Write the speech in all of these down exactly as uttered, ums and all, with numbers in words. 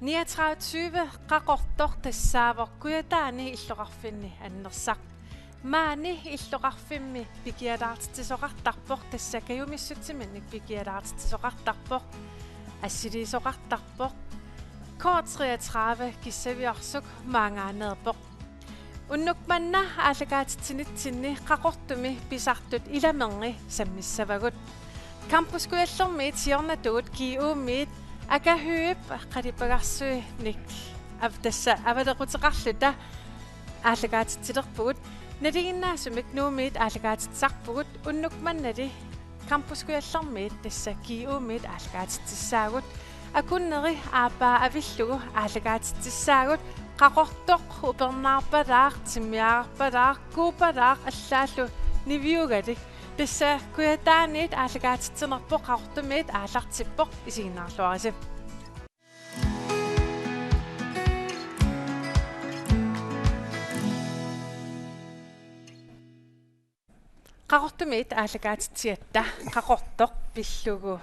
Niogtredive tyve Qaqortoq tassaavoq Kujataani illoqarfinni annersaq. Maani illoqarfimmi pikialaartitsisoqartarpoq, tassa kajumissutsiminnik pikialaartitsisoqartarpoq. Assiliisoqartarpoq. K treogtredive Kissaviarsuk maangaaneerpoq. Unnuk manna aallakaatitsinitsinni Qaqortumi pisartut ilaminni sammissavagut. Campus Kujallermiit siornatigut G U-miit Aka Høegh qalipaagarsuinik av-, tassa avalequteqarluta aallakaatitsilerpugut. Nalinginnaasumik Nuummiit aallakaatitsisarpugut, unnuk mannali Campus Kujallermiit tassa G U-miit aallakaatitsissaagut. Akunneri aappaa avillugu aallakaatitsissaagut. Qaqortoq upernaarpalaaq, timmiarpalaaq, kuupalaaq allaallu niviugalik. Tassa Kujataaniit aallakaatitsinerpoq, Qaqortumiit aallartippoq, isiginnaarluarisi. Qaqortumiit aallakaatitsigatta Qaqortoq pillugu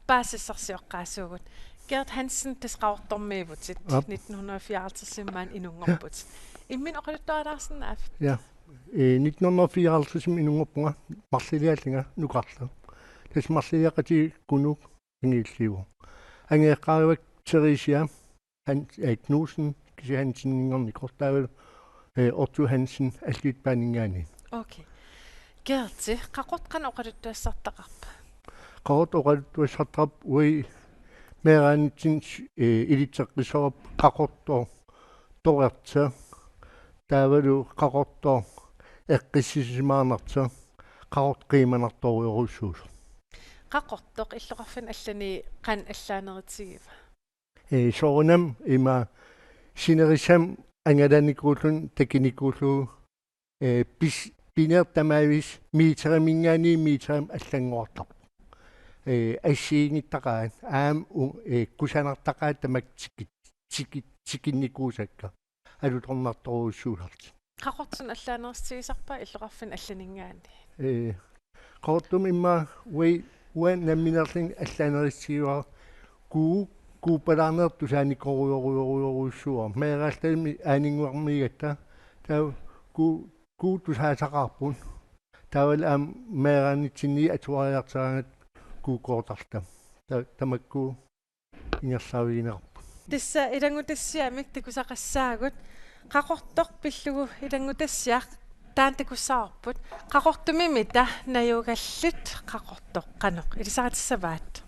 paasisassarsioqqaasuugut. Gert Hansen, tassa Qaqortormiivutit. Aap. Nitten hundrede og fireoghalvtreds maani inunngorputit. Imminut oqaluttualaarsinnaaviuk? Ja. Eh, nitten hundrede og fireoghalvtreds inunngorpunga, marluleriarlunga nukarleq. Tassa marluleriaqatigiinnut angivilliuvoq. Angajoqqaarivakka Theresia Hans-, eh, Knudsen, kisianni Hanseninngornikoq taavalu, eh, Otto Hansen Alliutpaaninngaanniit. Okay. Gerti, Qaqortoq qanoq oqaluttuassartaqarpa? Qaqortoq oqaluttuassartaqarpoq uagut meeraanitsinni, eh, ilitseqqissavarput Qaqortoq torerteq, taavalu Qaqortoq eqqissisimaarnartoq, Qaqortoq qiimanartorujorujussuusoq. Qaqortoq illoqarfinni allani qanoq allaanerutigiva? Eh, soorunami ima sinerissami angalanikuulluni takunikuullugu, eh, pis-, pineq tamaviisa meteriminngaanniit meterimut allanngorartarpoq. Eh, assigiinngittaqaat aamma u-, eh, kusanartaqaat tamakku tiki-, tiki-, tikinnikuusakka alutornartorujussuusartik. Qaqortumi allaanerutigisarpa illoqarfinni allaninngaanniit? Eh, Qaqortumi immaqa uagut, uanga nammineerlunga allaanerutigivarput, kuu-, kuupalaarneq tusaanikorujorujorujussuuara. Meeraalluni aaninnguarmiigatta. Taava kuu-, kuup tusaasaqaarput. Taavalu aamma meeraanitsinni atuariartaraangat kuukkoortarluta. Ta-, tamakku ingerlaavigineqarput. Tassa ilanngutassiamik takusaqassaagut, Qaqortoq pillugu ilanngutassiaq taanna takussavarput. Qaqortumimita najugallit Qaqortoq qanoq ilisaritissavaat?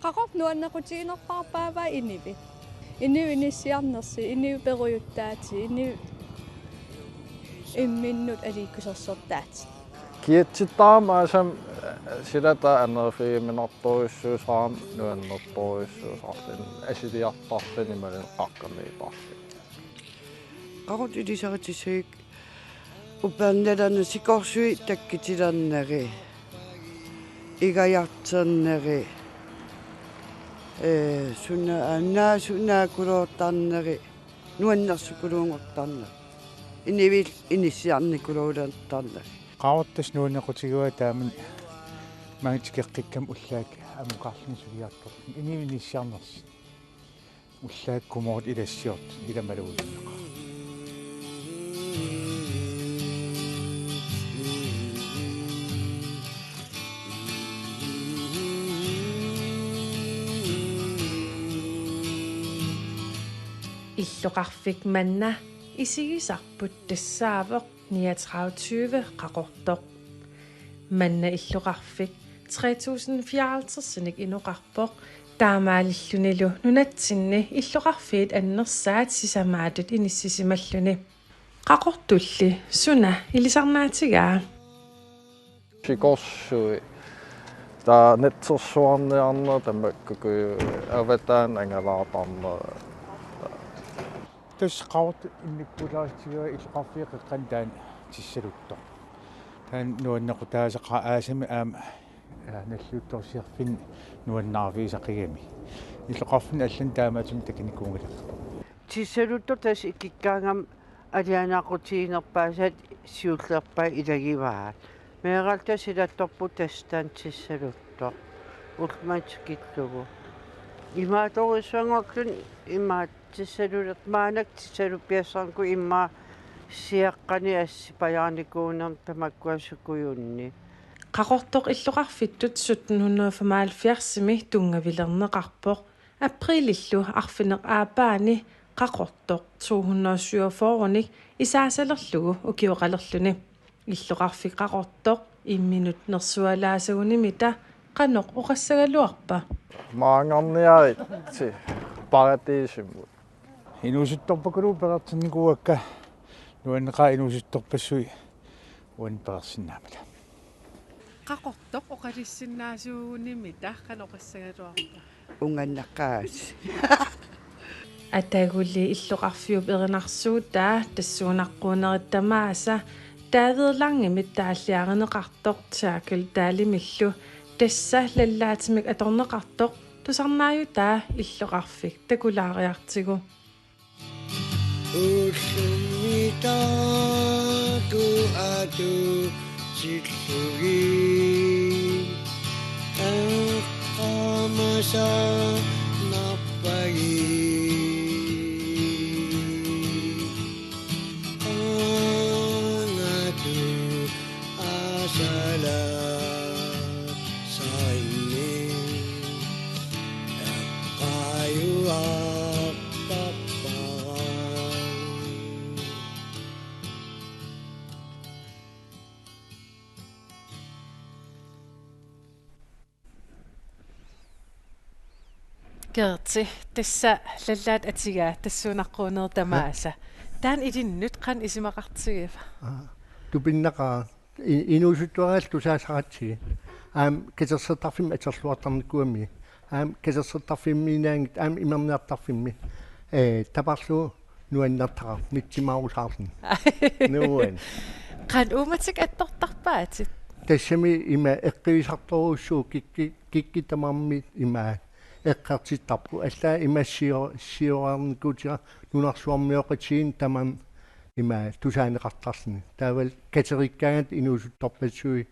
Qaqortoq nuannequtiginerpaarpaava inuit? Inuit inissiarnersut, inuit perujuttaatit, inuit imminnut aliikkusersortaatit. Kiatsittarama aasam, eh, silata anerfigiminartorujussuusarami nuannertorujussuusarluni, assiliartarluni imaluunniit qaqqamiitarluni. Qaqortoq ilisaritissagiga upernalana sikorsuit takkutilerneri, igajarterneri, ee, suna-, naasut naakuloortarneri, nuannersukuluunngortarneri, inuit inissiarnikuluulertarneri. Qaqortoq nuannequtigivaa taamani maanga tikeqqikkamik ullaakkut ammukarluni suliartorluni, inuit inissiarnersut. Ullaakkut kumoortut ilassiortut ilamaluuinnaqaaq. Illoqarfik manna isigisarput tassaavoq niogtredive tyve Qaqortoq. Manna illoqarfik tre tusind fireoghalvtredsinik inoqarpoq, taamaalillunilu nunatsinni illoqarfiit annersaat sisamaatut inissisimalluni. Qaqortulli suna ilisarnaatigaa? Sikorsuit, taava natsersuarniarneq, tamakkuuku avataani angalaartarneq. Tassa Qaqortoq immikkut pulaartitsigaara illoqarfiup qeqqani taanna Tissaluttoq. Taanna nuannequtaasaqaaq aasami aamma, aa, nalliuttorsiorfinni nuannaarfigisaqigami. Illoqarfinni allani taamaattumik takunikuugaluarpoq. Tissaluttoq tassa ikikkaangama alianaaqutiginerpaasat siullerpaat ilagivaat. Meeraalluta silattorput tassa taanna Tissaluttoq. Ullumanna tikillugu. Imaattorujussuanngorluni imaat Tissalulertoq maannakkut Tissaluppiassarnikuuvoq immaqa siaqqani assipajaarnikuunermi tamakkua sukujunni. Qaqortoq illoqarfittut sytten hundrede femoghalvfjerdsimi tunngavilerneqarpoq. Aprilillu arfineq-aappaani Qaqortoq to hundrede syvogfyrrenik isaasalerlugu ukioqalerluni. Illoqarfik Qaqortoq imminut nersualaasagunimita qanoq oqassagaluarpa? Maanngarniaritsi paratiisimut. Inuusuttorpakuluupput peqartinnikuuakka, nuanneqaaq inuusuttorpassuit uannut peqarsinnaammata. Qaqortoq oqalussinnaasugunimita qanoq oqassagaluarpa? Ungannaqqaasi. Ataguli illoqarfiup erinarsuutaa tassuunaqquunerit tamaasa David Langemit taalliarineqartoq Terkel Dahlemillu tassa lallaatimik atorneqartoq tusarnaajutaa illoqarfik takulaariartigu. Ullumi taakku atuutillugit eqqaamasaannarpagit. Qaangatut asala saimmi eqqaajuartarpara. Gerti, tassa lallaat atigaa tassuunaqquunerit tamaasa. Taanna ilinnut qanoq isumaqartigiva? Aa, tupinnaqaaq. I-, inuusuttuaraallu tusaasaratsigit. Aamma katersortarfimmi atorluartarnikuugamigit. Aamma katersortarfimmiinnaanngitsoq aamma imerniartarfimmi. Ee, taparlugu nuannertaqarpoq, nitsimaarusaarluni. Nuan. Qanoq uummatik attortarpaatit? Tassami ima eqqivisartorujussuuvoq kikki-, kikkut tamarmik ima eqqartittarput. Allaat ima sio-, siorarnikuutigit nunarsuarmioqatigiinni tamanna ima tusaaneqartarluni. Taavalu katerikkaangatta inuusuttorpassuit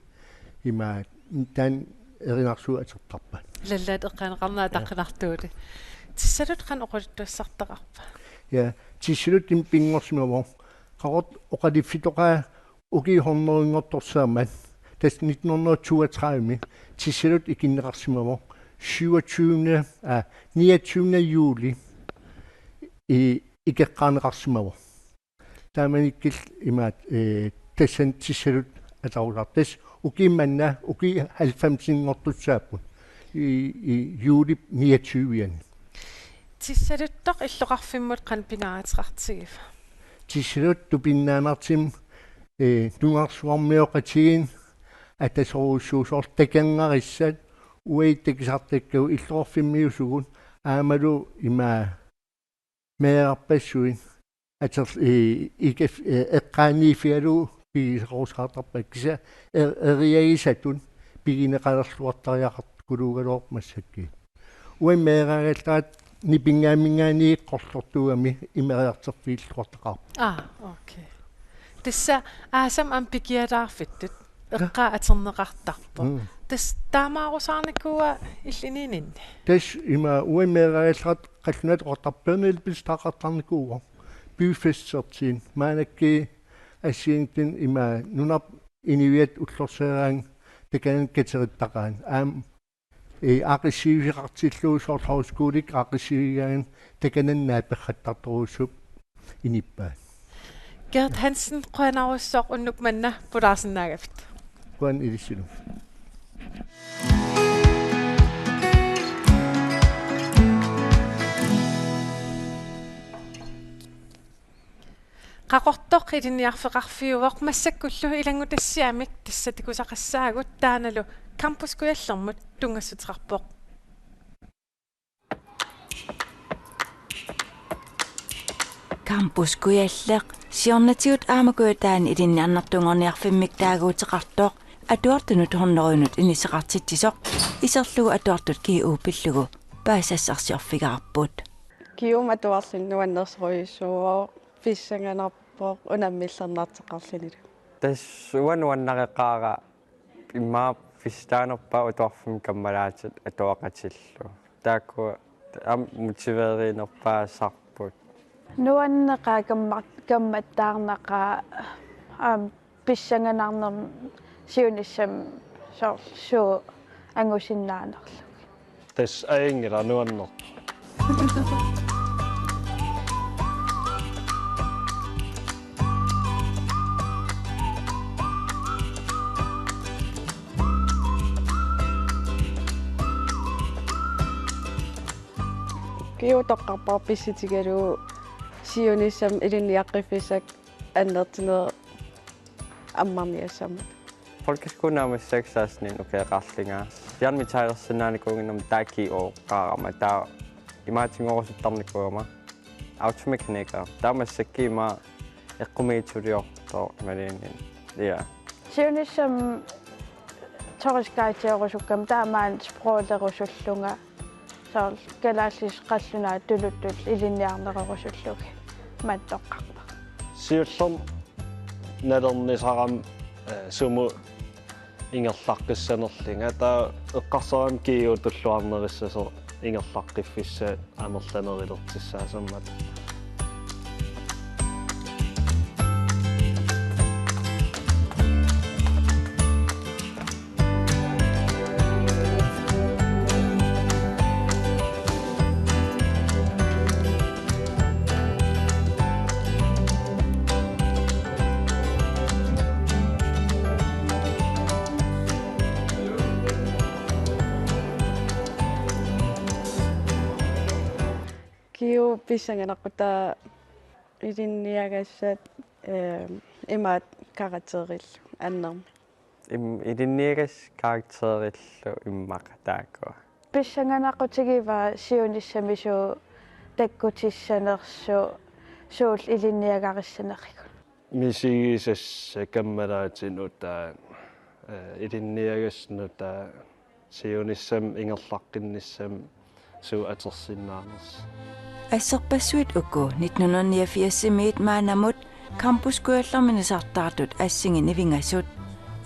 ima taanna erinarsuup atortarpaa. Lallaat eqqaaneqarneq ataqqinartuuli. Tissaluttoq qanoq oqaluttuassartaqarpa? Ja, Tissaluttoq pinngorsimavoq. Qaqortoq oqaluffitoqaa ukiut hundredinngortorsiormat. Tassa nitten hundrede toogtredive-mi Tissaluttoq ikinneqarsimavoq. Syvogtyvende, aa, niogtyvende juli i-, ikeqqaarneqarsimavoq. Taamanikkut imaattoq, ee, tassani Tissaluttoq atuusaartoq. Tassa ukiut manna, ukiut halvfemsinngortussaapput. I, i juulip niogtyve-ani. Tissaluttoq illoqarfimmut qanoq pingaaruteqartigiva? Tissaluttoq tupinnaannartumik, ee, nunarsuarmioqatigiinni atasorujussuusoq takornarissat uagut takusartakkagut illoqarfimmiusugut aammalu ima meerarpassuit ator-, i-, ikif-, e-, eqqaaniiffigalugu pigisarusaartarpakka kisianni e-, eriagisatut pigineqalerluartariaqartukuluugaluarpoq massakkut. Uanga meeraagallaratta Nipinngaamminngaanniit Qorlortuugami imeriartorfigilluartaqaarpoq. Aa, okay. Tassa aasami aamma pikialaarfittut eqqaa atorneqartarpoq. Mm. Tassa taamaarusaarnikuua illit inuuninni? Tassa ima uanga meeraagallaratta qallunaatut oqartarpoq Bjørn Elbæk taaqartarnikuuvoq. Byfestsertigut. Maannakkut assigiinngitsunik ima nunarput inuiaat ullorsiaraangat takanani katerittaqaat. Aamma, ee, aaqqissuussiveqartillugu soorlu højskolikkut aaqqissuussigaangat takanani naaperrattartorujussuupput inuppaa. Gert Hansen, qujanarsuaq unnuk manna pulaarsinnaagavit. Qujanaq ilissilu. Qaqortoq ilinniarfeqarfiuvoq, massakkullu ilanngutassiamik tassa takusaqassaagut, taannalu Campus Kujallermut tunngassuteqarpoq. Campus Kujalleq, siornatigut aamma Kujataani ilinniarnertunngorniarfimmik taaguuteqartoq, atuartunut hundredenut inissaqartitsisoq, iserlugu atuartut G U pillugu paasisassarsiorfigaarput. G U-mi atuarluni nuannersorujussuuvoq, pissanganarpoq unammillernartoqarlunilu. Tassa uanga nuannareqaara immaqa pissutaanerpaat atuarfimmi kammalaatit atuaqatillu. Taakku aamma motiveerinerpaasarput. Nuanneqaaq kamma-, kammattaarnaqaaq, aamma pissanganarnermi siunissami soorlu suut angusinnaanerlugit. Tassa ajunngilaq, nuanneq. G U toqqarpoq pissutigalugu siunissami ilinniaqqiffissakka annertunerit ammarniassammat. Folkeskolimi naammassisakka seksten ukioqarlunga. Fjernmetalersinnaanikuunnginnama aamma taakku oqarama. Taava imaatinngorusuttaarinikuugama automekaniker. Taava massakkut ima eqqumiitsuliortoq imaluunniit. Ja. Siunissami turistigaidiorusukkama taava maani sproglerusullunga. Soorlu kalaallisut qallunaatut tuluttut ilinniarnerusullugit maani toqqarpoq. Siullermik nalernisarami, eh, sumut ingerlaqqissanerlunga, taava eqqarsarama G U tulluarnerissasoq ingerlaqqiffissaat amerlanerulertussaasimammat. G U pissanganaqqutaa ilinniagassat, eh, imaattoq karakterillu annermik. Im-, ilinniagassat karakterillu immaqa taakkua. Pissanganaqqutigivaa siunissami suut takkutissanersut, suullu ilinniagarissanerikka. Misigisassat kammalaatit nutaat, eh, ilinniagassat nutaat, siunissami ingerlaqqinnissami suut atorsinnaanersut. Asserpassuit uku nitten hundrede niogfirsimiit maannamut Campus Kujallermi nasartaartut assingi nivingasut.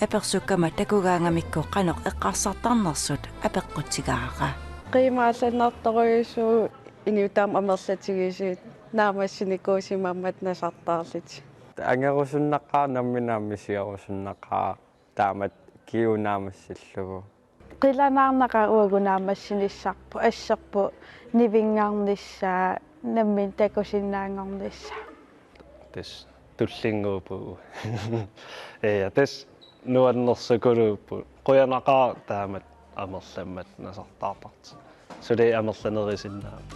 Apersukkama takugaangamikku qanoq eqqarsartarnersut apeqqutigaara. Qiimaallannartorujussuuvoq, inuit taama amerlatigisut naammassinikuusimammat nasartaarlutik. Angerusunnaqaaq, nammineq aamma misigerusunnaqaaq taamatut G U naammassillugu. Qilanaarnaqaaq uagut naammassinissarput, asserput nivinngarnissaa, nammineq takusinnaanngornissaa. Tassa tullinnguupput. Ja, tassa nuannersukuluupput. Qujanaqaaq taamatut amerlammat nasartaartartut. Suli amerlanerusinnaavat.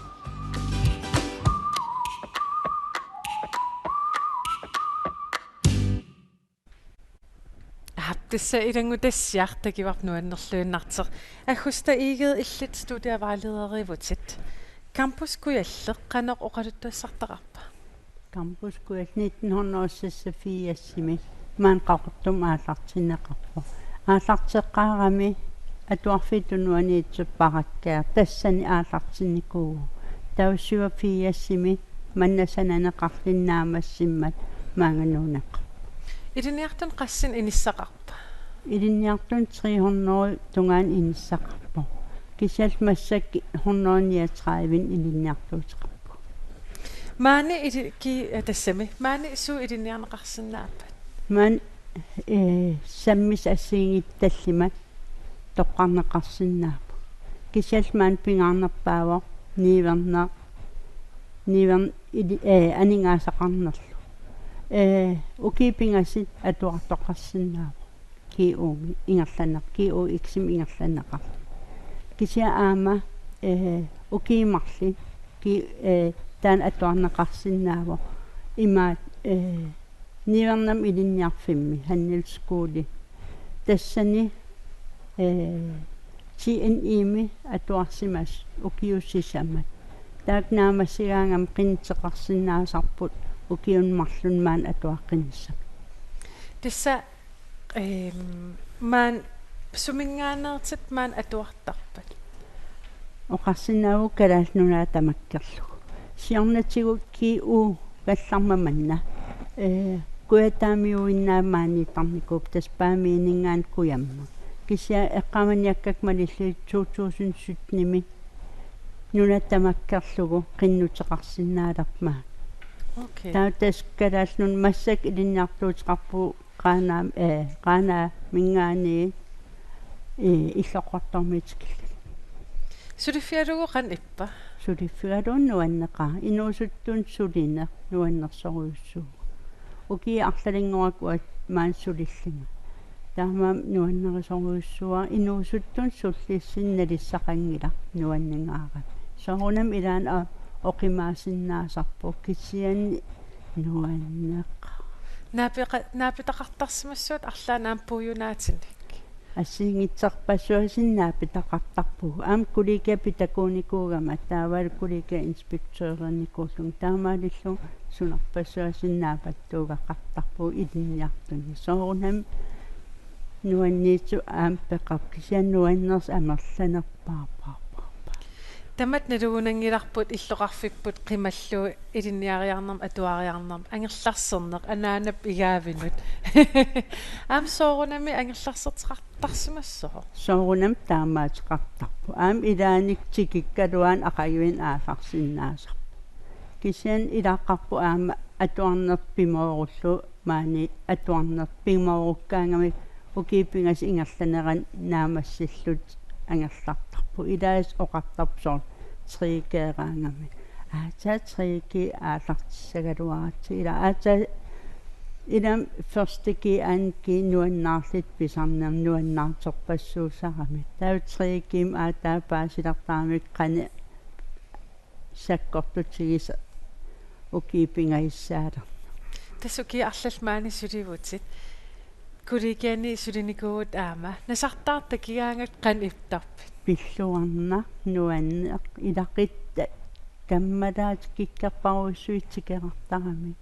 Aap, tassa ilanngutassiaq takuarput nuannerluinnartoq. Aggustap Egede, illit studievejlederiuvutit. Campus Kujalleq qanoq oqaluttuassartaqarpa? Campus Kujalleq nitten hundrede seksogfirsimi maani Qaqortumi aallartinneqarpoq. Aallarteqqaarami atuarfiup tunuaniittoq parakkaat tassani aallartinnikuuvoq. Taava syvogfirsimi manna sananeqarluni naammassimmat maanga nuunneqarpoq. Ilinniartunut qassinik inissaqarpa? Ilinniartunut tre hundrede tungaanut inissaqarpoq. Kisianni massakkut hundrede niogtredive ilinniartuuteqarpugut. Maani ili-, ki-, eh, tassami. Maani suut ilinniarneqarsinnaappat? Maani, eh, sammisat assigiinngitsut tallimat toqqarneqarsinnaapput. Kisianni maani pingaarnerpaavoq niuerneq, niuern-, ili-, eh, aningaasaqarnerlu. Eh, ukiut pingasut atuartoqarsinnaavoq. G U-mi ingerlanneq-, G U X-imi ingerlanneqarluni. Kisianni aamma, eh, ukiut marluk, ki-, eh, taanna atuarneqarsinnaavoq. Imaattoq, eh, niuernermik ilinniarfimmi, handelsskole. Tassani, eh, T N I-mi atuarsimasut ukiut sisamat. Taakku naammassigaangami qinnuteqarsinnaasarput ukiuni marlunni maani atuaqqinissami. Tassa ehm, maani suminngaanneersutit maani atuartarpat? Oqarsinnaavugut Kalaallit Nunaat tamakkerlugu. Siornatigut G U-gallarmat manna. Eh, Kujataamiuinnaat maaniittarnikuupput, tassa Paamiuninngaanniit kujamma. Kisianni eqqaamaniakkakka malillugit to tusind sytten-imi nunat tamakkerlugu qinnuteqarsinnaalermat. Okay. Taava tassa Kalaallit Nunaat massakkut ilinniartuuteqarpugut Qaanaam-, eh, Qaanaaminngaanniit, eh, Illoqqortoormiit tikillugu. Suliffigalugu qanoq ippa? Suliffigalugu nuanneqaaq. Inuusuttunut sulineq nuannersorujussuuvoq. Ukiut arlalinnguakka uanga maani sulillunga. Taamaammat nuannerisorujussuuara, inuusuttunut sullissineq nalissaqanngilaq nuanningaarami. Soorunami ilaanni a-, oqimaasinnaasarpoq, kisianni nuanneqaaq. Naapeqa-, naapitaqartarsimassuutit arlaannik aamma puiunaatinik? Assigiinngitsorpassuarnik naapitaqartarpugut. Aamma kollegiat pitakuunikuugama, taavalu kollegiat inspektørinikuullunga, taamaalillunga sunorpassuarnik naapattuugaqartarpugut ilinniartuni. Soorunami nuanniitsoq aamma peqarpoq, kisianni nuannersut amerlanerpaarpaarpaarpaat. Tamatta nalugunanngilarput illoqarfipput qimallugu ilinniariarnermut atuariarnermut angerlarserneq anaanap igaavinut. Aamma soorunami angerlarserteqartarsimassaaq. Soorunami taamaateqartarpoq. Aamma ilaanni tikikkaluarluni aqaguani aallarsinnaasarpoq. Kisianni ilaqarpoq aamma atuarneq pimoorullugu, maani atuarneq pimoorukkaangamikku ukiut pingasut ingerlaneranni naammassillutik angerlartarput. Ilaasa oqartarpoq soorlu tre G-raangami. Aatsaat tre G aallartissagaluaratsigit, ila aatsaat ilami første G, anden G nuannaarlutik pisarnermik nuannaartorpassuussaramik. Taava tre G-mik aatsaat paasilertaramik qanoq sakkortutigisoq ukiut pingajussaaleq. Tassa ukiut arlallit maani sulivutit. Kollegiani sulinikuuvutit aamma. Nasartaartut takigaangakkit qanoq ipparpit? Pilluarnaq, nuanneq, ilaquttat kammalaatikikkerparujussuit tikeraartaramik.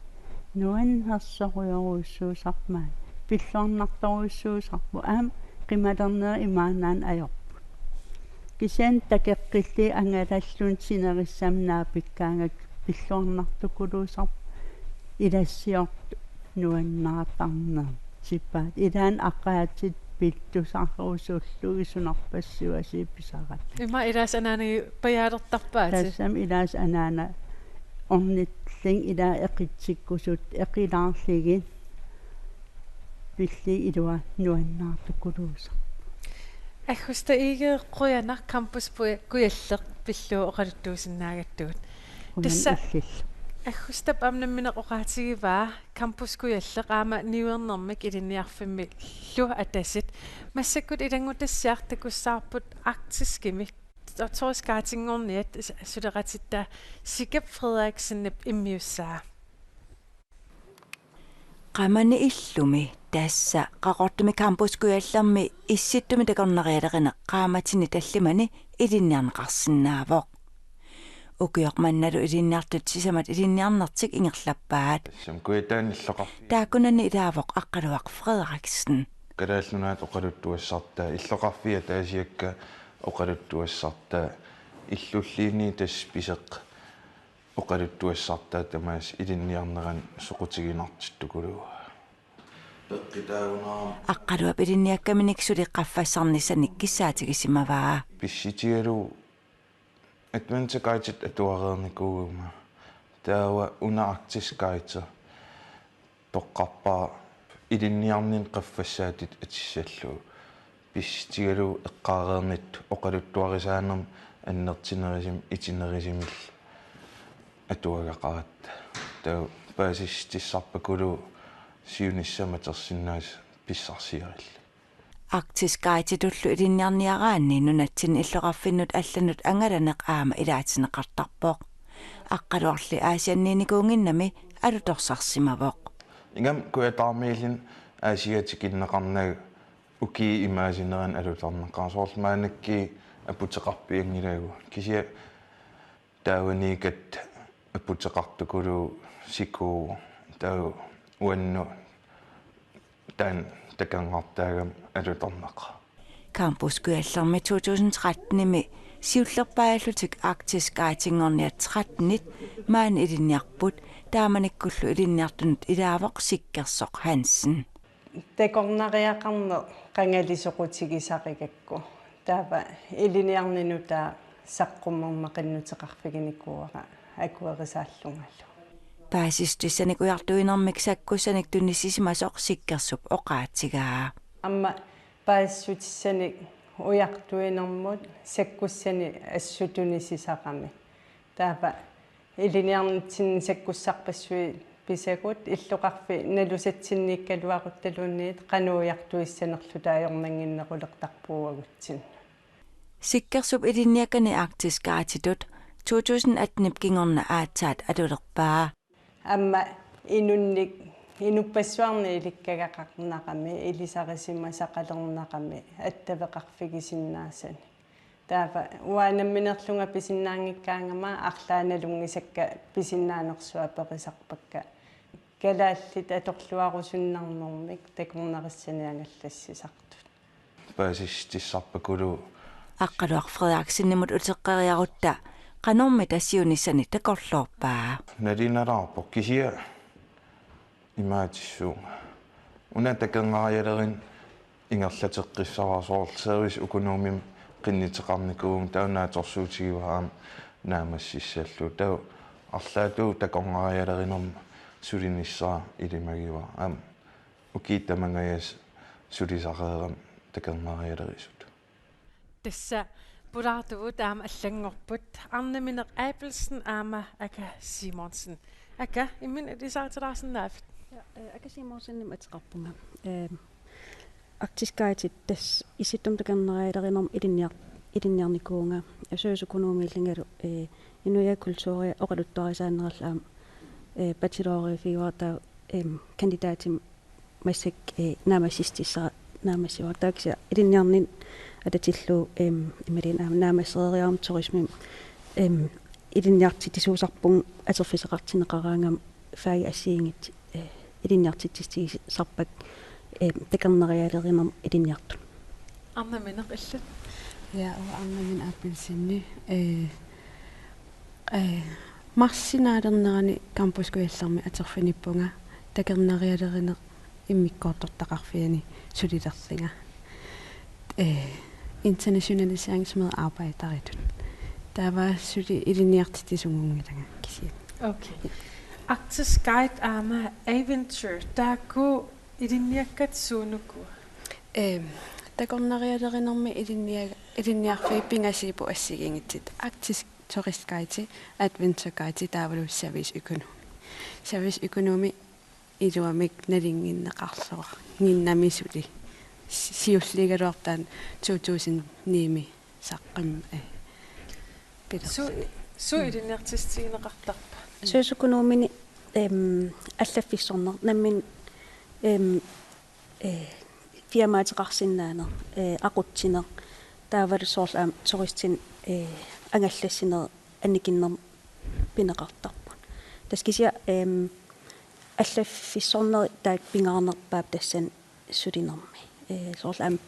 Nuannersorujorujussuusarput maani. Pilluarnartorujussuusarput, aamma qimalernerit imaannaannaq ajorput. Kisianni takoqqillugit angalalluni sinerissami naapikkaangakkit pilluarnartukuluusarput, ilassiortut nuannaartarnertipaat. Ilaanni aqaatit pittusarusullugit sunorpassuarnik pisarami. Ima ilaasa anaanagipajaalertarpaat. Tassami ilaasa anaana ornillugit, ilaa eqitsikkusuttoq, eqilaarlugit pillugit ilua nuannaartukuluusarput. Aggustap Egede, qujanaq Campus Pui-, Kujalleq pillugu oqaluttuusinnaagattugut. Qujanaq. Tassa illillu. Aggustap aamma nammineq oqaatigivaa Campus Kujalleq aamma niuernermik ilinniarfimmillu atasit. Massakkut ilanngutassiaq takussavarput Arktiskimi, Torrance Guidinngorniat s-, suleqatitta Sikap Frederiksenip immiussaa. Qamani illumi tassa Qaqortumi Campus Kujallermi Issittumi takornarialerineq qaammatini tallimani ilinniarneqarsinnaavoq. Ukioq mannalu ilinniartut sisamat ilinniarnertik ingerlappaat. Tassami Kujataani illoqarfik. Taakkunani ilaavoq Aqqaluaq Frederiksen. Kalaallit Nunaata oqaluttuassartaa, illoqarfiit ataasiakkaat oqaluttuassartaa, illulliini tassa piseq oqaluttuassartaa tamaasa ilinniarnerani soqutiginartittukuluuvoq. Peqqitaagunarami. Aqqaluap ilinniakkaminik suli qaffassarnissanik kissaatigisimavaa. Pissutigalugu Adventure Guide atuareernikuugama. Taava una Arctic Guide toqqarpara ilinniarninni qaffassaatit atissallugu. Pissutigalugu eqqaareernittut oqaluttuarisaanermi annertunerusumik itinerusumillu atuagaqaratta. Taava paasissutissarpakuluuvoq siunissami atorsinnaasoq pissarsiarilluni. Arctic Guiditullu ilinniarniaraanni nunatsinni illoqarfinnut allanut angalaneq aamma ilaatinneqartarpoq. Aqqaluarli Aasianniinnikuunnginnami alutorsarsimavoq. Ingammik Kujataarmiilluni Aasiaat tikinneqarnagu ukiut imaasinerani alutorneqaaq, soorlu maannakkut aputeqarpianngilagut. Kisianni Taavaniikkatta aputeqartukuluuvoq sikuuvoq, taava uannut taanna takornartaagama alutornaqaaq. Campus Kujallermi to tusind tretten-imi siullerpaajallutik Arktisk Guidinngorniat tretten-it maani ilinniarput, taamanikkullu ilinniartunut ilaavoq Sikkersoq Hansen. Takornariaqarneq qangali soqutigisarigakku, taava ilinniarninni nutaaq saqqummermat qinnuteqarfiginikuuara akuerisaallungalu. Paasissutissanik ujartuinermik sakkussanik tunissisimasoq Sikkersup oqaatigaa. Aamma paasissutissanik ujartuinermut sakkussanik assut tunisisaramik. Taava ilinniarnitsinni sakkussarpassuit pisagut, illoqarfik nalusatsinniikkaluaruttaluunniit qanoq ujartuissanerluta ajornannginnerulertarpugut uagutsinnut. Sikkersup ilinniakkani Arktisk Guidetut to tusind atten-ip kingorna aatsaat alulerpaa. Aamma inunnik, inuppassuarnik ilikkagaqarnerami, ilisarisimasaqalernarami attaveqarfigisinnaasani. Taava uanga nammineerlunga pisinnaanngikkaangama arlaat nalunngisakka pisinnaanersuaq aperisarpakka. Kalaallit atorluarusunnarnermik takornarissani angallassisartut. Paasissutissarpakuluuvoq. Aqqaluaq Frederiksenimut uteqqeriarutta qanormita siunissani takorloorpaa. Nalunalaarpoq kisianni imaatissuunga. Una takornarialerineq ingerlateqqissavara, soorlu serviceøkonomimik qinnuteqarnikuuvunga, taanna atorsuutigivara aamma naammassissallugu. Taava arlaatigut takornarialerinermut sulinissara ilimagivara. Aamma ukiut tamangajaasa sulisareerama takornarialerisutut. Tassa pulaartuvut aamma allanngorput, Arnemineq Abelsen aamma Aka Simonsen. Aka, imminut ilisaritilaarsinnaavat? Ja, eh, Aka Simonsenimik ateqarpunga. Eh, Arktisk Guide tassa Issittumi Takornarialerinermut ilinniar-, ilinniarnikuuvunga. Serviceøkonomiillingalu, eh, inuiaat kulturia oqaluttuarisaanerallu aamma, eh, bacheloreriiffigaara, taava, em, kandidatimik massakkut, eh, naammassissutissara naammassivara. Taava kisianni ilinniarninni atatillugu, em, imaluunniit aamma naammassereeriarama turismimi, em, ilinniartitsisuusarpunga atorfissaqartinneqaraangama fagit assigiinngitsut, eh, ilinniartitsissutigisarpakka, eh, takornarialerinermut ilinniartunut. Arnemineq illit? Ja, uanga Arnemineq Abelsen, eh, eh, marsip naalernerani Campus Kujallermi atorfinippunga takornarialerineq immikkoortortaqarfiani sulilerlunga. Eh, internationaliseringsmedarbejderitut. Taava suli ilinniartitsisunngunngilanga kisianni. Okay. Arktisk Guide aamma Adventure, taakku ilinniakkat suunukua? Ehm, takornarialerinermi ilinnia-, ilinniarfiit pingasuupput assigiinngitsut. Arktisk Turistguide, Adventure Guide taavalu serviceøkonomi. Serviceøkonomi iluamik nalunnginneqarluarnginnami suli. Si-, siulliugaluartoq taanna to tusind ni-mi saqqum-, eh, pilersoq. Su-, suut ilinniartitsissutigineqartarpat? Serviceøkonomini, em, allaffissorneq, nammineq, em, eh, firmaateqarsinnaaneq, eh, aqutsineq, taavalu soorlu aamma turistinik, eh, angallassineq annikinnermik pineqartarput. Tassa kisianni, em, allaffissornerit taakku pingaarnerpaat tassani sulinermi. Eh, soorlu aamma,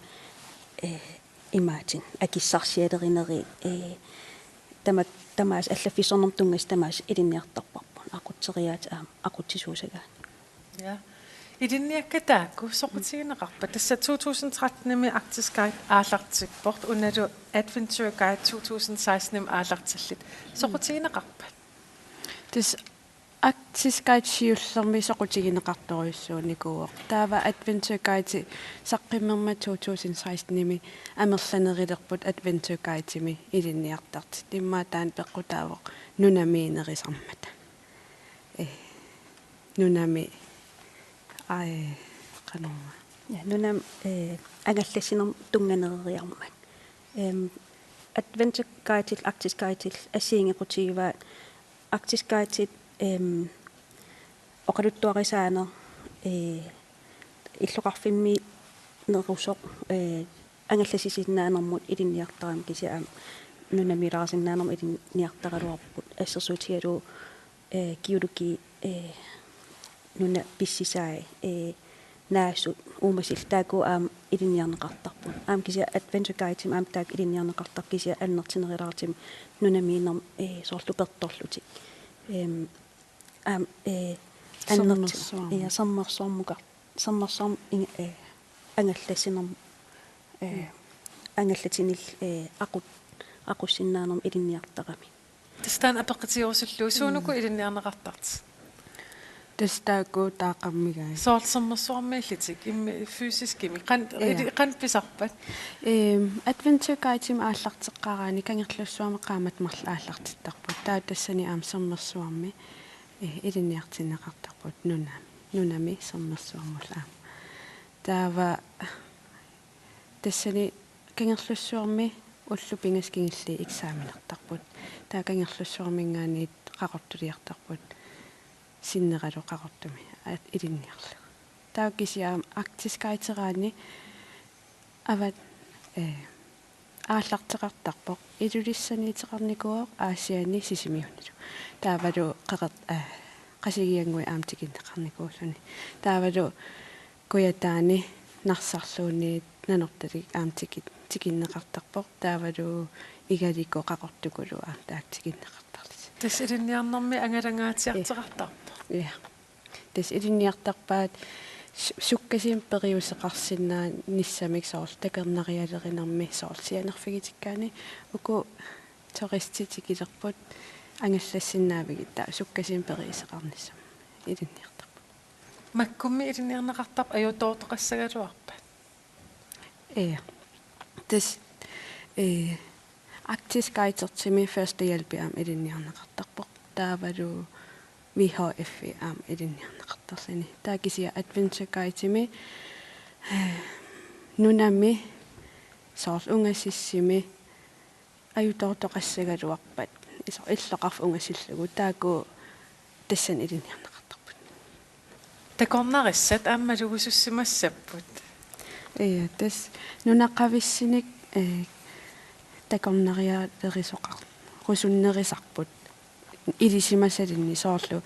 eh, imaattoq akissarsialerinerit, eh, tama-, tamaasa allaffissornermut tunngasut tamaasa ilinniartarparput, aqutseriaaseq aamma aqutsisuusagaanni. Ja. Ilinniakkat taakku soqutigineqarpat? Tassa to tusind tretten-imi Arktisk Guide aallartippoq, unalu Adventure Guide to tusind seksten-imi aallartillit. Soqutigineqarpat? Tassa Arktisk Guide siullermik soqutigineqartorujussuunikuuvoq. Taava Adventure Guide saqqummermat to tusind seksten-imi amerlanerulerput Adventure Guide-imi ilinniartartut. Immaqa taanna peqqutaavoq nunamiinerusarmata. Eh, nunami, ai, qanormaa. Ja, nunami, eh, angallassinermut tunnganereriarmat. Em, Adventure Guide-illu Arktisk Guide-illu assigiinngequtigivaat. Arktisk Guide-it, em, oqaluttuarisaaneq, eh, illoqarfimmiinnerusoq, eh, angallassisinnaanermut ilinniartarami, kisianni aamma nunamiilaarsinnaanermut ilinniartaraluarput, assersuutigalugu, eh, geologi, eh, nunat pissisai, eh, naasut uumasullu taakku aamma ilinniarneqartarput. Aamma kisianni Adventure Guidemi aamma taakku ilinniarneqartarput kisianni annertunerulaartumik nunamiinnermut, eh, soorlu upertorlutik. Em, aamma, eh, annertu-, Sermersuarmi. Ja, sermersuarmukar-, sermersuarmi ing-, eh, angallassinerm-, eh, angallatinillu, eh, aqu-, aqussinnaanermut ilinniartarami. Tassa taanna apeqqutigerusullugu suunuku ilinniarneqartartit? Tassa taakku taaqqammigai. Soorlu sermersuarmiillutik, immi fysiskimik, qan-, Ja. ili-, qanoq pisarpat? Ehm, Adventure Guidemi aallarteqqaaraanni Kangerlussuarmi qaammatit marluk aallartittarput. Taava tassani aamma sermersuarmi, eh, ilinniartinneqartarput nuna-, nunami sermersuarmullu aamma. Taava tassani Kangerlussuarmi ullut pingasut kingulliit eksamenertarput. Taava Kangerlussuarminngaanniit qaqortuliartarput sinneralu Qaqortumi, aa, ilinniarlugu. Taava kisianni Arctic Guideraanni avat, eh, aallarteqartarpoq. Ilulissaniuteqarnikuuvoq Aasianni Sisimiunilu. Taavalu Qeqert-, eh, Qasigiannguit aamma tikinneqarnikuulluni. Taavalu Kujataani Narsarluunniit Nanortalimmi aamma tiki-, tikinneqartarpoq. Taavalu Igalikku Qaqortukulu aamma taakku tikinneqartarlutik. Tassa ilinniarnermi angalangaatsiartoqartarpoq. Ja. Tassa ilinniartarpaat su-, sukkasuumik periuseqarsinnaanissamik soorlu takornarialerinermi soorlu sianerfigitikkaanni uku turistit tikilerput angallassinnaavigit taava sukkasuumik periuseqarnissamik ilinniartarput. Makkummi ilinniarneqartarpat ajutoortoqassagaluarpat? Ja. Tassa, eh, Arctic Guidertimi førstehjælpi aamma ilinniarneqartarpoq. Taavalu V H F-i aamma ilinniarneqartarluni. Taava kisianni Adventure Guidemi, eh, nunami soorlu ungasissumi ajutoortoqassagaluarpat, iso-, illoqarfik ungasillugu, taakku tassani ilinniarneqartarput. Takornarissat aamma malugusussimassapput. Ja, tassa nunaqavissunik, eh, takornarialerisoqar-, rusunnerusarput. Ilisimasalinnik soorlu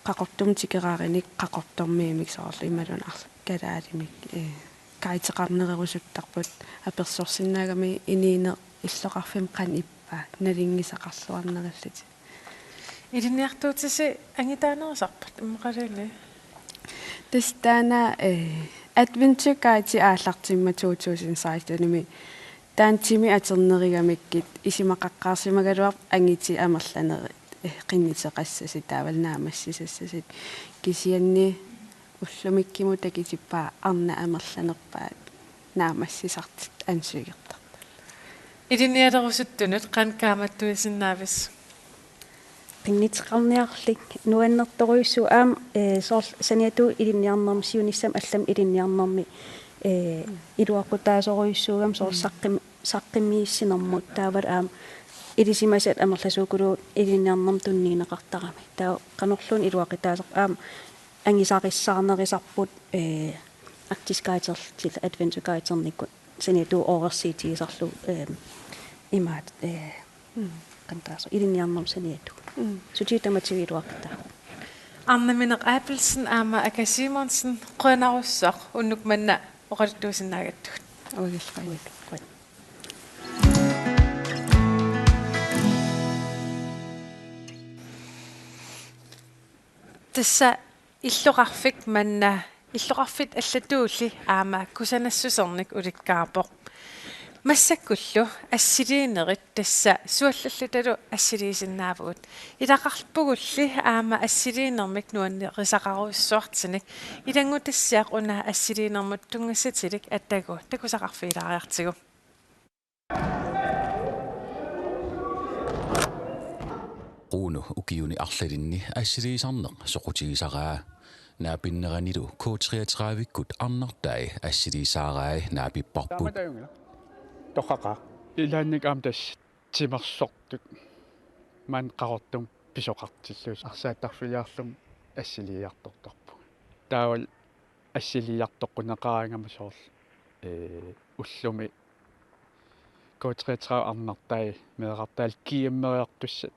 Qaqortumi tikeraarinik Qaqortormiimik soorlu imaluunniit arla-, kalaalimik, eh, guideqarnererusuttarput apersorsinnaagami inuuneq illoqarfimmi qanoq ippa nalunngisaqarluarnerullutik. Ilinniartuutisi angutaanerusarpat immaqaluunniit? Tassa taanna, eh, Adventure Guide aallartimmat to tusind seksten-imi taanna timi atornerugamikkit isumaqaqqaarsimagaluarpoq angutit amerlanerit, eh, qinnuteqassasut taavalu naammassisassasut. Kisianni ullumikkut takutippaa arnat amerlanerpaat naammassisartut ansøgertartut. Ilinnialerusuttunut qanoq kaammattuisinnaaviuk? Qinnuteqarniarlugu nuannertorujussuuvoq aamma, eh, soorlu saniatigut ilinniarnermi siunissami allamik ilinniarnermi, eh, iluaqutaasorujussuugami soorlu Mm. saqqum-, saqqummiussinermut taavalu aamma ilisimasat amerlasuukuluupput ilinniarnermut tunniunneqartarami. Taava qanorluunniit iluaqutaasarpoq aamma angusarissaarnerusarput, eh, Arctic Guiderlutillu Adventure Guidernikkut saniatigut oversættigisarlugu, eh, imaattoq, eh, Mm. qanoq taasarpaat ilinniarnermut saniatigut. Mm. Sutigut tamatigut iluaqutaavoq. Arnamineq Abelsen aamma Aka Simonsen, qujanarsuaq unnuk manna oqaluttuusinnaagatsigut. Uagut qujan. Qujan. Tassa illoqarfik manna, illoqarfiit allatuulli aamma kusanassusernik ulikkaarpoq. Massakkullu assiliinerit tassa suallallutalu assiliisinnaavugut. Ilaqarpugulli aamma assiliinermik nuannerusaqarujussuartinik ilanngutassiaq una assiliinermut tunngassatilik atagu takusaqarfigilaariartigu. Quuno ukiuni arlalinni assiliisarneq soqutigisaraa. Naapinneranilu K treogtredive-kkut arnartai assiliisaarai naapipparput. Taamaattaaq ajunngilaq. Toqqaqqaaq. Ilaannik aamma tassa timersortut. Maani Qaqortumi pisoqartillugu arsaattarfiliarlugit assiliiartortarpugut. Taavalu assiliiartoqquneqaraangama soorlu, ee, ullumi K treogtredive arnartai meerartaal G M-eriartussat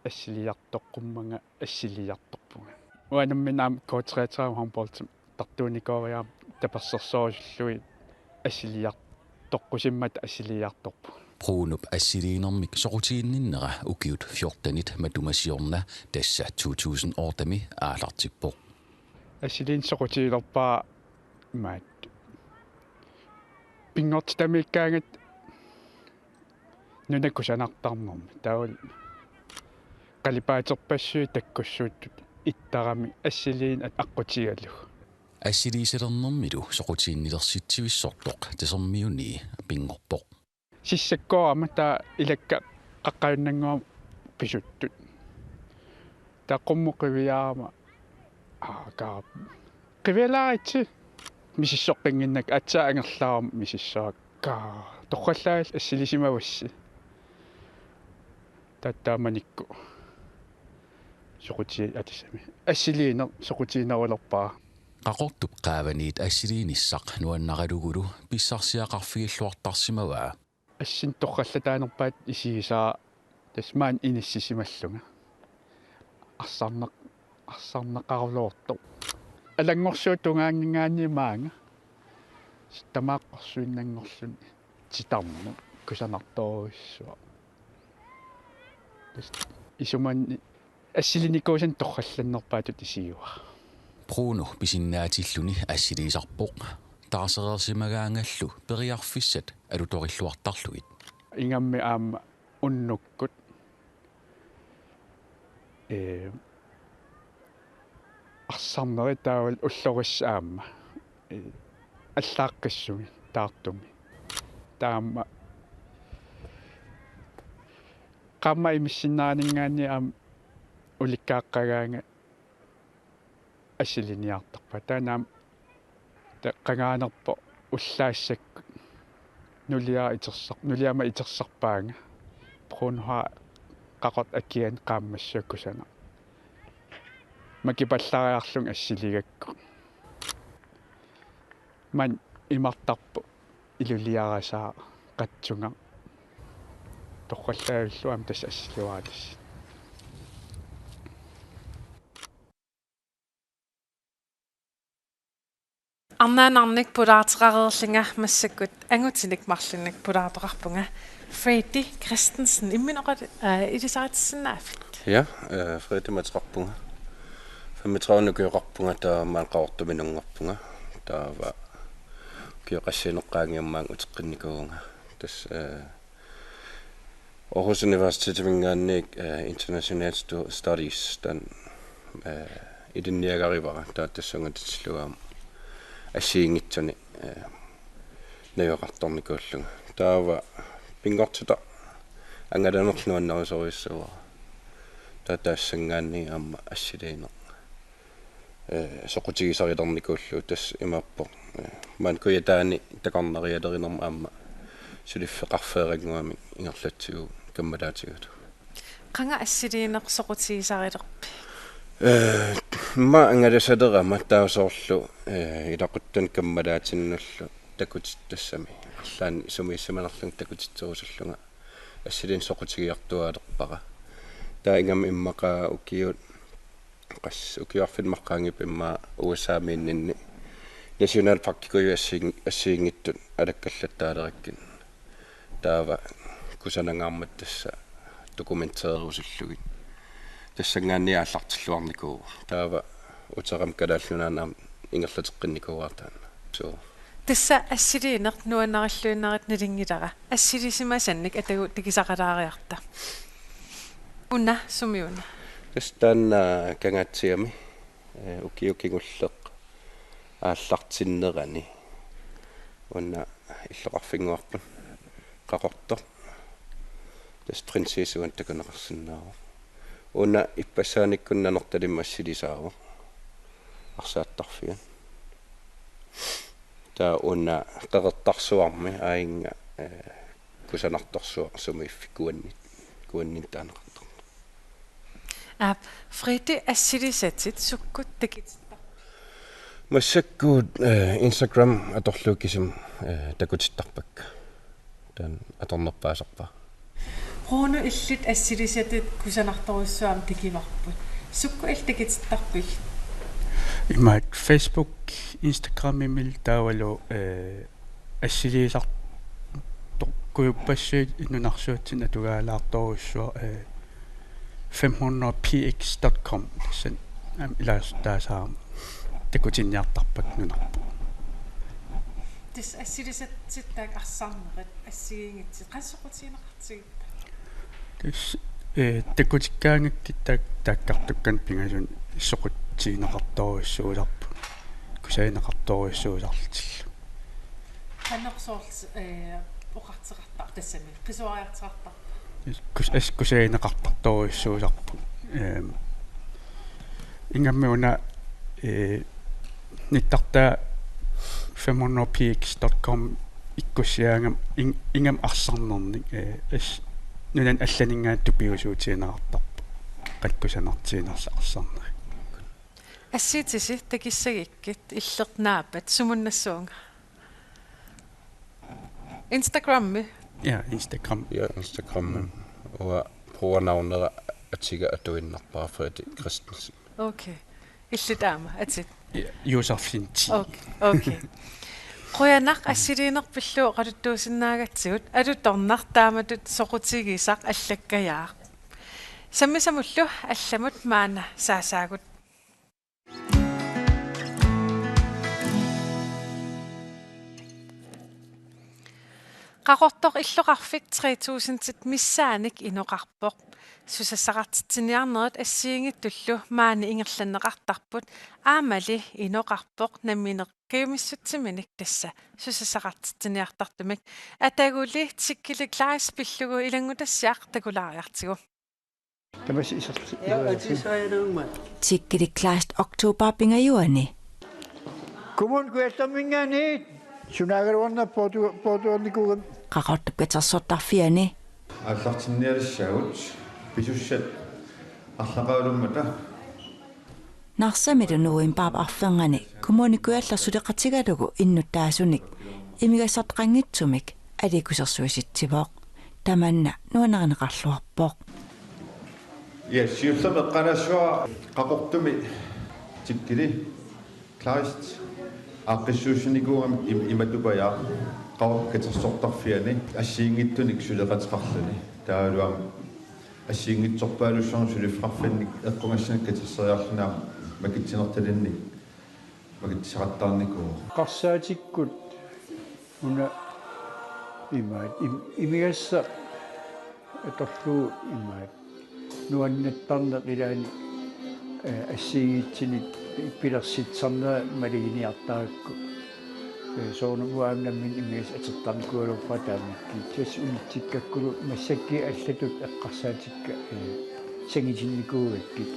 assiliiartoqqummanga assiliiartorpunga. Uanga nammineq aamma K treogtredive håndboldimi tartuunikuuara, aamma tapersersorusullugit assiliiartoqqusimmata assiliiartorpunga. Brunop assiliinermik soqutiginninnera ukiut fjortenit matuma siorna, tassa to tusind ottemi aallartippoq. Assiliineq soqutigilerpara imaattoq: pinngortitamiikkaangatta nuna kusanartarnermi, taavalu qalipaaterpassuit takkussuuttut ittarami assiliineq aqqutigalugu. Assiliisalernermilu soqutiginnilersitsivissortoq Tasermiunii pinngorpoq. Sissakkoorama taava ilakka qaqqajunnannguamik pisuttut. Taava qummut qiviarama: Aa, kaa, qivialaaritsi. Misissoqqinnginnakku, aatsaat angerlarama misissorakkit. Kaa, torrallaagallit assilisimavassi. Taava taamanikkut soquti-, aa, tassami assiliineq soqutiginerulerpara. Qaqortup qaavaniit assiliinissaq nuannaralugulu pissarsiaqarfigilluartarsimavaa. Assinik torrallataanerpaatut isigisara tassa maani inissisimallunga. Arsarneq-, arsarneqarluartoq. Alanngorsuup tungaanninngaanniit maanga. Taamaaqqorsuinnanngorluni titarneq kusanartorujussuaq. Tassa isumanni assilinikuusannik torrallannerpaatut isigivara. Bruno pisinnaatilluni assiliisarpoq, taarsereersimagaangallu periarfissat alutorilluartarlugit. Ingammik aamma unnukkut, ee, arsarnerit taavalu ullorissat aamma, ee, allaaqqissumik taartumik. Taava aamma qaammat imissinneraninngaanniit aamma ulikkaaqqagaangat assiliniartarpara. Taanna aamma ta-, qangaanerpoq ullaassakkut nuliara itersar-, nuliama itersarpaanga. Bruno har Qaqortoq akiani qaammassua kusanaq. Makipallariarlunga assiligakku. Maani imartarpoq iluliarasaaq qatsungaq. Torrallaavillugu aamma tassa assilivaatissat. Arnaannarnik pulaarteqareerlunga massakkut angutinik marlunnik pulaartoqarpunga. Freddy Christensen, imminut oqal-, aa, ilisaritissinnaaviuk? Ja, øh, Freddy ateqarpunga. Femogtredive ukioqarpunga, taava maani Qaqortumi inunngorpunga. Taava ukioq qassiuneq qaangiummat uteqqinnikuuvunga. Tassa, øh, Aarhus Universitetiminngaanniit, eh, International Stu-, Studies taanna, eh, ilinniagarivara, taava tassunga angutitsillugu aamma assigiinngitsuni, eh, najugaqartarnikuullunga. Taava pinngortitaq angalanerlu nuannarisorujussuuara. Taava tassanngaanniit aamma assiliineq, eh, soqutigisarilernikuullugu, tassa imaappoq, eh, maani kujataani takornarialerinermi aamma suliffeqarfeerannguamik ingerlatsigu kammalaatigalugu. Qanga assiliineq soqutigisarilerpit? Eh, immaqa angalasalerama taava soorlu, eh, ilaquttani kammalaatinnullu takutit-, tassami arlaannik sumiissimanerlunga takutitserusullunga assiliineq soqutigiartuaalerpara. Taava ingammik immaqa ukiut qas-, ukiut arfineq-marluk qaangiupput immaqa U S A-miinninni nationalparkikujut assiin-, assigiinngitsut alakkallattaalerakkit. Taava kusanangaarmata tassa dokumenteerusullugit. Tassanngaanniit aallartilluarnikuuvoq. Taava uterama Kalaallit Nunaanni aamma ingerlateqqinnikuuara taanna. Suu. Tassa assiliineq nuannarilluinnarit nalunngilara. Assilisimasannik atagu takusaqalaariarta. Una sumiuna? Tassa taanna Kangaatsiami, eh, ukioq kingulleq aallartinnerani. Una illoqarfinnguarput Qaqortoq. Tassa Prinsessi uani takuneqarsinnaavoq. Una ippassaanikkut Nanortalimmi assilisaavoq. Arsaattarfiani. Taava una Qeqertarsuarmi aajuna, eh, kusanartorsuaq sumiiffik kuanni-, kuanninni taaneqartartoq. Aap, Freddy, assilisatit sukkut takutittarpit? Massakkut, eh, Instagram atorlugu kisimi, eh, takutittarpakka. taanna atornerpaasarpara. Bruno, illit assilisatit kusanartorujussuit aamma takivarput. Sukkut illit takutittarpigit? Imaak Facebook, Instagramimil taavalu, eh, assiliisartoq kujuppassuit nunarsuatsinni atugaalaartorujussuaq, eh, fem hundrede P X dot com, tassani aamma ilaasortaasarama takutinniartarpakka nunarput. Tassa assilisatit taakku arsarnerit assigiinngitsut qanoq soqutigineqartigippata? Tassa, eh, takutikkaangakkit taak-, taakkartukkanik pingasunik soqutigineqartorujussuusarput. Kusagineqartorujussuusarlutillu. Qanoq soorlu, eh, oqartoqartarpa tassami? Qisuariartoqartarpa? Kus-, as-, kusagineqartartorujussuusarput. Ehm, ingammik una, eh, nittartaa fem hundrede P X dot com ikkussiaangama in-, ingammik arsarnernik, eh, as-, nunani allaninngaanniit tupigusuutigineqartarpoq. Qanoq kusanartiginersoq arsarnerit. Assigiittisi, takissagikkit, illit naappat, sumunnassuunga? Instagrammi? Ja, Instagram. Ja, Instagram. Uanga brugernavnera atiga atuinnarpara, Fredi Christensen. Okay. Illit aamma, atit? Ja, Josefin T. Okay, okay. Qujanaq assiliineq pillugu oqaluttuusinnaagatsigut, alutornaq taamatut soqutigisaq allakkajaaq. Sammisamullu allamut maanna saasaagut. Qaqortoq illoqarfik tre tusindit missaannik inoqarpoq. Susassaqartitsiniarnerit assigiinngitsullu maani ingerlanneqartarput, aammali inoqarpoq nammineq kajumissutsiminik, tassa susassaqartitsiniartartumik. Ataguli Tikkili Kleist pillugu ilanngutassiaq takulaariartigu. Tamassi iserlusi. Ja, atisaajaluummat. Tikkili Kleist oktober pingajuani. Kommune Kujallerminngaanniit sunaagaluarnerput poortu-, poortuarnikuugami. Qaqortup katersortarfiani. Aallartinnialissaagut pisussat arlaqaralummata. Narsamilu novembarip arfernganni Kommune Kujalleq suleqatigalugu innuttaasunik imigassartaqanngitsumik aliikkusersuisitsivoq. Tamanna nuannarineqarluarpoq. Ja, siullermik eqqaanassavara Qaqortumi Tikkili Kleist aaqqissuussinikuugami im-, imatupajaaq Qaqortup katersortarfiani assigiinngitsunik suleqateqarluni. Taavalu aamma assigiinngitsorpaalussuarnik suliffeqarfinnik eqqugassanik katerseriarluni aamma makitsinertalinnik makitsisaqattaarnikuuvoq. Eqqarsaatikkut una imaat im-, imigassaq atorlugu imaat nuannattarneq ilaanni, eh, assigiinngitsunik pilersitsisarnera maluginiartarakku. Eh, soorunami uanga nammineq imigassaq atortarnikuugaluarpara taamanikkut. Tassa unitsikkakkulu massakkut allatut eqqarsaatikka, eh, sangitinnikuugakkit.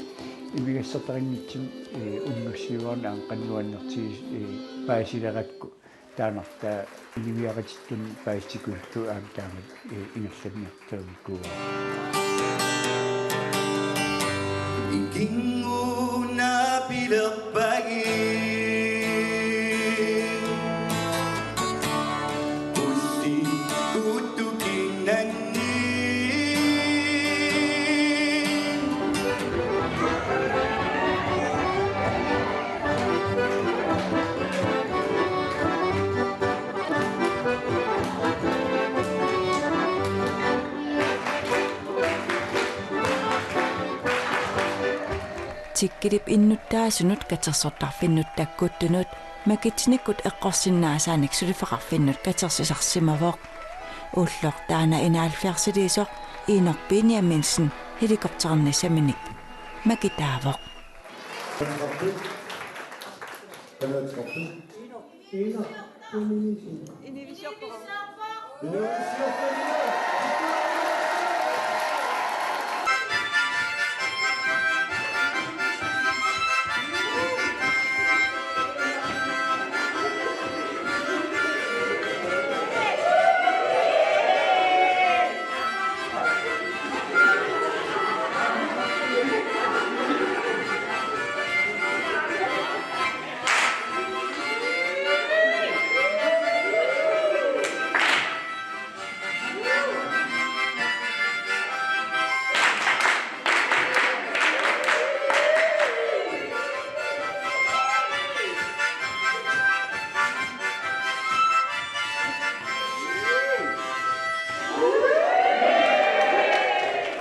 Imigassartaqanngitsumik, eh, unnussiuarneq aamma qanoq nuannertigisoq, eh, paasilerakku. Taannartaa inuiaqatitsinnut paasitikullu aamma taamatut, eh, ingerlanniartarnikuuara. Kingunapilerpagi. Ulli utukinanni. Tikkilip innuttaasunut katersortarfinnut takkuttunut makitsinikkut eqqorsinnaasaanik suliffeqarfinnut katersisarsimavoq. Ulloq taanna enoghalvfjerdsiliisoq Enok Benjaminsen helikopterinissaminik makitaavoq.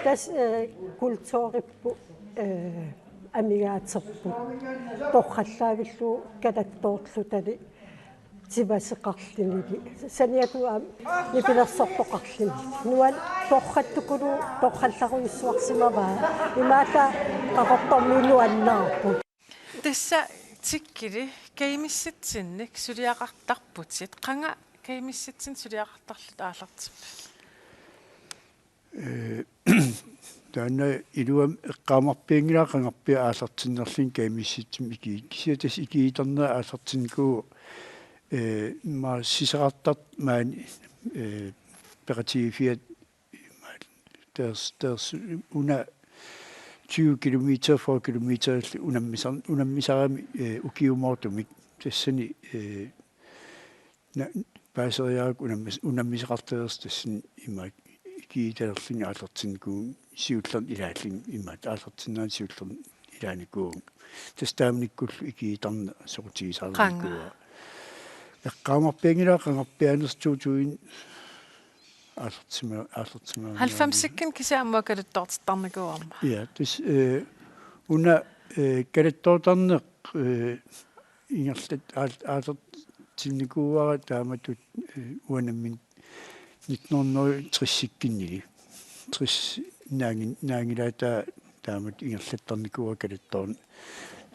As, eh, kulturipput, eh, amigaaterput. Torrallaavillugu kalattoorlutali timaseqarlunili. Saniatigut aamma nipilersortoqarluni. Nuan torrattukulu torrallarujussuarsimavaa. Imaattoq Qaqortormiut nuannaarput. Tassa Tikkili kajumissatsinnik suliaqartarputit. Qanga kajumissatsinnik suliaqartarlutit aallartippit? Ee, taanna iluamik eqqaamarpianngilara qangarpiaq aallartinnerlunga kajumissatsinnik ikii-, kisianni tassa ikiuutarneq aallartinnikuuvoq, ee, immaqa sisorartartut maani, ee, peqatigiiffiat, tassa, tassa una tyve kilometer, fyrre kilometer unammisar-, unammisarami, ee, ukiumoortumik tassani, ee, na-, paaseriarakku unammis-, unammisaqartalersoq tassani imaak ikiuutalerlunga aallartinnikuuvunga siullermik ilaallunga imaak aallartinnerani siullermik ilaanikuuvunga. Tassa taamanikkullu ikiuutarneq soqutigisarnikuuara. Qanga. Eqqaamarpianngilara qangarpiaanersoq to tusind aallartima-, aallartima-. Halvfemsikkut kisianni aamma kalattoortittarnikuuarma. Ja, tassa, eh, una, eh, kalattoortarneq, eh, ingerlat-, aal-, aallartinnikuuara taamatut, eh, uanga nammineq nitten hundrede og tres-ikkunnili. Tres naanngin-, naanngilaat taamatut ingerlattarnikuuara kalattoorneq.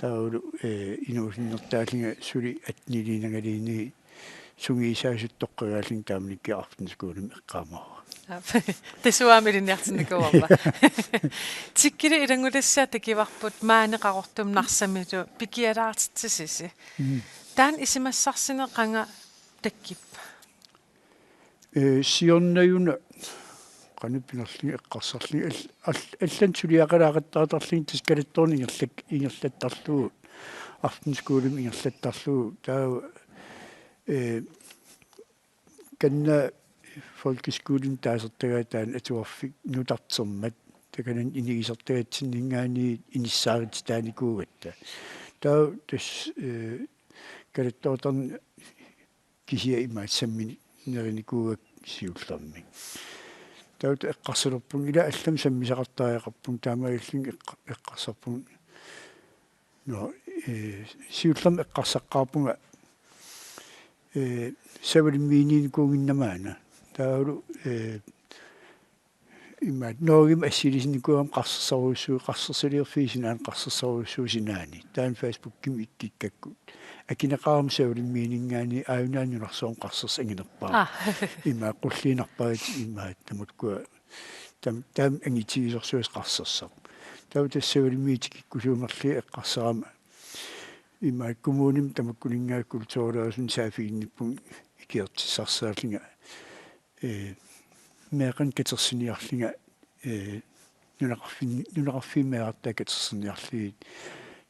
Taavalu, eh, inuusunnertaallunga suli attenilinangaluunniit sungiusaasutut toqqagaallunga taamanikkut aftenskolemut eqqaamavara. Aap. Tassa uanga ilinniartinnikuuarma. Tikkili ilanngutassiaq takuarput maani Qaqortumi Narsamilu pikialaartitsisusi. Mm. Taanna isumassarsineq qanga takkuppa? Ee, siorna-una qanoq pinerlunga eqqarsarlunga al-, al-, allanut suliaqalaaqattaartarlunga tassa kalattoorneq ingerlak-, ingerlattarlugu, aftenskolemut ingerlattarlugu, taava, ee, Kanna folkeskolimi taasertagaat taanna atuarfik nutartermat, takanani inigisartagatsinninngaanniit inissaarutitaanikuugatta. Taava tassa, ee, kalattoortarneq kisiat imaattoq sammineq nerinikuuakka siullermik. Taava eqqarsalerpunga, ila allamik sammisaqartariaqarpunga, taamaalillunga eqqa-, eqqarsarpunga. Nå, eh, siullermik eqqarsaqqaarpunga, eh, Savalimmiinikuunnginnama una. Taavalu, eh, imaattoq Norgemi assilisinnikuugama qarsersorujussuuvoq, qarsersuliorfiup sinaani, qarsersorujussuuvoq sinaani. Taanna Facebookimi ikkukkakku. Akineqarama Savalimmiininngaanniit aajuna nunarsuarmi qarsersut anginerpaat. Ah. Imaattoq qulliinnarpaat imaattoq tamakkua tam-, taama angitigisorsuaq qarsersaq. Taava tassa Savalimmiut tikikkusuumerlugit eqqarsarama. Imaattoq kommunimi tamakkuninngaanniit kulturersuinermi saaffiginnippunga ikiortissarsiorlunga. Ee, meeqqanik katersiniarlunga, ee, nunaqarfin-, nunaqarfiit meerartaat katersorniarlugit.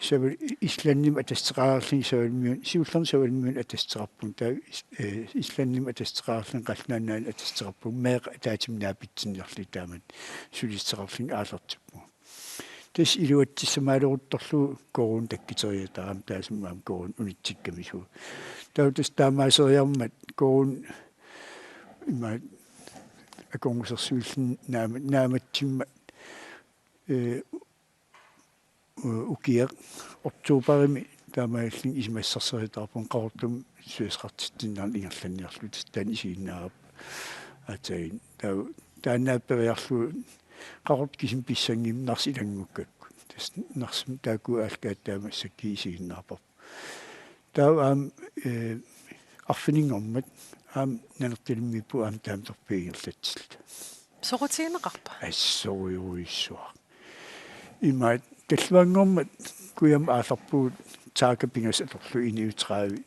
Sava-, Islandimi atassuteqarlunga Savalimmiunut, siullermik Savalimmiunut atassuteqarpunga, taava Is-, ee, Islandimi atassuteqarlunga Qallunaat Nunaannut atassuteqarpunga, meeqqat ataatsimik naapitsinniarlugit taamatut sulissuteqarlunga aallartippunga. Tassa iluatsissamaaleruttorlugu corona takkuteriataarami, taassuma aamma corona unitsikkamisigu. Taava tassa taamaaseriarmat corona ima akornusersuilluni naama-, naammatsimmat, ee, u-, ukiaq oktobarimi taamaalillunga isumassarsioritaarpunga Qaqortumi suliaqartitsinermi ingerlanniarlugu, tassa taanna isiginnaarpara aatsaat. Taava taanna periarlugu Qaqortoq kisimi pissanngimmat Narsaq ilanngukkakku. Tassa Narsami taakku aallakaatitaat massakkut isiginnaarparput. Taava aamma, eh, arfininngormat aamma Nanortalimmiipput aamma taamatorpiaq ingerlatsilluta. Soqutigineqarpa? Assorujorujussuaq. Imaattoq tallimanngormat kujammut aallarpugut taakku pingasut atorlugit enogtredive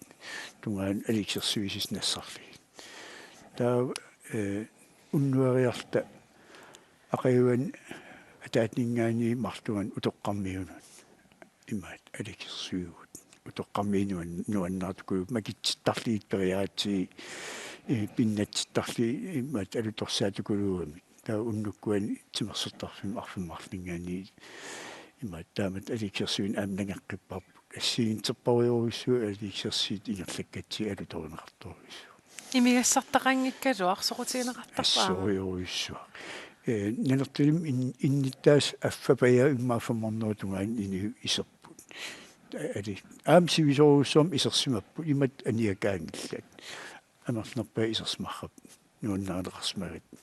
tungaanut aliksersuisussat nassarlugit. Taava, eh, unnueriarluta aqaguani ataataninngaanniit marlunngani utoqqarmiunut. Imaattoq aliksersuivugut. Utoqqarmiut nuan-, nuannaartukuluupput, makitsittarlugit periaatsigit, eh, pinnatsittarlugit imaattoq alutorsaattukuluugamik. Taava unnukkuani timersortarfimmi arfineq-marlunninngaanniit imaattoq taamatut aliksersuineq aamma nangeqqipparput. Assigiinngitsorpassuarujussuuvoq aliksersuisut ingerlakkatsigit alutorineqartorujussuuvoq. Imigassartaqanngikkaluaq soqutigineqartarpa aamma? Assorujorujussuaq. Ee, Nanortalimmi in-, innuttaasut affapajaat immaqa femhundrede tungaanut inuit iserput. Ali aamma sivisoorujussuarmik isersimapput, imatut aniakaanngillat. Amerlanerpaat isersimapput nuannarineqarsimagatta.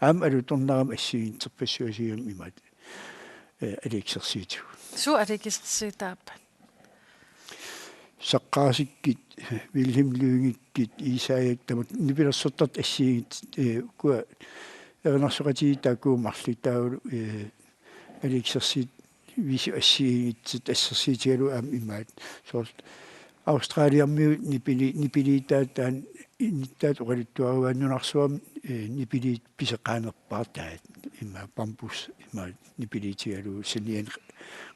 Aamma alutornarami assigiinngitsorpassuarnik imatut, ee, aliikkusersuutigut. Suut aliikkusersuutaappat? Saqqaasikkut, Vilhelm Lyngekkut, Isaiak, tamat nipilersortartut assigiinngitsut, ee, ukua erinarsoqatigiit taakku marluk taavalu, ee, aliikkusersuut-, -visut assigiinngitsut assersuutigalugu aamma imaat. Soorlu Australiamiut nipili-, nipiliutaat taanna innuttaasut oqaluttuaruaat nunarsuarmi, ee, nipiliut pisoqaanerpaartaat, imaat bambus, imaat nipiliutigalugu saniani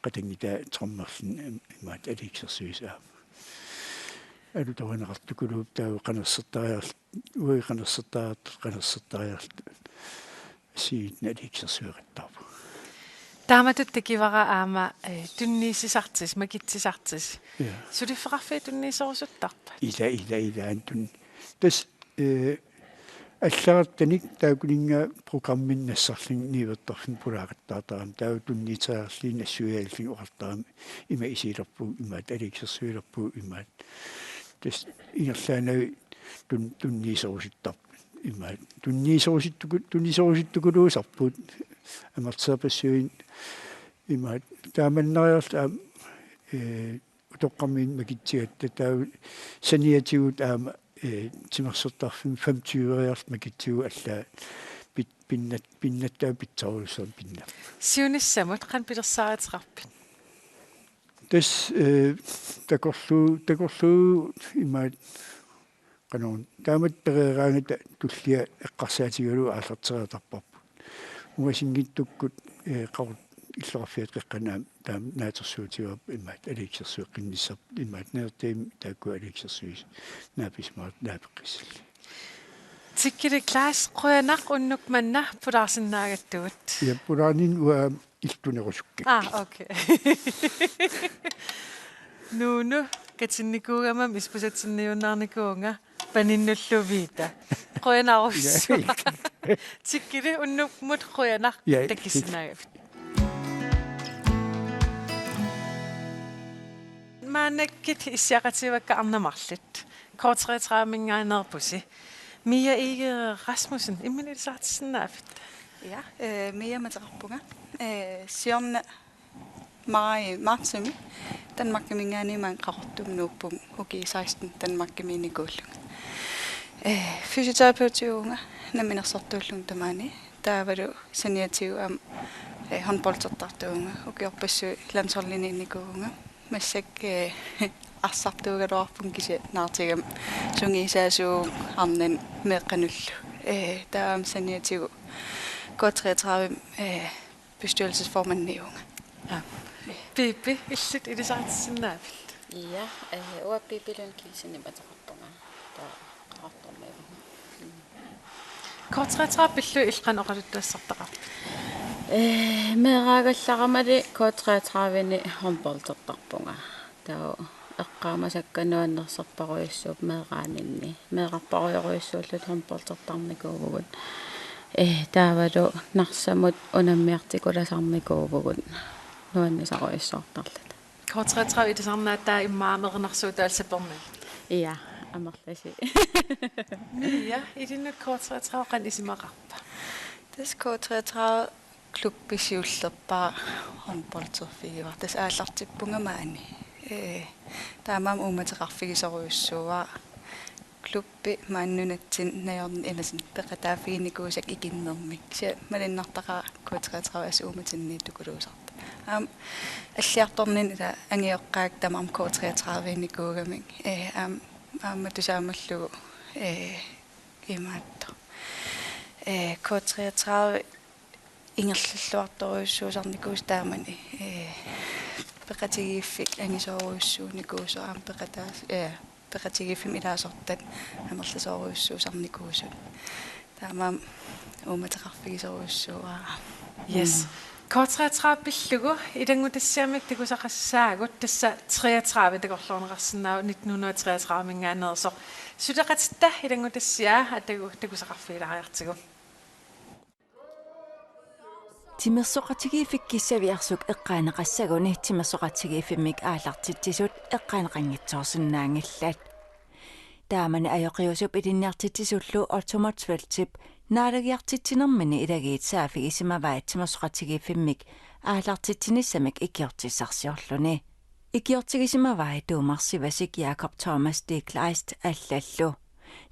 qatanngutaa trommerluni imaat aliikkusersuisut aamma. Alutorineqartukuluupput taava qanersertariarl-, uagut qanersertariartut, qanersertariarluta assigiinngitsunik aliikkusersueqattaarpugut. Taamatut tekivara aamma, ee, tunniussisartusi, makitsisartusi. Ja. Suliffeqarfiit tunniusorusuttarpat? Ila, ila, ila, aamma tun-, tassa, ee, allagartanik taakkuninnga programmini nassarluni niuertarfimmi pulaaqattaartarami, taava tunniuteriarlugit nassuiaallugit oqartarami, ima isigilerpugut imaat, aliikkusersuilerpugut imaat. Tassa ingerlaannavik tun-, tunniusorusuttarput imaat. Tunniusorusuttuku-, tunniusorusuttukuluusarput amerlasoorpassuit imaat. Taamannariarluta aamma, ee, utoqqarmiunut makitsigatta taava saniatigut aamma, ee, timersortarfimmi femogtyveriarluta makitsigatta allaat pit-, pinnat-, pinnattaaq pitsaarujussuarmik pinnapput. Siunissamut qanoq pilersaaruteqarpit? Tassa, ee, takorluu-, takorluuvugut imaat qanoq taamatut pereeraangata tullia eqqarsaatigalugu aallartereertarparput. Ungasinngitsukkut, ee, qaqut illoqarfiata qeqqanut aamma taama naatsorsuutigaarput imaat aliikkusersueqqinnissarput imaat Nanortalimmi taakku aliikkusersuisut naapisimaartut naapeqqissallugit. Tikkili Klaas, qujanaq unnuk manna pulaarsinnaagattugut. Ja, pulaarninni uanga iltunerusukkakku. Ah, okay. Nuunu, katinnikuugama isipusatsinniunnaarnikuuvunga paninnulluunniit. Qujanarsuaq. Tikkili unnummut qujanaq. Ja, takissinnaagavit. Maannakkut issiaqatigivakka arnat marluk. K treogtredive-minngaanneerpusi. Mia Egede Rasmussen, imminut ilisaritissinnaaviuk? Ja, øh, Mia ateqarpunga. Øh, siorna maj, martsimi Danmarkiminngaanniit maani Qaqortumi nuuppunga, ukiut seksten Danmarkimiinnikuullunga. Øh, fysioterapeutiuvunga namminersortuullunga tamaani. Taavalu saniatigut aamma, øh, håndboldertartuuvunga. Ukiorpassuit landsholdiniinnikuuvunga. Massakkut, øh, arsartuugaluarpunga kisianni naartigama sungiusaasuuvunga arnani meeqqanullu. Øh, taava aamma saniatigut K treogtredive, øh, bestyrelsesformandiuvunga. Ja. Pipi, illit ilisaritissinnaaviuk? Ja, øh, uanga Pipi Lund Kielsenimik ateqarpunga. Taava Qaqortormiuvunga. K treogtredive pillugu illit qanoq oqaluttuassartaqarpit? Ee, meeraagallarama K treogtredive-ni håndboldertarpunga. Taava eqqaamasakka nuannersorparujussuupput meeraaninni. Meerarparujorujussuulluta håndboldertarnikuuvugut. Ee, taavalu Narsamut unammiartikulasarnikuuvugut nuannisarujussuartarluta. K treogtredive ilisarnaataa immaqa erinarsuutaalu sapernagu. Ja, amerlasi. Mia, ilinnut K treogtredive qanoq isumaqarpa? Tassa K treogtredive klubbi siullerpaaq håndbolderfigivara. Tassa aallartippunga maani. Ee, taamaammat uummateqarfigisorujussuuara. Klubbi maani nunatsinni najornit ilaat peqataaffiginikuusakka ikinnermik. Kisianni malunnartaqaaq K treogtredive assut uummatinnikuusartoq. Aamma alliartorninni ila angajoqqaakka tamarmik K treogtredive-nikuugamik. Ee, aam-, aamma tusaamallugu, ee, imaattoq. Ee, K treogtredive ingerlalluartorujussuusarnikuusoq taamani, ee, peqatigiiffik angisoorujussuunikuusoq aamma peqataas-, ee, peqatigiiffimmik ilaasortat amerlasoorujussuusarnikuusut. Taamaammat uummateqarfigisorujussuuara. Yes. Mm. K treogtredive pillugu ilanngutassiamik takusaqassaagut, tassa treogtredive takorloorneqarsinnaavoq, nitten hundrede og treogtredive-minngaanneersoq. Suleqatitta ilanngutassiaa atagu takusaqarfigilaariartigu. Timersoqatigiiffik Kissaviarsuk eqqaaneqassaguni timersoqatigiiffimmik aallartitsisut eqqaaneqanngitsoorsinnaanngillat. Taamani ajoqiusup ilinniartitsisullu Otto Motzfeldtip naalagiartitsinermini ilagiit saaffigisimavai timersoqatigiiffimmik aallartitsinissamik ikiortissarsiorluni. Ikiortigisimavai tuumarsivasik Jakob Thomas de Kleist allallu.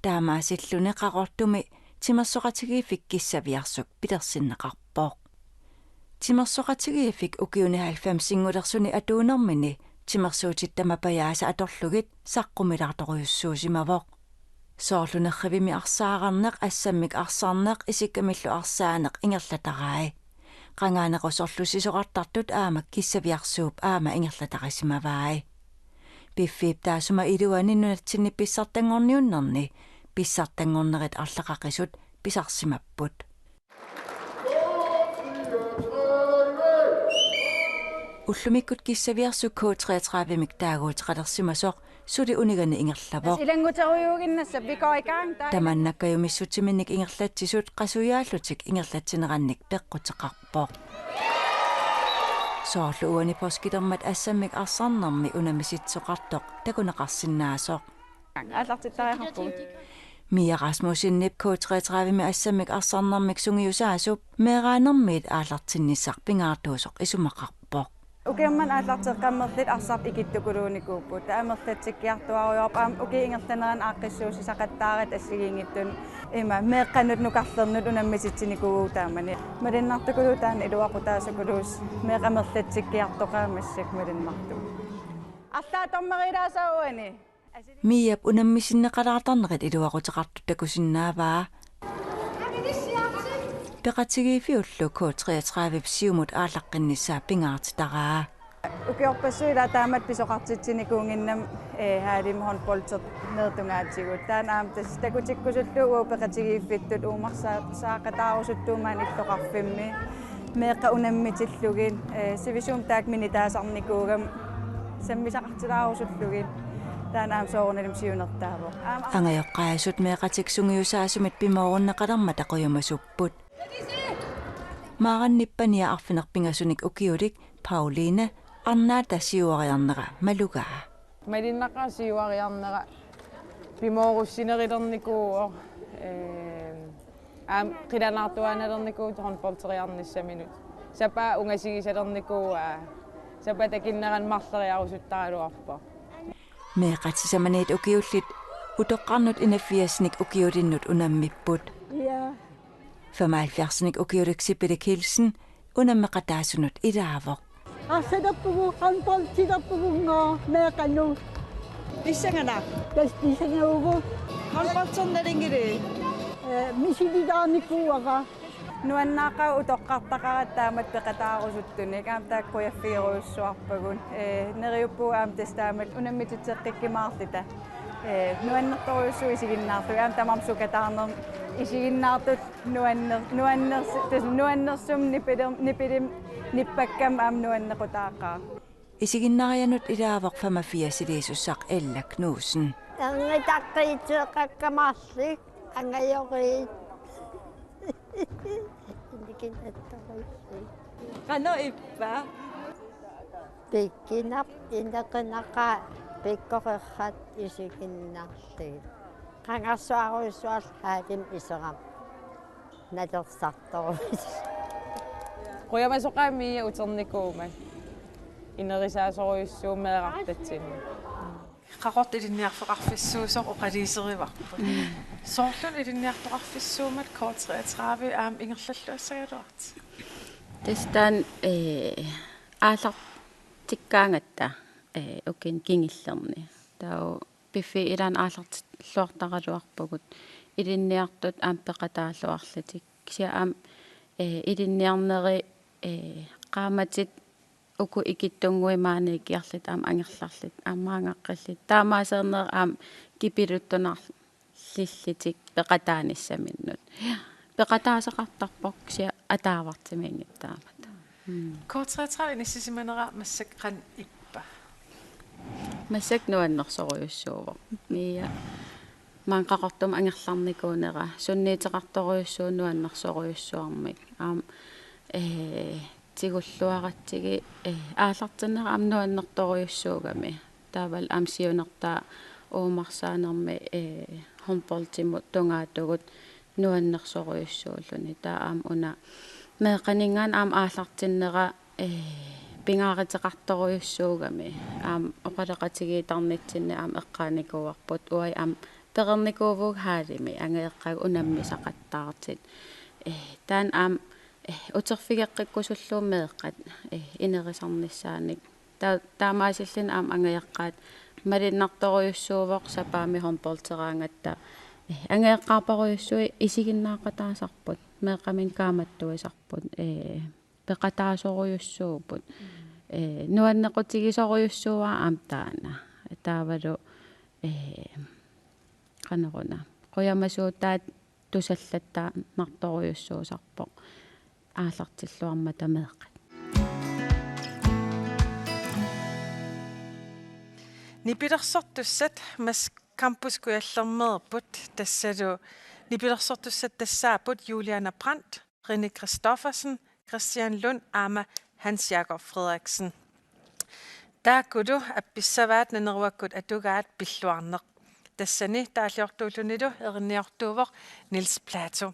Taamaasilluni Qaqortumi timersoqatigiiffik Kissaviarsuk pilersinneqarpoq. Timersoqatigiiffik ukiuni halvfemsinngulersuni atuunermini timersuutit tamapajaasa atorlugit saqqumilaartorujussuusimavoq. Soorlu nerrivimmi arsaararneq, assammik arsarneq, isikkamillu arsaaneq ingerlatarai. Qangaanerusorlu sisorartartut aamma Kissaviarsuup aamma ingerlatarissimavai. Piffiip taassuma iluani nunatsinni pissartanngorniunnerni pissartanngornerit arlaqaqisut pisarsimapput. Ullumikkut Kissaviarsuk K treogtredivemik taaguuteqalersimasoq suli unigani ingerlavoq. Ilannguterujuuginnassapput, vi går i gang. Tamanna kajumissutsiminnik ingerlatsisut qasujaarlutik ingerlatsinerannik peqquteqarpoq. Soorlu uani poorskilermat assammik arsarnermi unammisitsisoqartoq takuneqarsinnaasoq. Aallartittariaqarpugut. Mia Rasmussenip K treogtredivemi assammik arsarnermik sungiusaasup meeraanermiit aallartinnissaq pingaartuusoq isumaqarpoq. Ukiummat aallarteqqammerlit arsartut ikittukuluunikuupput. Taava amerlatsikkiartuaarujoorput aamma ukiup ingerlanerani aaqqissuussisaqattaarit assigiinngitsunik, ima meeqqanut nukarlernut unammisitsinikuuvugut taamani. Malunnartukuluuvoq taanna iluaqutaasukuluusoq, meeqqat amerlatsikkiartoqaat massakkut malunnartumik. Arlaat dommerilaassavani. Miap unammisinneqalaartarnerit iluaquteqartut takusinnaavaa. Peqatigiiffiullu K treogtredivep siumut aallaqqinnissaa pingaartitaraa. Ukiorpassuit ilaa taamatut pisoqartitsinikuunnginnamik, eh, Herlev håndboldeqarnerat tungaatigut. Taanna aamma tassa takutikkusullugu uagut peqatigiiffittut uumarsaa-, saaqataarusuttuuvoq maani illoqarfimmi. Meeqqat unammitillugit, eh, sivisuumik taakku minitaasarnikuugamik sammisaqartilaarusullugit. Taanna aamma soorunalimi siunertaavoq. Aamma angajoqqaajasut meeqqatik sungiusaasumit pimoorunneqalermata qujamasupput. Maarannip pania arfineq-pingasunik ukiulik Pauline arnaata siuariarnera malugaa. Malunnaqaaq siuariarnera pimoorussinerulernikuuvoq, ee, aamma qilanaartuaannalernikuuvoq håndbolderiarnissaminut. Sapaat ungasigisalernikuuaa, sapaat takunneranut marloriarusuttaraluarpoq. Meeqqat sisamaniit ukiullit utoqqarnut enogfirsinik ukiulinnut unammipput. Ja. Femoghalvfjerdsinik ukiulik Sipilek Kielsen unammeqataasunut ilaavoq. Arsalerpugut, håndboldilerpugut meeqqanut. Pissanganaq? Tassa pissangavugut. Håndbolderneq nalunngili? Eh, misililaarnikuuara. Nuannaaqaaq utoqqartaqaratta taamatut peqataarusuttunik, aamma taakku qujaffigerujussuarpagut. Eh, neriuppugut aamma tassa taamatut unammititseqqikkumaarluta. Eh, nuannertorujussuuvoq isiginnaarlugu, aamma tamarmik sukataarnermik isiginnaartut nuanner-, nuanner-, tassa nuannersumik nipiler-, nipilim-, nippakkamik aamma nuannequtaaqaaq. Isiginnaarianut ilaavoq femogfirsiliisussaq Ella Knudsen. Erngitaqqiitseeqqakka marluk angajoriit. Inikinattorujussuit. Qanoq ippa? Pikkunaq, inequnaqaaq, pikkoreerpat isiginnaarlugit. Qangarsuarujussuarlu Herlevimi iserama. Nalersartorujussuuvoq. Qujamasoqaaq Mia uternikuummat. Inerisaasorujussuuvoq meerartatsinni. Qaqortoq ilinniarfeqarfissuusoq oqaluuserivarput. Mm. Soorlumi ilinniartoqarfissuummat K treogtredive aamma ingerlalluassagaluartoq. Tassa taanna, eh, aallartikkaangatta, eh, ukiuni kingullerni. Taava piffiit ilaanni aallartilluartaraluarpugut. Ilinniartut aamma peqataalluarlutik. Kisianni aamma, eh, ilinniarneri, eh, qaammatit uku ikittunnguit maaniikkiarlutik aamma angerlarlutik aamma maanngaqqillutik. Taamaasernerit aamma kipiluttunarlillutik peqataanissaminnut. Peqataasaqartarpoq kisianni ataavartumiinngitsoq taamatut. Mm. K treogtredive inissisimanera massakkut qanoq ippa? Massakkut nuannersorujussuuvoq. Mia maani Qaqortumi angerlarnikuunera sunniuteqartorujussuuvoq nuannersorujussuarmik. Aamma ee, tigulluaratsigit, ee, aallartinnera aamma nuannertorujussuugami. Taavalu aamma siunertaa uumarsaanermi, ee, håndboldimut tungaatigut nuannersorujussuulluni. Taava aamma una meeqqaninngaanniit aamma aallartinnera, ee, pingaaruteqartorujussuugami. Aamma oqaloqatigiittarnitsinni aamma eqqaanikuuarput. Uagut aamma pereernikuuvugut hallimi, angajoqqaagut unammisaqattaartut. Ee, taanna aamma, ee, uterfigeqqikkusullugu meeqqat, ee, inerisarnissaannik. Ta-, taamaasilluni aamma angajoqqaat malunnartorujussuuvoq sapaammi håndbolderaangatta, ee, angajoqqaarparujussuit isiginnaaqataasarput, meeqqaminnut kaammattuisarput, ee, peqataasorujussuupput. Ee, nuannequtigisorujussuuara aamma taanna. Taavalu, ee, qanoruna. Qujamasuutaat tusallattaannartorujussuusarpoq aallartilluarmata meeqqat. Nipilersortussat Mads Campus Kujallermeerput, tassalu nipilersortussat tassaapput Juliane Brandt, René Christoffersen, Christian Lund aamma Hans Jakob Frederiksen. Taakkulu appissavaat Naneruakkut atugaat pilluarneq. Tassani taalliortuullunilu erinniortuuvoq Niels Platou.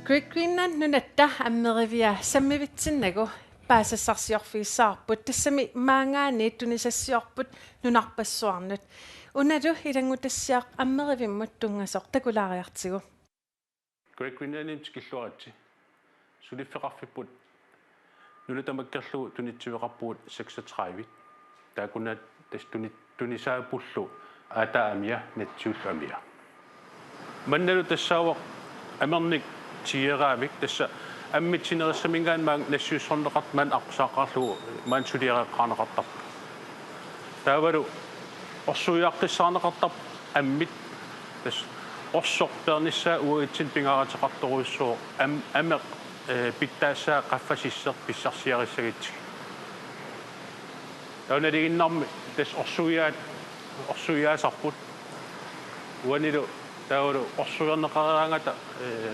Great Greenland Nunatta Ammerivia sammivitsinnagu paasissarsiorfigissavarput, tassami maanngaanniit tunisassiorput nunarpassuarnut. Unalu ilanngutassiaq Ammerivimmut tunngasoq takulaariartigu. Great Greenlandimi tikilluaritsi. Suliffeqarfipput nuna tamakkerlugu tunitsiveqarpugut seksogtredive. Taakkununnga tassa tuni-, tunisaappullu aataa amia, natsiullu amia. Mannalu tassaavoq amernik tigeeraavik, tassa ammit sinerissaminngaanniit maanga nassiussorneqartoq maani aqqusaarlugu maani suliareqqaarneqartarpoq. Taavalu orsuiaaqqissaarneqartarpoq ammit, tassa orsoq peernissaa uagutsinnut pingaaruteqartorujussuuvoq am-, ameq, ee, pitsaassaaq qaffasisseq pissarsiarissagutsigit. Taava nalinginnarmi tassa orsuiaat, orsuiaasarput. Uanilu taavalu orsuiarneqareeraangata, ee,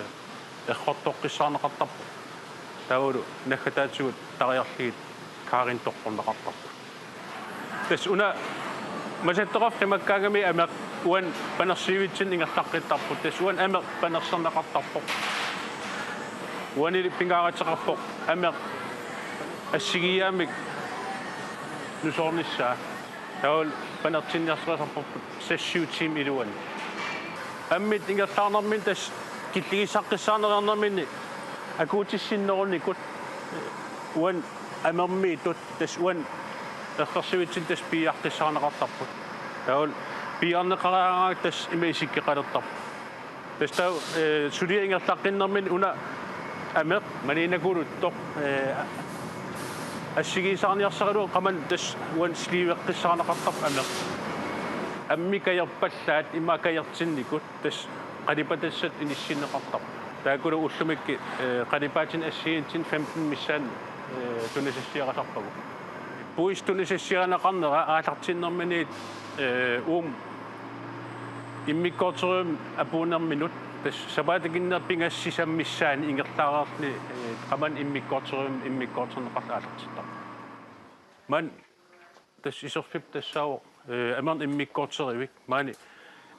errortoqqissaarneqartarpoq. Taavalu naggataatigut tariarlugit Kaarin toqqorneqartarput. Tassa una masattoqarfik qimakkaangami ameq uani panersiivitsinni ingerlaqqittarpoq. Tassa uani ameq panerserneqartarpoq. Uanili pingaaruteqarpoq ameq assigiiaamik nusoornissaa. Taavalu panertinniarsarisarparput seks syv timer iluanni. Ammit ingerlaarnerminni tassa killigissaqqissaarneq ajornerminni akuutissinnerunikut uani amermiittut tassa uani eqqarsivitsinni tassa piiaqqissaarneqartarput. Taavalu piiarneqaraangakkit tassa ima isikkoqalertarpoq. Tassa taava, eh, suliap ingerlaqqinnerminni una ameq maaniinnakuluttoq, eh, assigiissaarniarsaralugu qamani tassa uani sleeveqqissaarneqartarpoq ameq. Ammit kajerpallaat ima kajertinnikut tassa qalipatassat inissinneqartarput. Taakkulu ullumikkut, eh, qalipaatinik assigiinngitsunik femten missaani, eh, tunisassiarisarpagut. Puisit tunisassiarineqarnera aallartinnerminiit, eh, uuma immikkoortorivimmi apuunnerminut tassa sapaatip akunneri pingasut sisamat missaanni ingerlaarluni, eh, qamani immikkoortorivimmi immikkoortorneqarluni aallartittarpoq. Maani tassa iserfipput tassaavoq, eh, amerneq immikkoortorivik, maani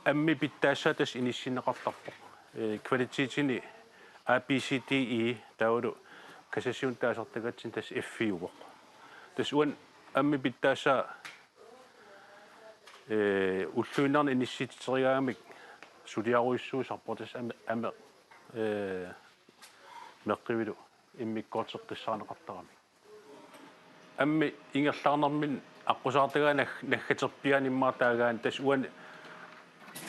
ammip pitsaassaa tassa inissinneqartarpoq. Eh, kvalitetinik A B C D E taavalu kassassionik taasartagatsigu tassa F-iuvoq. Tassa uani ammip pitsaassaa, eh, ulluinnarni inissitsiserigaangamik suliarujussuusarpoq tassa ame-, ameq, eh, meqqivilu immikkoorteqqissaarneqartaramik. Ammip ingerlaarnerminni aqqusaartagaat nag-, naggaterpiaani immaqa taagaani tassa uani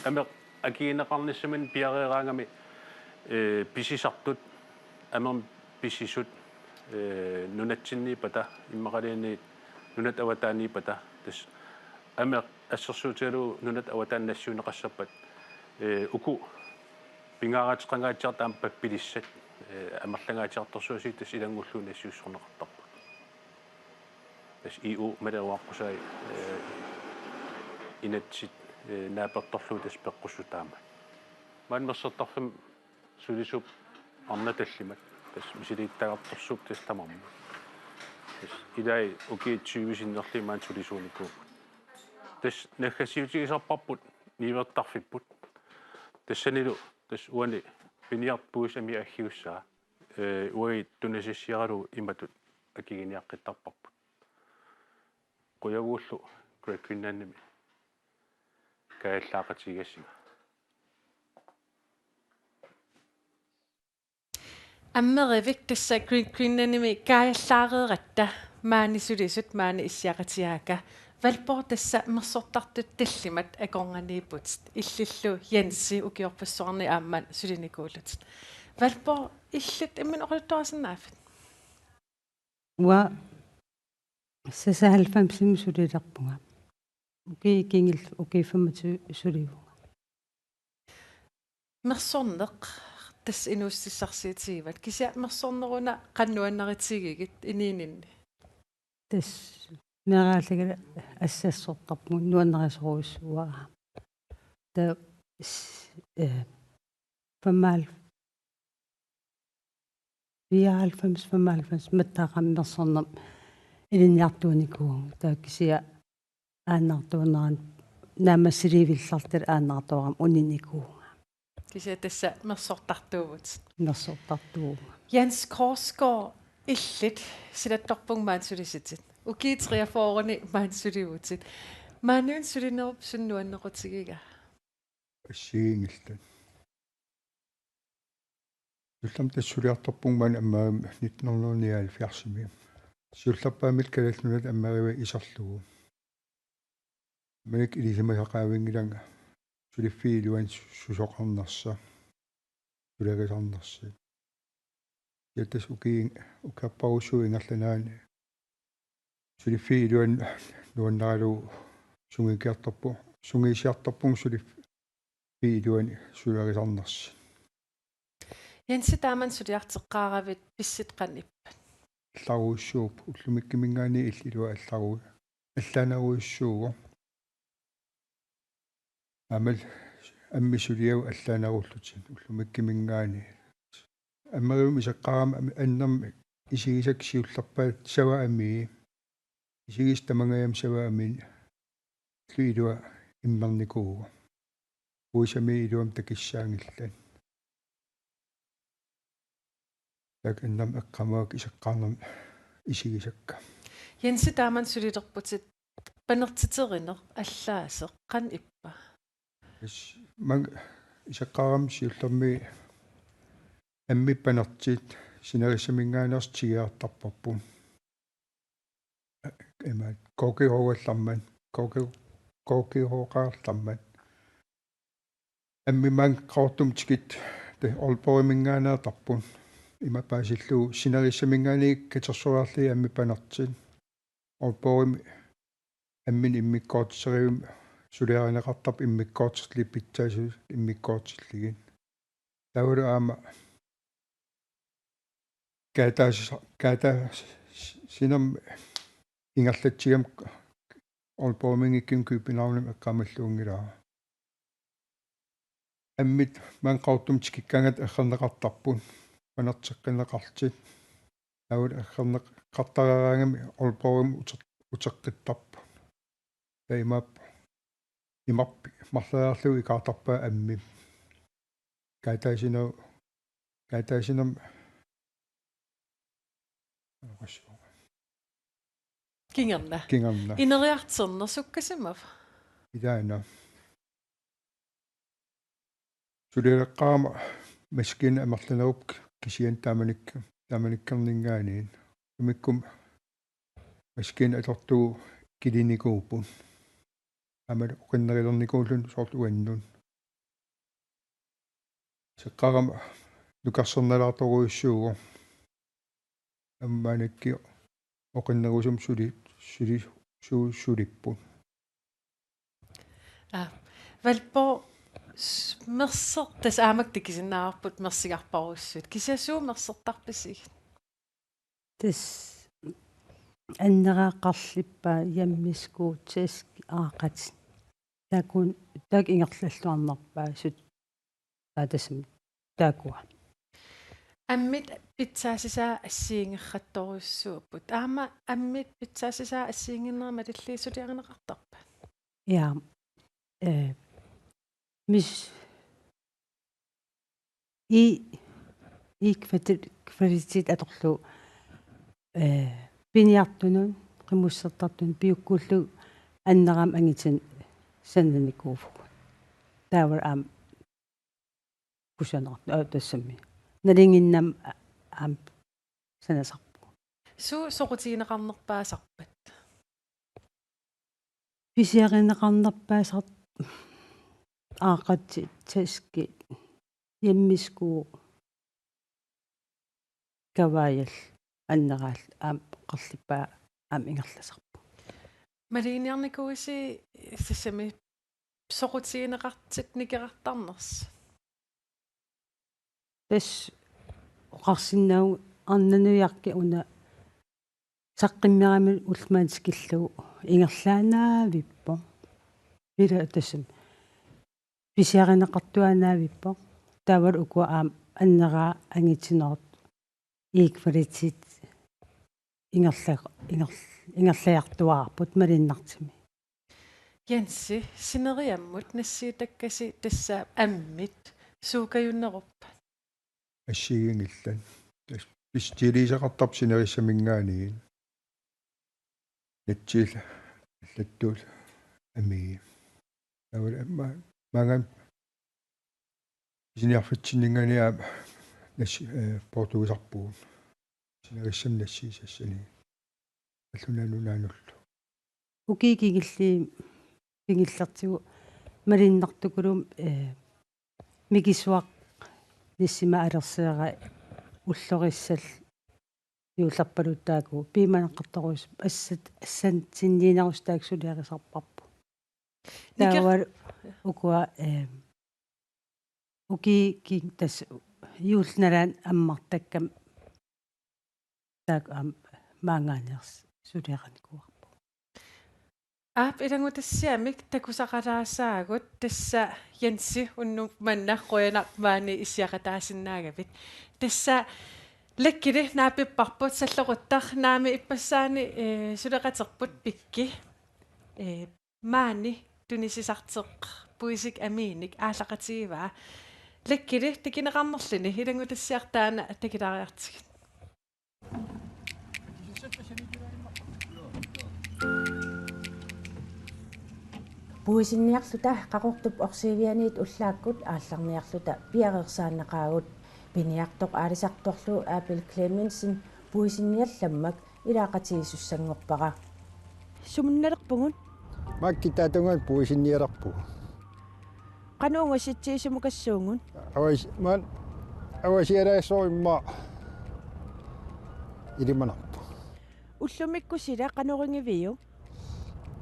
ameq akigineqarnissaminnik piareeraangami, eh, pisisartut, amermik pisisut, eh, nunatsinniippata, immaqaluunniit nunatta avataaniippata, tassa ameq assersuutigalugu nunatta avataani nassiunneqassappat, eh, uku pingaaruteqangaatsiartut aamma pappilissat, eh, amerlangaatsiartorsuusiit tassa ilanngullugu nassiussorneqartarput. Tassa E U maleruaqqusai, eh, inatsit, eh, naapertorlugu tassa peqqussutaammat. Maani Mersortarfimmi sulisuupput arnat tallimat. Tassa misilittagartorsuupput tassa tamarmik. Tassa ilai ukiut tyve sinnerlugit maani sulisuunikuupput. Tassa naggasiutigisarparput niuertarfipput. Tassanilu tassa uani piniartut puisit amii aggiussaat. Eh, uagut tunisassiaralugu imatut akiginiaqqittarparput. Qujavugullu Great Greenlandimi kaajallaaqatigigassinga. Ammerivik tassa Great Greenlandimi kaajallaareeratta maani sulisut maani issiaqatigaakka. Valborg, tassa Mersortartut tallimat akornanniipputit. Illillu Jensi ukiorpassuarni aamma sulinikuullutit. Valborg, illit imminut oqaluttuarisinnaavit? Uanga seksoghalvfemsimi sulilerpunga. Ukiut kingulliit, ukiut femogtyve sulivunga. Mersorneq tassa inuussutissarsiutigivat. Kisianni mersorneq una qanoq nuannaritigigit inuuninni? Tassa meeraallunga assassortarpunga nuannarisorujussuuara. Taava s-, eh, femoghalv-, fireoghalvfems, femoghalvfems mataaqami mersornermik ilinniartuunikuuvunga. Taava kisianni aanartuunerani naammassilivillarluta aanartuarama uninikuuvunga. Kisianni tassa mersortartuuvutit. Mersortartuuvunga. Jens Korsgaard, illit silattorpunga maani sulisitit. Ukiut treogfyrreni maani sulivutit. Maaniuna sulinerup suut nuannequtigiga? Assigiinngillat. Siullermik tassa suliartorpunga maani Ammerimi nitten hundrede nioghalvfjerdsimi. Siullerpaamik Kalaallit Nunaat Ammeriviat iserlugu. Maannakkut ilisimasaqaavinngilanga suliffiup iluani su-, susoqarnersa, sulerisarnersi. Ja tassa ukiin-, ukiorparujussuup ingerlanerani suliffiup iluani nuannaralugu sungiukkiartorpu-, sungiusiartorpunga suliffiup iluani sulerisarnersi. Jensi, taamani suliartoqqaaravit, pissutsit qanoq ippat? Allarujussuuvoq, ullumikkiminngaanniit illit iluat allaru-, allaanerujussuuvoq. Aammalu ammip suliagut allaanerullutik ullumikkiminngaanniit. Ammerivimmi iseqqaarama am-, annermik isigisakka siullerpaat savaamii. Isigisat tamangajammik savaamik ilua immernikuuvoq. Puisami iluamik takissaanngillat. Taakku innarmik eqqaamavakka iseqqaarnermik isigisakka. Jensi, taamani sulilerputit panertiterineq allaaseq qanoq ippa? Tassa maanga iseqqaarama siullermi ammip panertit sinerissaminngaanneersut tigusartarparput. Ima K G H-llermat, K G, K G H-llermat. Ammip maanga Qaqortumi tikittoq, tassa Aalborgiminngaanneertarput. Ima paasillugu sinerissaminngaanniit katersoriarlugit ammip panertit. Aalborgimi amminik immikkoortiterivimmi suliarineqartarpoq immikkoortillugit pitsaasut immikkoortillugit. Taavalu aamma kaataas-, kaataasinermi ingerlatsigama Aalborgiminngaanniit Københavnimi eqqaamalluanngilara. Ammit maanga Qaqortumi tikikkaangatta errerneqartarput, panerteqqinneqartut. Taavalu errerneqartariaqarami Aalborgimi uteq-, uteqqittarput. Taava imaappoq, imarpik marloriarlugu ikaartarpaat ammip. Kaataasineq, kaataasinermi. Kingorna. Kingorna. Ineriartorneq sukkasimava? Ilaana. Suliareqqaarama maskiina amerlanerupput kisianni taamanik-, taamanikkerninngaanniit. Immikkut maskiina atortugu kilinikuupput. Aamma oqinnerulernikuulluni soorlu uannut. Iseqqaarama nukarsernalaartorujussuuvoq. Aamma maaniikkiaq oqinnerusumik suli, suli, su-, sulipput. Aa, Valborg, s-, merser-, tassa aamma takusinnaavarput mersigarparujussuit. Kisianni suut mersertarpisigit? Tassa anneraat qarlippaat, hjemmesko, taske, aaqatit. Taakku, taakku ingerlalluarnerpaasut. Aa, tassami taakkua. Ammit pitsaassusaa assigiinngitsorujussuupput. Aamma ammit pitsaassusaa assigiinnginnerat malillugu suliarineqartarpat? Ja. Eh, mis-, i, i kvalitet, kvalitet atorlugu, eh, piniartunut, qimussertartunut, piukkullugu anneraamik angitinik sananikuuvugut. Taava aamma kusanartoq, aa, tassami. Nalinginnami a-, aamma sanasarpugut. Suut soqutigineqarnerpaasarpat? Pisiarineqarnerpaasarput aaqatit, taskit, hjemmesko, kavaajat, anneraat aamma qarlippaat aamma ingerlasarput. Maluginiarnikuuisi tassami soqutigineqartut nikerartarnersut? Tassa oqarsinnaavugut arnat nujakkit una saqqummiunermini ullumikkut tikillugu ingerlaannavippoq. Ila tassami pisiarineqartuaannavippoq. Taavalu ukua aamma anneraat angitinerup i kvalitet ingerla-, inger-, ingerlaartuaarput malunnartumik. Jensi, sineriammut nassiuttakkasi tassa ammit suukajunneruppat? Assigiinngillat. Tassa bestilliiseqartarput sinerissaminngaanniit. Nassiullugu allattuullugu amii. Taavalu ma-, maanga pisiniarfitsinninngaanniit aamma nassi-, eh, poortuisarpugut. Sinerissami nassiussassanik. Qallunaat Nunaannullu. Ukiut kingulliit kingullertigut malunnartukulumi, eh, mikisuaq nassimaa alerseera ullorissat juullerpaluttuakkut piumaneqartorujussuupput assat, assansinniinerusut taakku suliarisarparput. Niker- Taava ukua, eh, ukiut ki-, tassa juullip nalaani ammartakkami taakku aamma maanngaanniit suliarinikuuarput. Aap, ilanngutassiamik takusaqalaasaagut, tassa Jensi unnuk manna qujanaq maani issiaqataasinnaagavit. Tassa Lekkili naapipparput Salloruttaq, naamik ippassaani, eh, suleqaterput Pikki, eh, maani tunisisartoq puisik amiinik aallaqatigivaa. Lekkili takineqarnerluni ilanngutassiaq taanna takilaariartigit. Puisinniarluta Qaqortup orsiivianiit ullaakkut aallarniarluta piareersaannaqaagut. Piniartoq aalisartorlu Abel Clemmensen puisinniallammak ilaaqatigiissussanngorpara. Sumunnalerpugut? Makkitaatunga puisinnialerpugut. Qanoq ungasitsigisumukassuugut? Avas-, man, avasialaassorimma ilimanarpoq. Ullumikkut sila qanoringiviuk?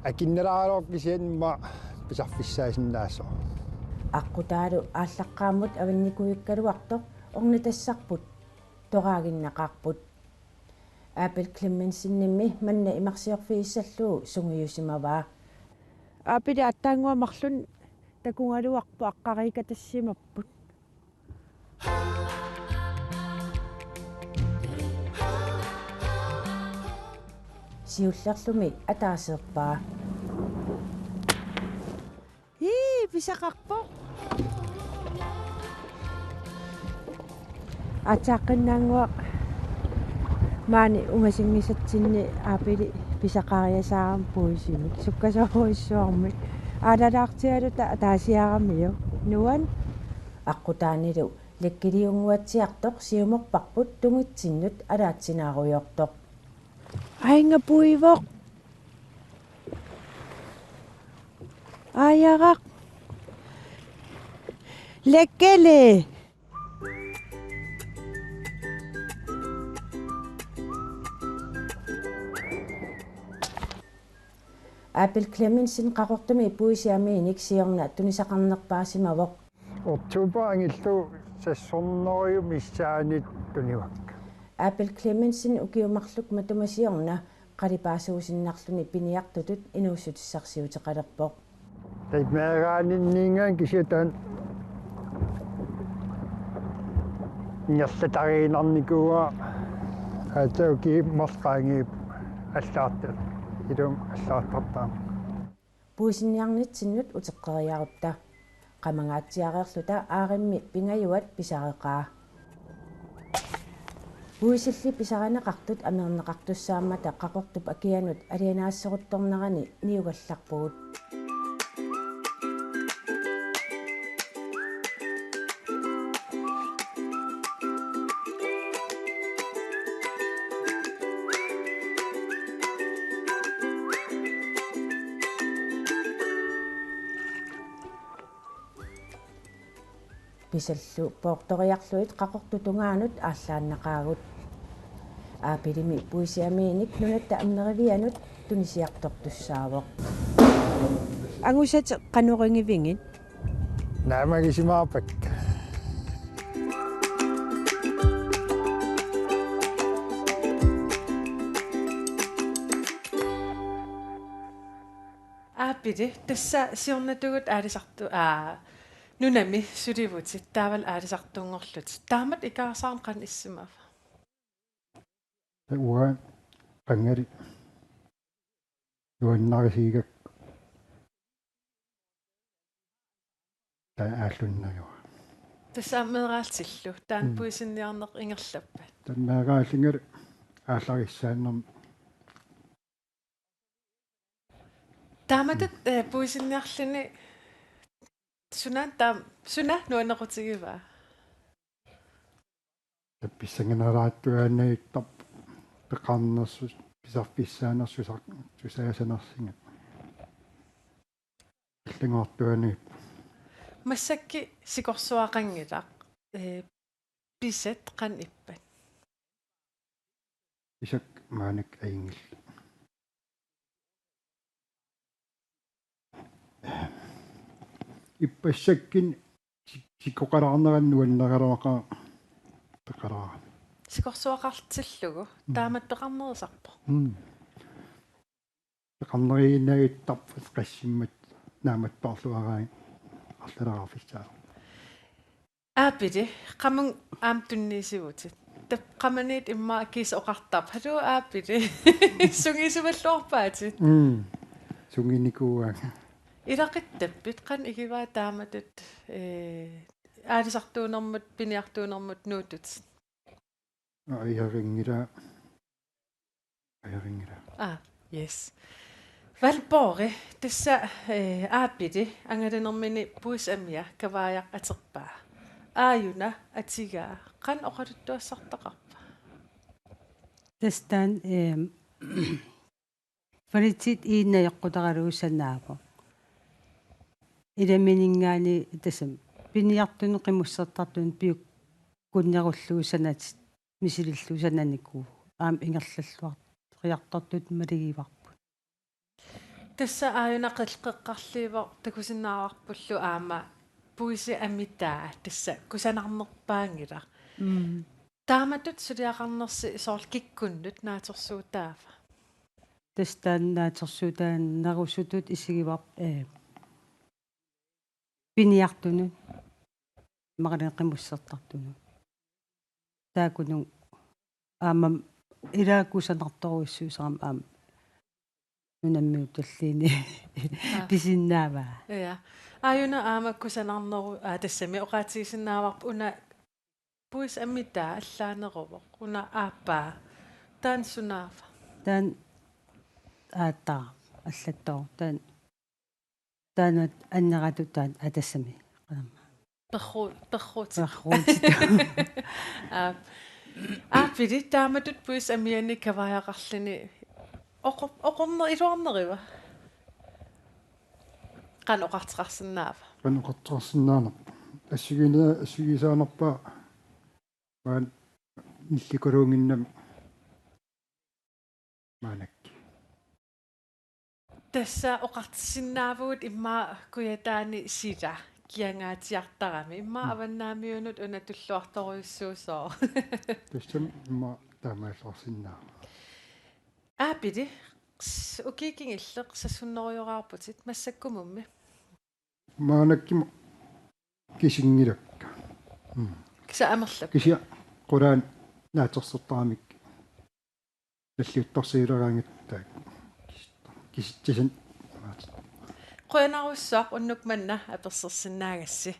Akinnalaaruk kisianni imma pisarfissaasinnaasoq. Aqqutaalu aallaqqaammut avannikuuikkaluartoq ornitassarput toraaginnaqaarput. Abel Clemmensenimmi manna imarsiorfigissallugu sungiusimavaa. Abeli aatsaannguaq marlunnik takugaluarpoq aqqariikatassimapput. Siullerlumi ataaseerpaa. Ii, pisaqarpoq. Aatsaaqqinnaannguaq maani ungasinngisatsinni Abeli pisaqariasaarami puisimik. Sukkasoorujussuarmik. Aalalaartigaluta ataasiaramiuk. Nuan. Aqqutaanilu lekkiliunnguatsiartoq siumorparput tungitsinnut alaatsinaarujoortoq. Ainga puivoq. Ajaraq. Lekkili. Abel Clemmensen Qaqortumi puisik amiinik siorna tunisaqarnerpaasimavoq. Oktober angillu seks hundrede missaanni tunivakka. Abel Clemmensen ukiut marluk matuma siorna qalipaasuusinnarluni piniartutut inuussutissarsiuteqalerpoq. Taava meeraaninniingaanniit kisianni taanna ingerlatariinnarnikuuara, aatsaat ukiut marluk qaangiupput allagartat, ilumut allagartartaramik. Puisinniarnitsinnut uteqqeriarutta. Qamangaatsiareerluta aarimmi pingajuat pisareqaa. Puisilli pisarineqartut amerneqartussaammata Qaqortup akianut alianaasseruttornerani niugallarpugut. Pisallu poortoriarlugit Qaqortup tungaanut aallaannaqaagut. Abelimi puisik amiinik Nunatta Ammerivianut tunisiartortussaavoq. Angusatit qanoq igivigit? Naamagisimaarpakka. Abeli, tassa siornatigut aalisartu-, aa, nunami sulivutit, taavalu aalisartunngorlutit. Taamatut ikaarsaarneq qanoq issimava? Uanga qangali nuannarisigigakku taava aallunnerujussuuara. Tassa aamma meeraallutillu taanna. Mm. Puisinniarneq ingerlappat? Taanna meeraallutillu aallarissaannermik. Taamatut, eh, puisinniarluni suna taam-, suna nuannequtigivaa? Taava pissanganeraattuaannavittarpoq peqarnersus-, pisarfissaanersusa-, -susaasanersunga. Allanngortuaannavippoq. Massakkut sikorsuaqanngilaq, eh, pisat qanoq ippat? Pisat maannakkut ajunngillat. Ippassakkunni sik-, sikkoqalaarnerannut nuanneraluaqaaq peqalaarami. Sikorsuaqartillugu. Mm. Taamatut peqarnerusarpoq. Mm. Peqarneriinnavittarput qassimmat naammattoorluaraanni arlaleriarfissaavoq. Abeli, qamunga aamma tunniussivutit. Taqqamaniit immaqa kiisa oqartarpoq: "Haluu, Aapili." Sungiusimalluarpaatit. Mm. Sungiunikuuaanga. Ilaquttappit qanoq igivaa taamatut, eh, aalisartuunermut, piniartuunermut nuuttutit? Aa, iharinngila. Iharinngila. Ah, yes. Valborg, tassa, eh, Aapili angalanermini puisit amia kavaajaq aterpaa. Aajuna atigaa qanoq oqaluttuassartaqarpa? Tassa taanna, ehm, kvalitet iinnajoqqutaralugu sanaavoq. Ilaminingaanniit tassami piniartunut qimussertartunut piukkunnerullugu sanatit misilillugu sananikuuvoq. Aamma ingerlalluartariartortutut maligivarput. Tassa aajuna qeqqarliivoq takusinnaavarpullu aamma puisit amitaa tassa kusanarnerpaanngilaq. Mm. Taamatut suliaqarnersi soorlu kikkunnut naatsorsuutaava? Tassa taanna naatsorsuutaanerusutut isigivarput, eh, piniartunut, imaluunniit qimussertartunut. Taakkununnga aamma ilaa kusanartorujussuusarami aamma nunammiutulliini. Aa. Pisinnaavaa. Ja. Aajuna aamma kusanarneru-, aa, tassami oqaatigisinnaavarput una puisit amitaa allaaneruvoq, una aappaa. Taanna sunaava? Taanna aattaa allattoq. Taanna, taanna anneratut taanna atassami. Qanamma. Perru-, perruutit. Perruutit. Aa. Aapili taamatut puisit amiannik kavaajaqarluni oqor-, oqorner-, iluarneriva? Qanoq oqartoqarsinnaava? Qanoq oqartoqarsinnaanerpa? Assugina-, assugisaanarpaa maani nillikaluunnginnami maannakkut. Tassa oqarsinnaavugut immaqa Kujataani sila kiangaatsiartarami. Immaqa Mm. Avannaamiunut una tulluartorujussuusooq. Tassami immaqa taamaalluarsinnaavoq. Aapili, s-, ukiut kingulliit sassunnerujoraarputit massakkumummi? Maannakkut kisinngilakka. Mm. Kisianni amerlappat? Kisianni qulaani naatsorsortaramikku nalliuttorsiuleraangatta kis-, kisitsisin. Qujanarsuaq unnuk manna apersersinnaagassi.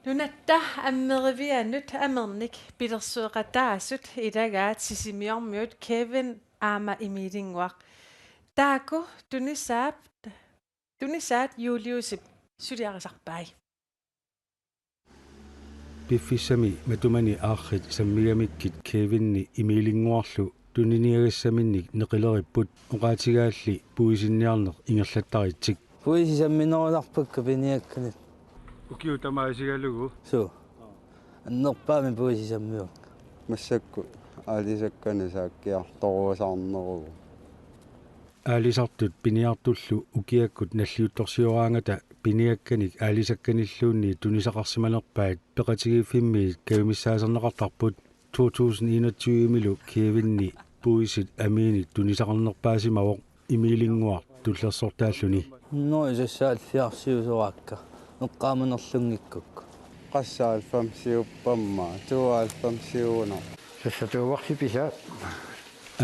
Nunatta Ammerivianut amernik pilersueqataasut ilagaat Sisimiormiut Kevin aamma Emilinnguaq. Taakku tunisaat, tunisaat Juliusip suliarisarpai. Piffissami matumani aarrit sammigamikkit Kevinni Emilinnguarlu tuniniagassaminnik neqileripput, oqaatigaalli puisinniarneq ingerlattaritsik. Puisit samminerusarpakka piniakkanik. Ukiut tamaat isigalugu. Suu. Annerpaamik puisit sammivakka. Massakkut aalisakkanik saakkiartorusaarneruvoq. Aalisartut piniartullu ukiakkut nalliuttorsioraangata piniakkanik aalisakkanilluunniit tunisaqarsimanerpaat peqatigiiffimmiit kajumissaasarneqartarput. To tusind enogtyve-milu Kevinni puisit amiinik tunisaqarnerpaasimavoq, Emilinnguaq tullersortaalluni. Nunarsuaq saalfiarsiusoraakka. Eqqaamanerlunngikkukku. Qassaalfam siuppamma, tuaalfam siuuna. Sassatuuvarsi pisa.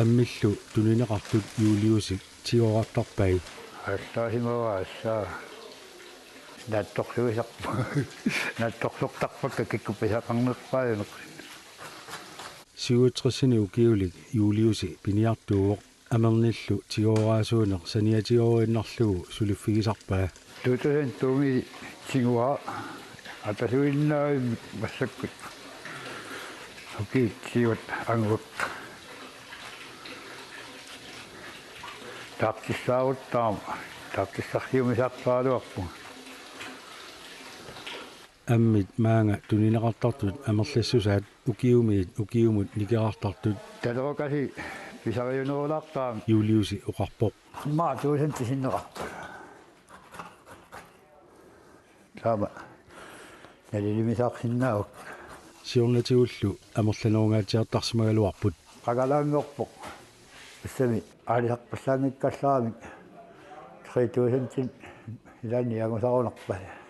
Ammillu tunineqartut Juliusip tigoorartarpai. Allaasimavaa assaa. Naatsorsuisarpu-, naatsorsortarpakka kikkut pisaqarnerpaajuneq. Syvogtresinik ukiulik Juliusi piniartuuvoq, amernillu tigooraasuuneq saniatigooruinnarlugu suliffigisarpaa. To tusind to-mi tiguara atasuinnaavimmik massakkut. Ukiut siuat anguakka. Taartissaaruttaarama, taartissarsiumisaartaraluarpunga. Ammit maanga tunineqartartut amerlassusaat ukiumiit ukiumut nikerartartut. Talerukasi pisariunerulaartarami. Juliusi oqarpoq. Immaqa tuusanti sinneqarpoq. Taama naliliimisaarsinnaavakka. Siornatigullu amerlanerungaatsiartarsimagaluarput. Qakalaanngorpoq. Tassami aalisarpallaanngikkallaramik tre tusind-inik ilaanni angusarunarpaa.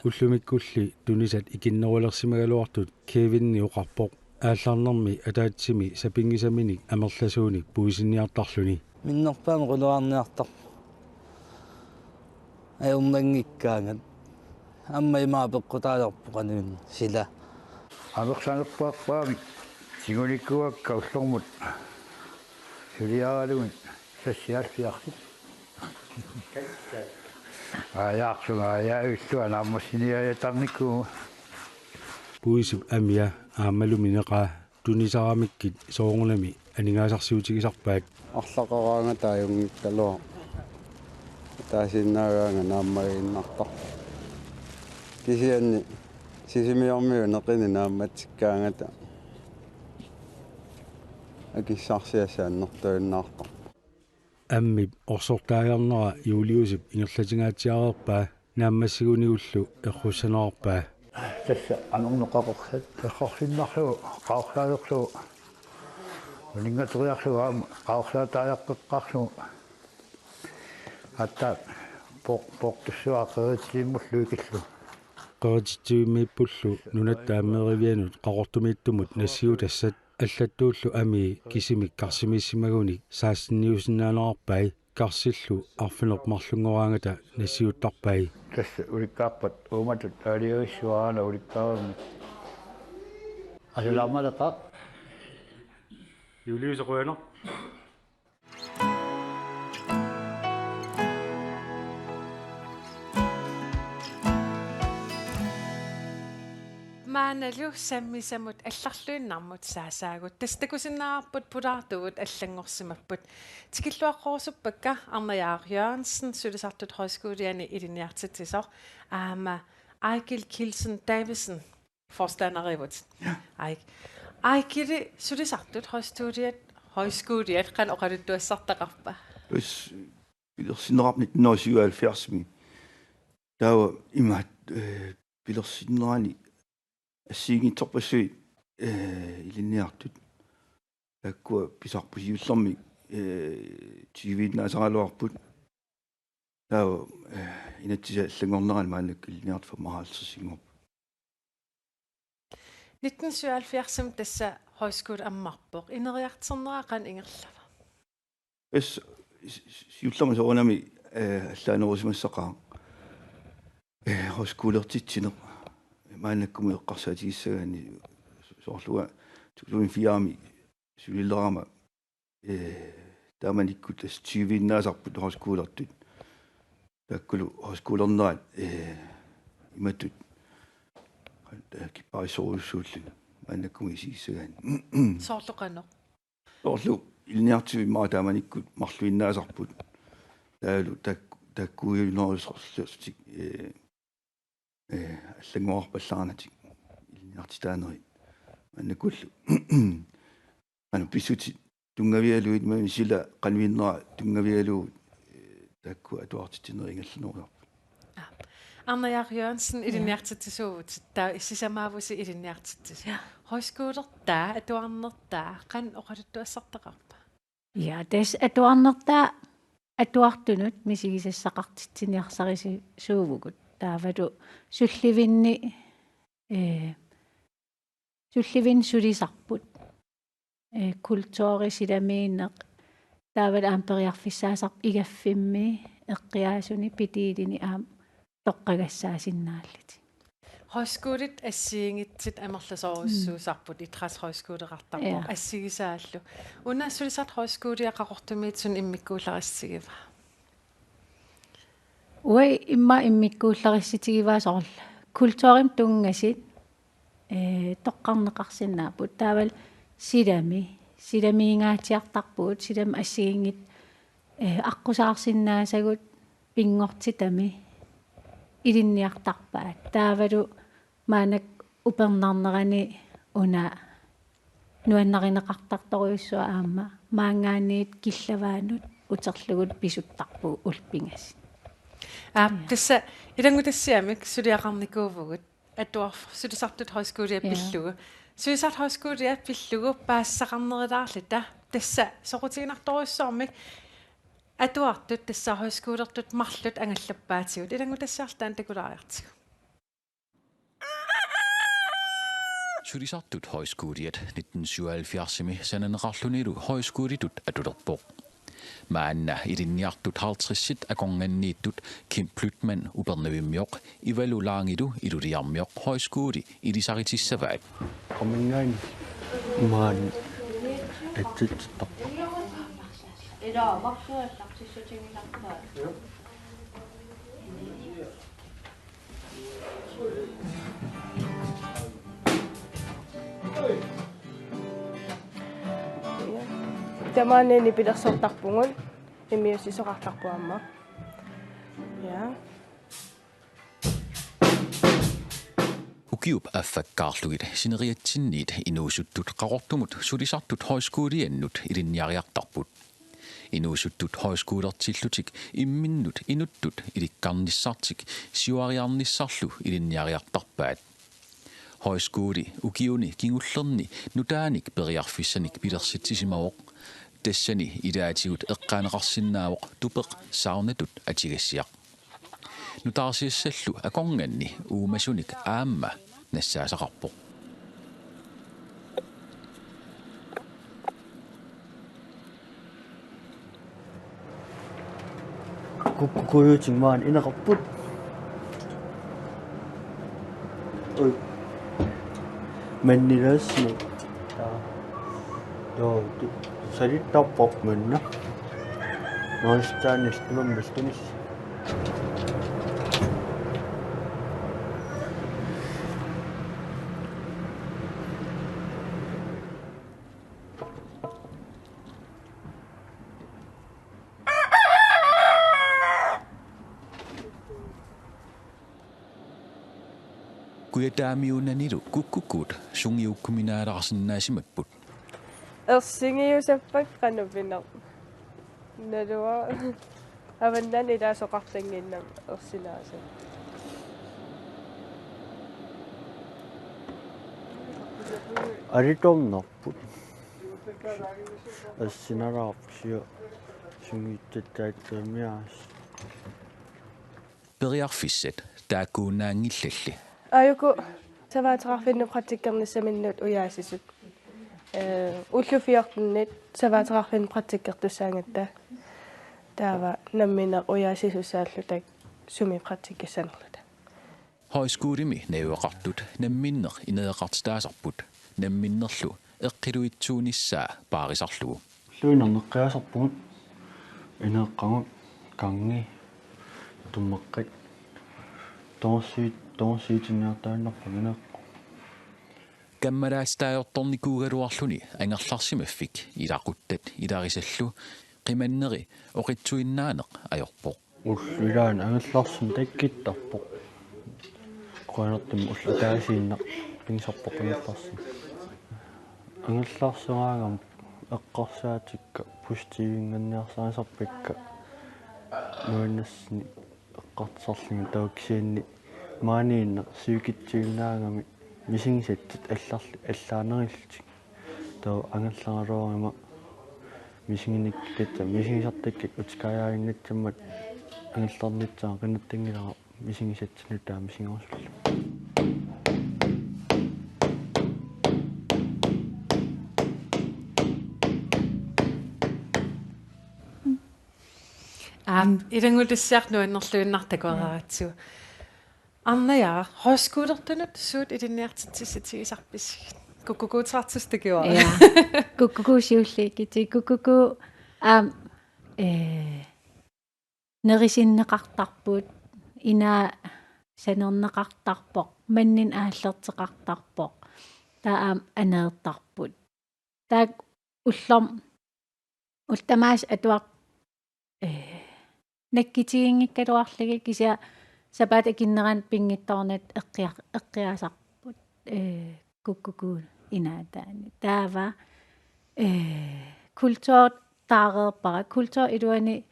Ullumikkulli tunisat ikinnerulersimagaluartut Kevinni oqarpoq. aallarnermi ataatsimi sapinngisaminik amerlasuunik puisinniartarluni. Minnerpaamik qulaarniartarpoq. Ajornanngikkaangat. Aamma ima apeqqutaalerpoq qanoq sila. Amerlanerpaamik tigulikuuakka ullormut suliaralugit sassiaaffiarsit. Aajaarsuga aajaavillunga naammassiniaajatarnikuuvoq. Puisip amia aammalumi neqaa tunisaramikkit soorunami aningaasarsiutigisarpaat. Arlaqaraangata ajunngikkaluaq. Ataasiinnaagaanga naammagiinnartarpoq. Kisianni Sisimiormiut neqinik naammatsikkaangata akissarsiassat annertuinnartarput. Ammip orsortaajarnera Juliusip ingerlatingaatsiareerpaa naammassigunigullu errussanerarpaa. Tassa anorneqaqorsat errorsinnarlugu qaorlaalerlugu uninngateriarlugu aamma qaorlaataajaqqeqqaarlugu aatsaat poor-, poortussuaq qerititsivimmullu ikillugu. Qerititsivimmiippullu Nunatta Aammeerivianut Qaqortumiittumut nassiutassat allattuullu amii kisimik karsimiissimagunik saassinniusinnaanerarpai karsillu arfineq-marlunngoraangata nassiuttarpai. Tassa ulikkaarpat uumatut aalajangissuaraana ulikkaarami. Asulaarmaleqaaq. Julius qujanaq. Maannalu sammisamut allarluinnarmut saasaagut. Tassa takusinnaavarput pulaartugut allanngorsimapput. Tikilluaqqorusuppakka Arne Jaak Jørgensen, sulisartut højskoliani ilinniartitsisoq, aamma Eigil Kielsen Davidsen, forstanderiuvutit. Ja. Aik. Eigili sulisartut højskoliat, højskoliat qanoq oqaluttuassartaqarpa? Tassa pilersinneqarpoq nitten hundrede og syvoghalvfjerdsimi. Taava imaat, eh, pilersinnerani assigiinngitsorpassuit, eh, ilinniartut. Taakkua pisarput siullermik, eh, tyviinnaasaraluarput. Taava, eh, inatsisit allanngornerani maannakkut ilinniartut femoghalvtredsinngorput. Nitten syvoghalvfjerdsimi tassa højskole ammarpoq. Ineriartornera qanoq ingerlava? Tassa si-, si-, siullermik soorunami, eh, allaanerusimassaqaaq. Eh, højskolertitsineq. Maannakkumut eqqarsaatigissagaanni soorlu to tusind firemi sulilerama, eh, taamanikkut tassa tyviinnaasarput højskolertut. Taakkulu højskolernerat, eh, imatut, eh, kipparissorujussuulluni maannakkumut isigissagaanni. Soorlu qanoq? Soorlu ilinniartitsiviit immaqa taamanikkut marluinnaasarput. Taavalu taak-, taakkuujunerusarlutik, eh, eh, allanngorarpallaarnatik ilinniartitaanerit. Maannakkullu. Aana pissutit tunngavigalugit imaluunniit sila qanoq innera tunngavigalugu, eh, taakku atuartitsinerit ingerlanerusarput. Aa. Arne Jaak Jørgensen, ja, ilinniartitsisuuvutit, taava sisamaavusi ilinniartitsisoq. Ja. Højskolertaa, atuarnertaa, qanoq oqaluttuassartaqarpa? Ja, tassa atuarnertaa atuartunut misigisassaqartitsiniarsarisi-, suuvugut. Taavalu sullivinni, eh, sullivinni sulisarput. Eh, kulturi silamiineq. Taavalu aamma periarfissaasarput igaffimmi, eqqiaasuni, pitiilini aamma toqqagassaasinnaalluni. Højskolit assigiinngitsut amerlasoorujussuusarput, mm, idrætshøjskoleqartarpoq, ja, assigisaallu. Una sulisartut højskolia Qaqortumiit suna immikkuullarissutigivaa? Uanga immaqa immikkuullarissutigivaa soorlu kulturimut tunngasut, eh, toqqarneqarsinnaapput. Taavalu silami, silamiingaatsiartarpugut, silami assigiinngitsut, eh, aqqusaarsinnaasagut pinngortitami ilinniartarpaat. Taavalu maannakkut upernarnerani una nuannarineqartartorujussuaq aamma maanngaanniit killavaanut uterlugu pisuttarpugut ullut pingasut. Aa, ja, tassa ilanngutassiamik suliaqarnikuuvugut atuarf-, sulisartut højskolia, ja, pillugu. Sulisartut højskolia pillugu paasisaqarnerulaarluta. Tassa soqutiginartorujussuarmik atuartut tassa højskolertut marluk angallappaatigut. Ilanngutassiarluta taanna takulaariartigu. Sulisartut Højskoliat nitten syvoghalvfjerdsimi sananeqarlunilu højskolitut atulerpoq. Maanna ilinniartut halvtredsit akornanniittut Kim Blüthmann Upernavimmiooq Ivalu Langilu Ilulissarmioq højskoli ilisaritissavaat. Qamingain maan atsitsittarpoq. Tamaani nipilersortarpugut, immiussisoqartarpoq aamma. Ja. Ukiup affakkaarlugit sineriatsinniit inuusuttut Qaqortumut sulisartut højskoliannut ilinniariartarput. Inuusuttut højskolertillutik imminnut inuttut ilikkarnissartik siuariarnissarlu ilinniariartarpaat. Højskoli ukiuni kingullerni nutaanik periarfissanik pilersitsisimavoq. Tassani ilaatigut eqqaaneqarsinnaavoq tupeq saarnatut atugassiaq. Nutaarsiassallu akornanni uumasunik aamma nassaasaqarpoq. Kukkukujuutit maani ineqarput. Oj. Mannilaassinut. Taa. Joo, tu-, salittarpoq manna. Maanstaanil imammallunis. Kujataamiuunanilu kukkukuut sungiukkuminaalaarsinnaasimapput. Ersingiusappakka qanoq pineq. Naluara. Avannaani ilaasoqartannginnami ersinaasoq. Alitornarput. Assinalaarput siu sungiutsatsaatsumiaas. Periarfissat taakkuinnaanngillalli. Aajuku savaateqarfinnut praktikkernissaminnut ujaasisut. Ee, ullut fjortenit savaateqarfinnut praktikkertussaagatta. Taava nammineq ujaasisussaalluta sumi praktikkissanerluta. Højskolimi najugaqartut namminneq ineriartortitaasarput, namminnerlu eqqiluitsuunissaa paarisarlugu. Ulluinnarni eqqiaasarpugut, ineeqqagut, gangi, tummeqqat, toorsiit, toorsiitinniartaannarput ineeqqu. Kammalaatsitaajortornikuugaluarluni angerlarsimaffik ilaquttat ilarisallu qimanneri oqitsuinnaaneq ajorpoq. Ullut ilaanni angerlarsineq takkuttarpoq. Qujanartumik ulloq ataasiinnaq pigisarpoq angerlarsineq. Angerlarsigaangama eqqarsaatikka positivinnganniarsarisarpakka nuannaarluni eqqartorlugit, taava kisianni maaniinneq sivikitsuinnaagami misigisatit allarli-, allaanerullutik. Taava angerlaraluaruma misiginik-, tassa misigisartakkakka utikaajaannassammat angerlarnissaa qinattanngilara misigisatit nutaat misigerusullutik. Aap, ilanngutassiaq nuannerluinnartoq takoraaratsigu. Arnajaaq, højskolertunut suut ilinniartitsissutigisarpisigit? Kukkukuuteqartussat takuara. Ja. Kukkukuut siulliit kitii. Kukkukuu, aam, ee, nerisinneqartarput, inaa sanerneqartarpoq, manninnut aallerteqartarpoq, taava aamma aneertarput. Taakku ullorm-, ullut tamaasa atuar-, ee, nakkutiginngikkaluarlugit, kisianni sapaatip akunnerani pinngitsoornata eqqiar-, eqqiaasarput, ee, kukkukuut inaataanni. Taava, ee, kultur taareerpara, kultur iluani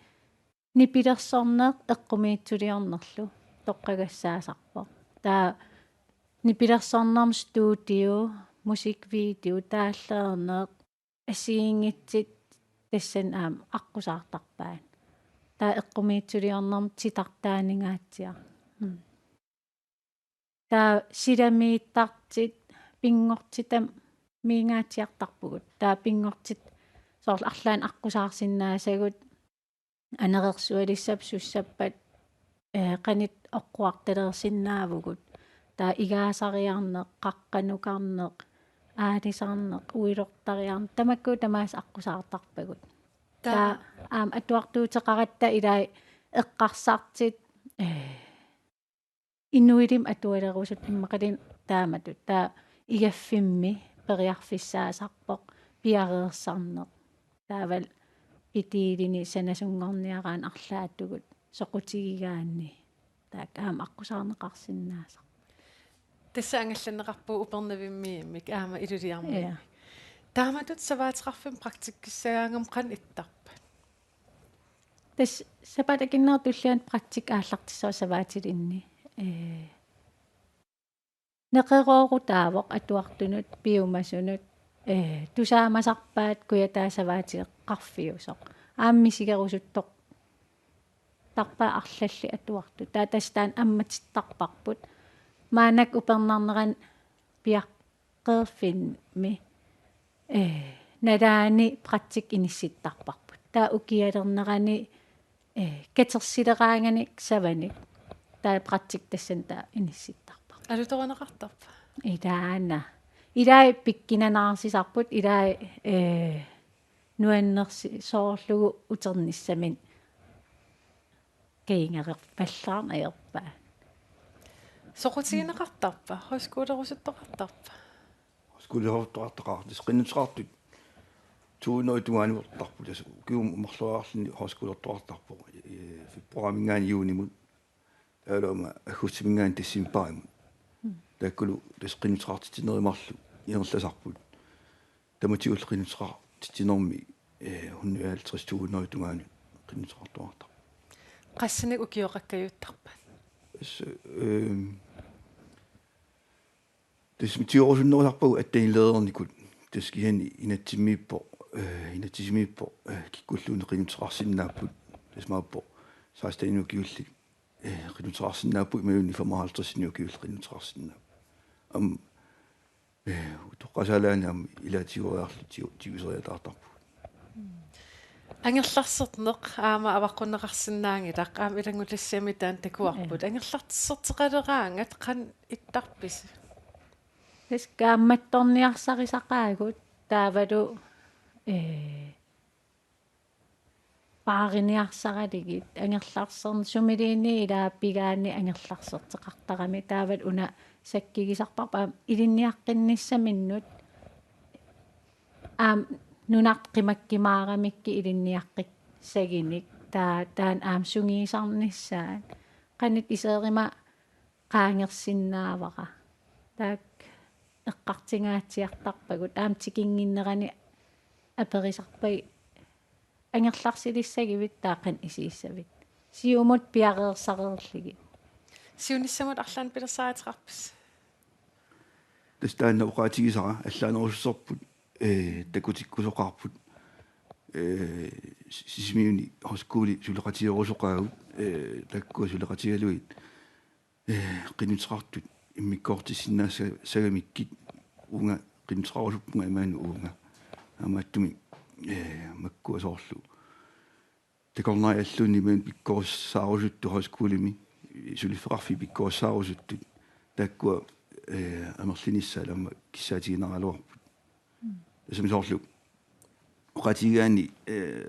nipilersorneq eqqumiitsuliornerlu toqqagassaasarpoq. Taava nipilersornermi studio, musikvideo, taalliorneq, assigiinngitsut tassani aamma aqqusaartarpaat. Taava eqqumiitsuliornermi titartaaningaatsiaq. Mm. Taava silamiittartut, pinngortitamiingaatsiartarpugut. Taava pinngortitaq soorlu arlaannik aqqusaarsinnaasagut, anerersualissapput, sussappat, eh, qanoq oqquartaleersinnaavugut. Taava igaasariarneq, qaqqanukarneq, aalisarneq, uilortariarneq, tamakku tamaasa aqqusaartarpagut. Taava aamma atuartuuteqaratta ilai eqqarsartut, eh, inuilimi atualerusutut immaqaluunniit taamatut. Taava igaffimmi periarfissaasarpoq piareersarneq. Taavalu kitiilini sanasunngorniaraanni arlaatigut soqutigigaanni. Taakku aamma aqqusaarneqarsinnaasarput. Tassa angallanneqarpugut Upernavimmiimmik aamma Ilulissarmiimmik. Ja. Taamatut savaateqarfimmut praktikkissagaangama qanoq ittarpat? Tassa sapaatip akunnera tulliani praktikki aallartissavara savaatilinni. Ee, neqeroorutaavoq atuartunut, piumasunut, ee, tusaamasarpaat Kujataani savaatiliiqqarfiusoq. Aamma misigerusuttortarpaat arlallit atuartut. Taava tassa taanna ammatittarparput. Maannakkut upernarnerani piaqqeerfimmi, ee, nalaani praktikki inissittarparput. Taava ukialernerani, ee, katersileraanganik savanik. Taava praktikki tassani taava inissittarparput. Alutorineqartarpa? Ilaana. Ilai pikkunanaarsisarput, ilai, ee, nuannersi-, soorlugu uternissaminnik kajunngerpallaarneq ajorpaat. Soqutigineqartarpa? Højskolerusuttoqartarpa? Højskolerusuttoqartaqaaq. Tassa qinnuteqartut to hundrede tungaanut atortarput. Tassa ukiumut marloriarluni højskolertoqartarpoq. Ee, februariminngaanniit juunimut. Taavalu aamma aggustiminngaanniit decembarimut. Mm. Taakkulu tassa qinnuteqartitsinerit marluk ingerlasarput. Tamatigullu qinnuteqartitsinermi, eh, hundrede og halvtreds, to hundrede tungaanut qinnuteqartoqartarput. Qassanik ukioqakkajuttarpat? Tassa, ehm, tassa tigoorusunnerusarpagut attenileernikut. Tassa kisianni inatsimmiippoq, eh, inatsisimiippoq, eh, kikkulluunniit qinnuteqarsinnaapput. Tassa imaappoq seksten ukiullit, eh, qinnuteqarsinnaapput, imaluunniit femoghalvtreds ukiullit qinnuteqarsinnaapput. Aamma, eh, utoqqasaalaanni aamma ilaatigooriarluta tiu-, tiguseriataartarpugut. Angerlarserneq aamma avaqqunneqarsinnaanngilaq, aamma ilanngutassiami taanna takuarput. Ja. Angerlarserteqaleraangat qanoq ittarpisi? Tassa kaammattorniarsarisaqaagut taavalu, eh, paariniarsaralugit angerlarserneq sumiluunniit ilaa pigaanni angerlarserteqartarami taavalu una sakkugisarparput aamma ilinniaqqinnissaminnut aamma nunarput qimakkumaaramikku ilinniaqqissagunik taa-, taanna aamma sungiusarnissaat qanoq iseruma qaangersinnaavara. Taakku eqqartungaatsiartarpagut aamma tikinnginnerani aperisarpagut angerlarsilissagivit taava qanoq isussavit. Siumut piareersareerlugit. Siunissamut arlaannik pilersaaruteqarpisi? Tassa taanna oqaatigisara allaanerusuttorput, eh, takutikkusoqarput, eh, Si-, Sisimiuni højskoli suleqatigerusoqaagut, eh, taakkua suleqatigalugit, eh, qinnuteqartut immikkoortissinnaassagamikkit uunga qinnuteqarusuppunga imaanut uunga. Taamaattumik, eh, makkua soorlu takornarialluunniit imaanut pikkorissaarusuttut højskolimi, suliffeqarfiit pikkorissaarusuttut, taakkua, eh, amerlinissaat aamma kissaatiginaraluarput. Mm. Tassami soorlu oqaatigigaanni, eh,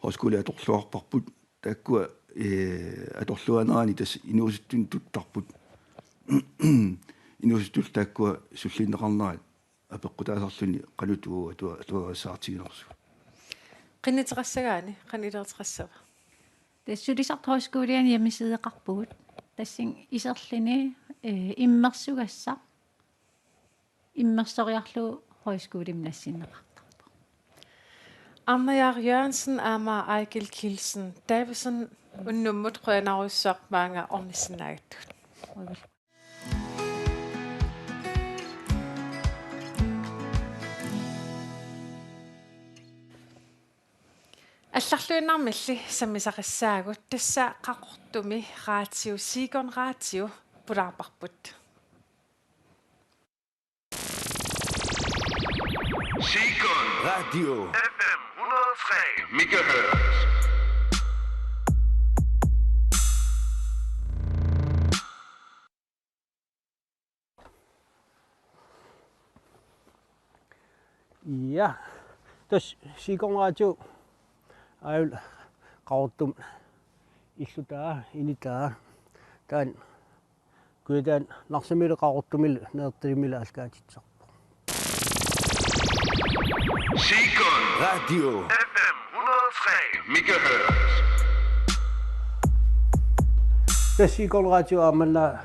højskoli atorluarparput, taakkua, eh, atorluaanerani tassa inuusuttunut tuttarput. Inuusuttullu taakkua sullinneqarnerat apeqqutaasarluni qanoq atu-, atu-, atuarissaartiginersugut. Qinnuteqassagaanni qanoq iluarteqassava? Tassa sulisartut højskoliani hjemmesideqarpugut. Tassani iserluni, eh, immersugassaq immersoriarlugu højskolimi nassinneqartarpoq. Arnajaaq Jørgensen aamma Eigil Kielsen Davidsen, unnummut qujanarujussuaq maanga ornissinnaagatsigit. Allarluinnarmilli sammisaqassaagut, tassa Qaqortumi raatiu, Sikon Raatiu, pulaarparput. Sikon Radio F M hundrede og tre megahertz. Ja, tassa Sikon Radio aajuna Qaqortumi illutaa, initaa, taanna Kujataani Narsamilu Qaqortumilu Nanortalimmilu aallakaatitsisarpoq. Sikon Radio F M hundrede og tre megahertz. Tassa Sikon Radio aamma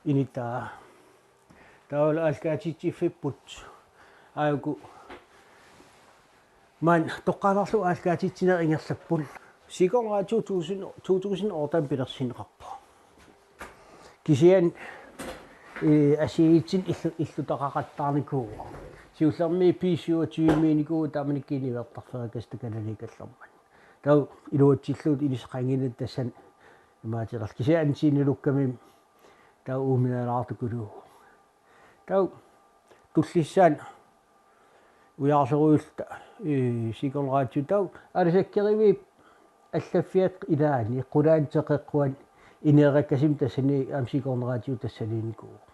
initaa. Taavalu aallakaatitsiffipput aajuku maani toqqaannarlugu aallakaatitsineq ingerlapput. Sikon Radio to tusind, to tusind otte pilersinneqarpoq. Kisianni, ee, assigiinngitsunik illu-, illutaqaqattaarnikuuvoq. Siullermik B syvogtyve-miinnikuuvoq taamanikkut niuertarfeerikasut takananiikallarmat. Taava iluatsillugu ilissi qaangiunnerit tassani imaattoqarluni. Kisianni Ansiinilukkami taava uuminaalaartukuluuvoq. Taava tullissaani ujaarsorujussuulluta, ee, Sikon Radio taava aalisakkerivik allaffiata ilaanni qulaani teqeqquani ineerakkasimi tassani aamma Sikon Radio tassaniinnikuuvoq.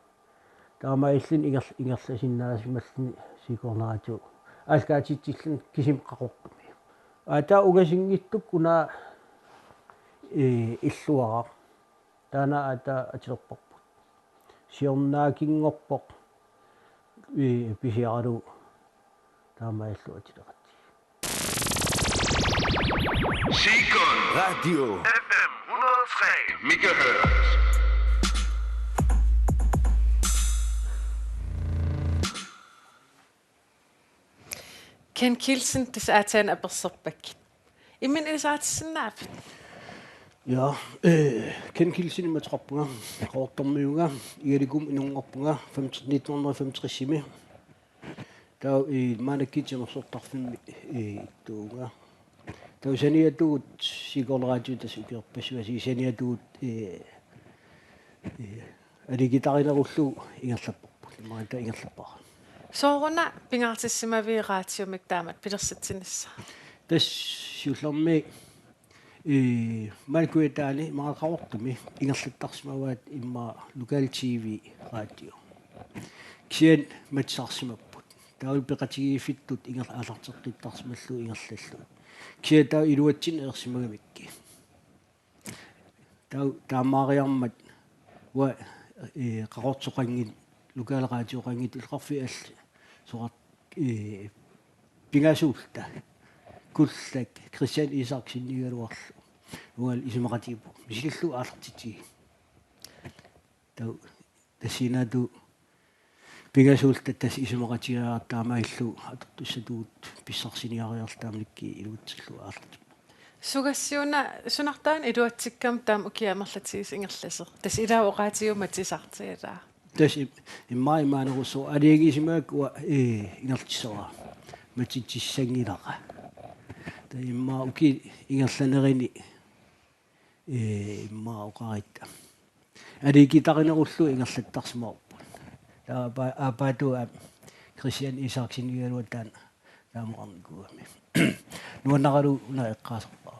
Taamaalilluni inger-, ingerlasinnaasimallutik Sikon Radio aallakaatitsilluni kisimi Qaqortumi. Aa, taava ungasinngitsukkut una, ee, illuaraq. Taanna aatsaat atulerparput. Siornaakinngorpoq, ee, pisiaralugu taamaalillutik atuleqatigiit. Sikon Radio F M hundrede og tre megahertz. Ken Kielsen, tassa aatsaat apersorpakkit. Imminut ilisaritissinnaavat? Ja, øh, Ken Kielsen imaattoqarpunga, Qaqortormiuunga, Igalikumut inunngorpunga, fem-, nitten hundrede og femogtres-imi. Taava, øh, maannakkut timersortarfimmi, øh, ittuuvunga. Taava saniatigut Sikon Radio tassa ukiorpassuarni saniatigut, øh, øh, aliikkutarinerullugu ingerlapparput. Imaattoq ingerlappara. Sooruna pingaartissimaviuk radiumik taamatut pilersitsinissaa? Tassa siullermik, ee, maani Kujataani, maani Qaqortumi ingerlattarsimavaat immaqa lokal T V radio. Kisianni matusarsimapput. Taavalu peqatigiiffittut inger-, aallarteqqittarsimallugu ingerlallugu. Kisianni taava iluatsinneq ersimagamikkit. Taava taamaariarmat uanga, ee, Qaqortoqanngitsoq, lokalradioqanngitsoq illoqarfiit allat soqar-, ee, pingasuulluta. Kullak Christian Isaksenip igaluarlu. Uangalu isumaqatigiippugut. Misilillugu aallartitsigipput. Taava tassani una pingasuulluta tassa isumaqatigiiaat taamaalillutik atortussatut pissarsiniariarlutik taamanikkut iluatsillugu aallartipparput. Sugassiuna sunartaana iluatsikkama taama ukiut amerlatigisut ingerlasoq? Tassa ilaat oqaatigiuk matusartigalaa. Tassa im-, immaqa imaanerussaaq aalajangiisimagakku uanga, ee, ingerlatsissuara. Matutissanngilara. Taava immaqa ukiut ingerlanerini ee, immaqa oqaritta. Aliikkutarinerullugu ingerlattarsimavarput. Taava pa-, aappaattut aamma Christian Isaksenip igaluattaaq taamaqarnikuugami. Nuannaralugu una eqqaasarpara.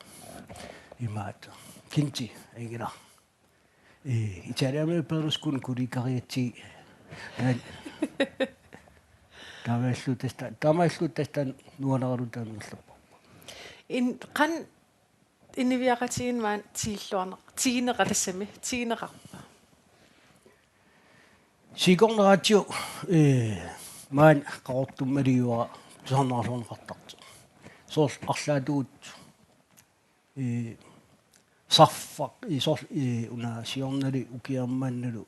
Imaattoq. Kinti, Ingela. Ee, Italiami Berlusconi kollegaarigatsigit. Taamaalillutik tassa, taamaalillutik tassa nuannaralugu taama ingerlapparput. In-, qanoq inuiaqatigiinni maani tiilluarneq-, tigineqar-, tassami, tigineqarpa? Sikon Radio, ee, maani Qaqortumi malugiuara tusarnaarluarneqartartoq. Soorlu arlaatigut, ee, sarfaq, ee, soorlu, ee, una siornali ukiarmannalu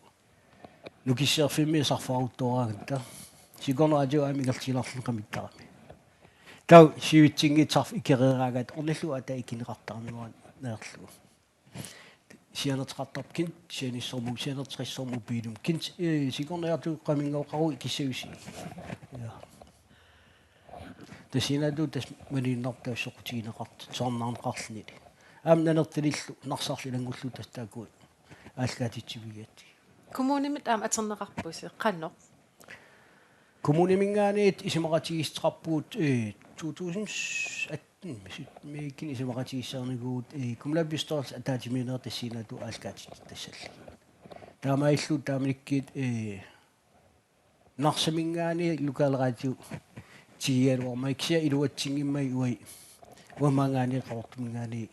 Nukisseerfimmi sarfaruttuaraangatta. Sikon Radio aamma ingerlatiinnarluni qanittarami. Taava sivitsinngitsut sarfat ikereeraangatta ornillugu aatsaat ikineqartarami nuannerlugu. Sianerteqartarpoq Kinti, sianissormu-, sianerteqassormu piilum. Kinti, ee, Sikon Radio qaminngoqqaru ikissavissi. Ja. Tassani una tassa maluginnartartut soqutigineqartut, soorunami qarlunili. Aamma Nanortalimmilu, Narsarlu ilanngullugu tassa taakku aallakaatitsivigigatsigit. Kommunimit aamma atorneqarpusi, qanoq? Kommuniminngaanniit isumaqatigiissuteqarpugut, eh, to tusind atten, misut-, miikkuni isumaqatigiissaarnikuuvugut, eh, kommunalbestyrelsip ataatsimiinnerup tassanngaanniit aallakaatitseqassallugit. Taamaalilluta taamanikkut, eh, Narsaminngaanniit lokalradio tigugaluarmat, kisianni iluatsinngimmat uagut, uanga maanngaanniit Qaqortuminngaanniit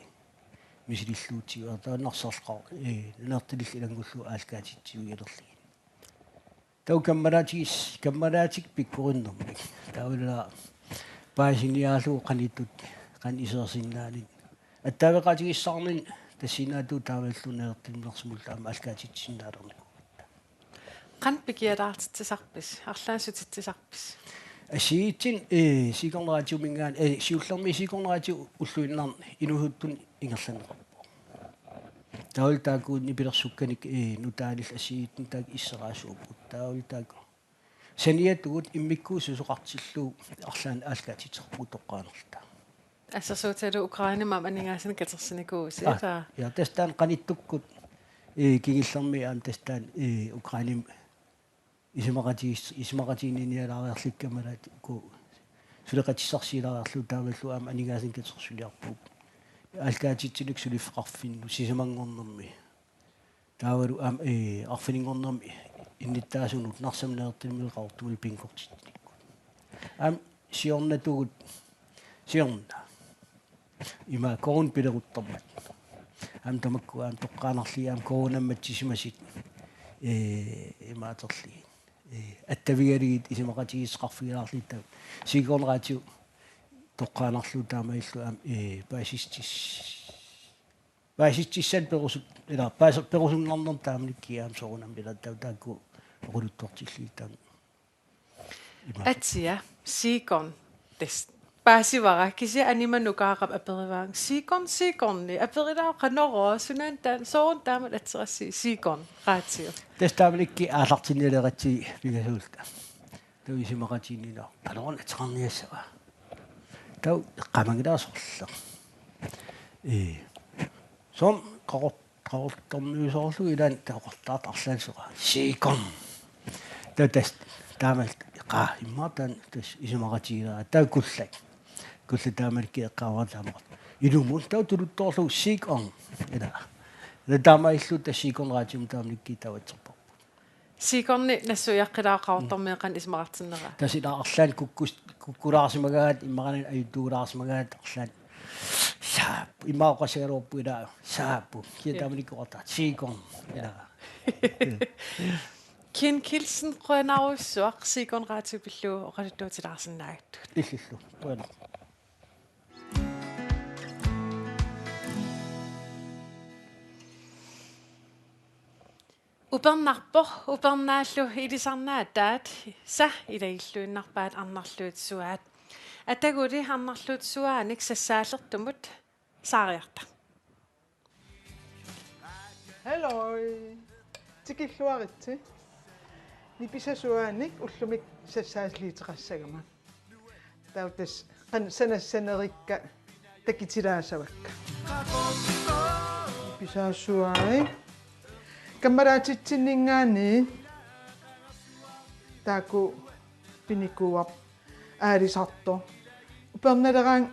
misilillugu tiguara, taava Narsarlu, eh, Nanortalimillu ilanngullugu aallakaatitsivigilerlugit. Taava kammalaatigis-, kammalaatikka pikkorinnermik. Taavalu paasiniaarlugu qanittut, qanoq isersinnaanerit. Attaveqatigiissaarnini tassanngaanniit taamaalilluta Nanortalimillu aamma aallakaatitsisinnaalernikuugatta. Qanoq pikialaartitsisarpisi, arlaassutitsisarpisi? Assigiinngitsunik, eh, Sikorn Radiominngaanniit, eh, siullermik Sikorn Radio ulluinnarni inuusuttunik ingerlanneqarpoq. Taavalu taakku nipilersukkanik, eh, nutaanillu assigiinngitsunik taakku isseraasuupput. Taavalu taakku saniatigut immikkut susoqartillugu arlaannik aallakaatitseqarpugut toqqaannarluta. Assersuutigalugu Ukrainemi aamma aningaasanik katersinikuuvusi, ah, taa? Ja, tassa taanna qanittukkut, eh, kingullermi aamma tassa taanna, eh, Ukrainemi isumaqatigiis-, isumaqatiginninnialaariarlugit kammalaatikka suleqatissarsialaariarlugu taamaalilluta aamma aningaasanik katersuliarpugut. Aallakaatitsineq suliffeqarfinnut sisamanngornermi. Taavalu aamma, eh, arfininngornermi innuttaasunut Narsami, Nanortalimmi, Qaqortumi bingortitsinikkut. Aamma siornatigut, siorna. Ima coronat pileruttormat. Aamma tamakku aamma toqqaannarlugit aamma coronamut nassisimasut, eh, imaaterlugit. Eh, attavigalugit isumaqatigiissuteqarfigilaarluta Sikorn Radio toqqaannarlugu taamaalilluta aamma, eh, paasissutis-, paasissutissanik perusu-, ila paas-, perusunnarnermut taamanikkut aamma soorunami ila taava taakku oqaluttuartillugit taanna. Ima. Atia, Sikorn. Tassa paasivara, kisianni anima nukaaqap aperivaanga: Sikorn, Sikorni, aperilaaruk qanorooq, sunaana taanna, sooruna taamatut atserassi, Sikorn Radio? Tassa taamanikkut aallartinnialeratsigit pingasuulluta. Taava isumaqatiginninneq: Qanoruna ateqarniassava? Taava eqqaamanngilara sorleq. Ee. Soorlu Qaqor-, Qaqortormiusoorlugu ilaanni taava oqartartut arlaannik soraarlugit: Sikorn. Taava tassa taamaalilluta qaa immaqa taanna tassa isumaqatigilaarluta. Taava kullak. Kullak taamanikkut eqqaavara taama. Ilumut taava tuluttoorlugu: Sikorn. Ila. Ila taamaalilluta tassa Sikorn Radiomut taamanikkut taava atserparput. Sikorni nassuiaqqilaaruk Qaqortormiut qanoq isumaqartinneraa? Tassa ila arlaannik kukkus-, kukkulaarsimagaangat, immaqaluunniit ajuttuulaarsimagaangat arlaannik. Saap. Immaqa oqassagaluarput ila: Saap. Kisianni taamanikkut oqartartut: Sikorn. Ila. Kim Kielsen, qujanarsuaq Sikorn Radio pillugu oqaluttuutilaarsinnaagattut. Illillu. Qujanaq. Upernarpoq, upernaallu ilisarnaataat, sa ilagilluinnarpaat arnarluut suaat. Ataguli arnarluut suaanik sassaallertumut saariarta. Halløj. Tikilluaritsi. Nipisasuaanik ullumi sassaasiliiteqassagama. Taava tassa qan-, sanassanerikka takutilaassavakka. Nipisasuai. Kammalaatitsinninngaanniit taakku pinikuuarput aalisartoq. Upernaleraangat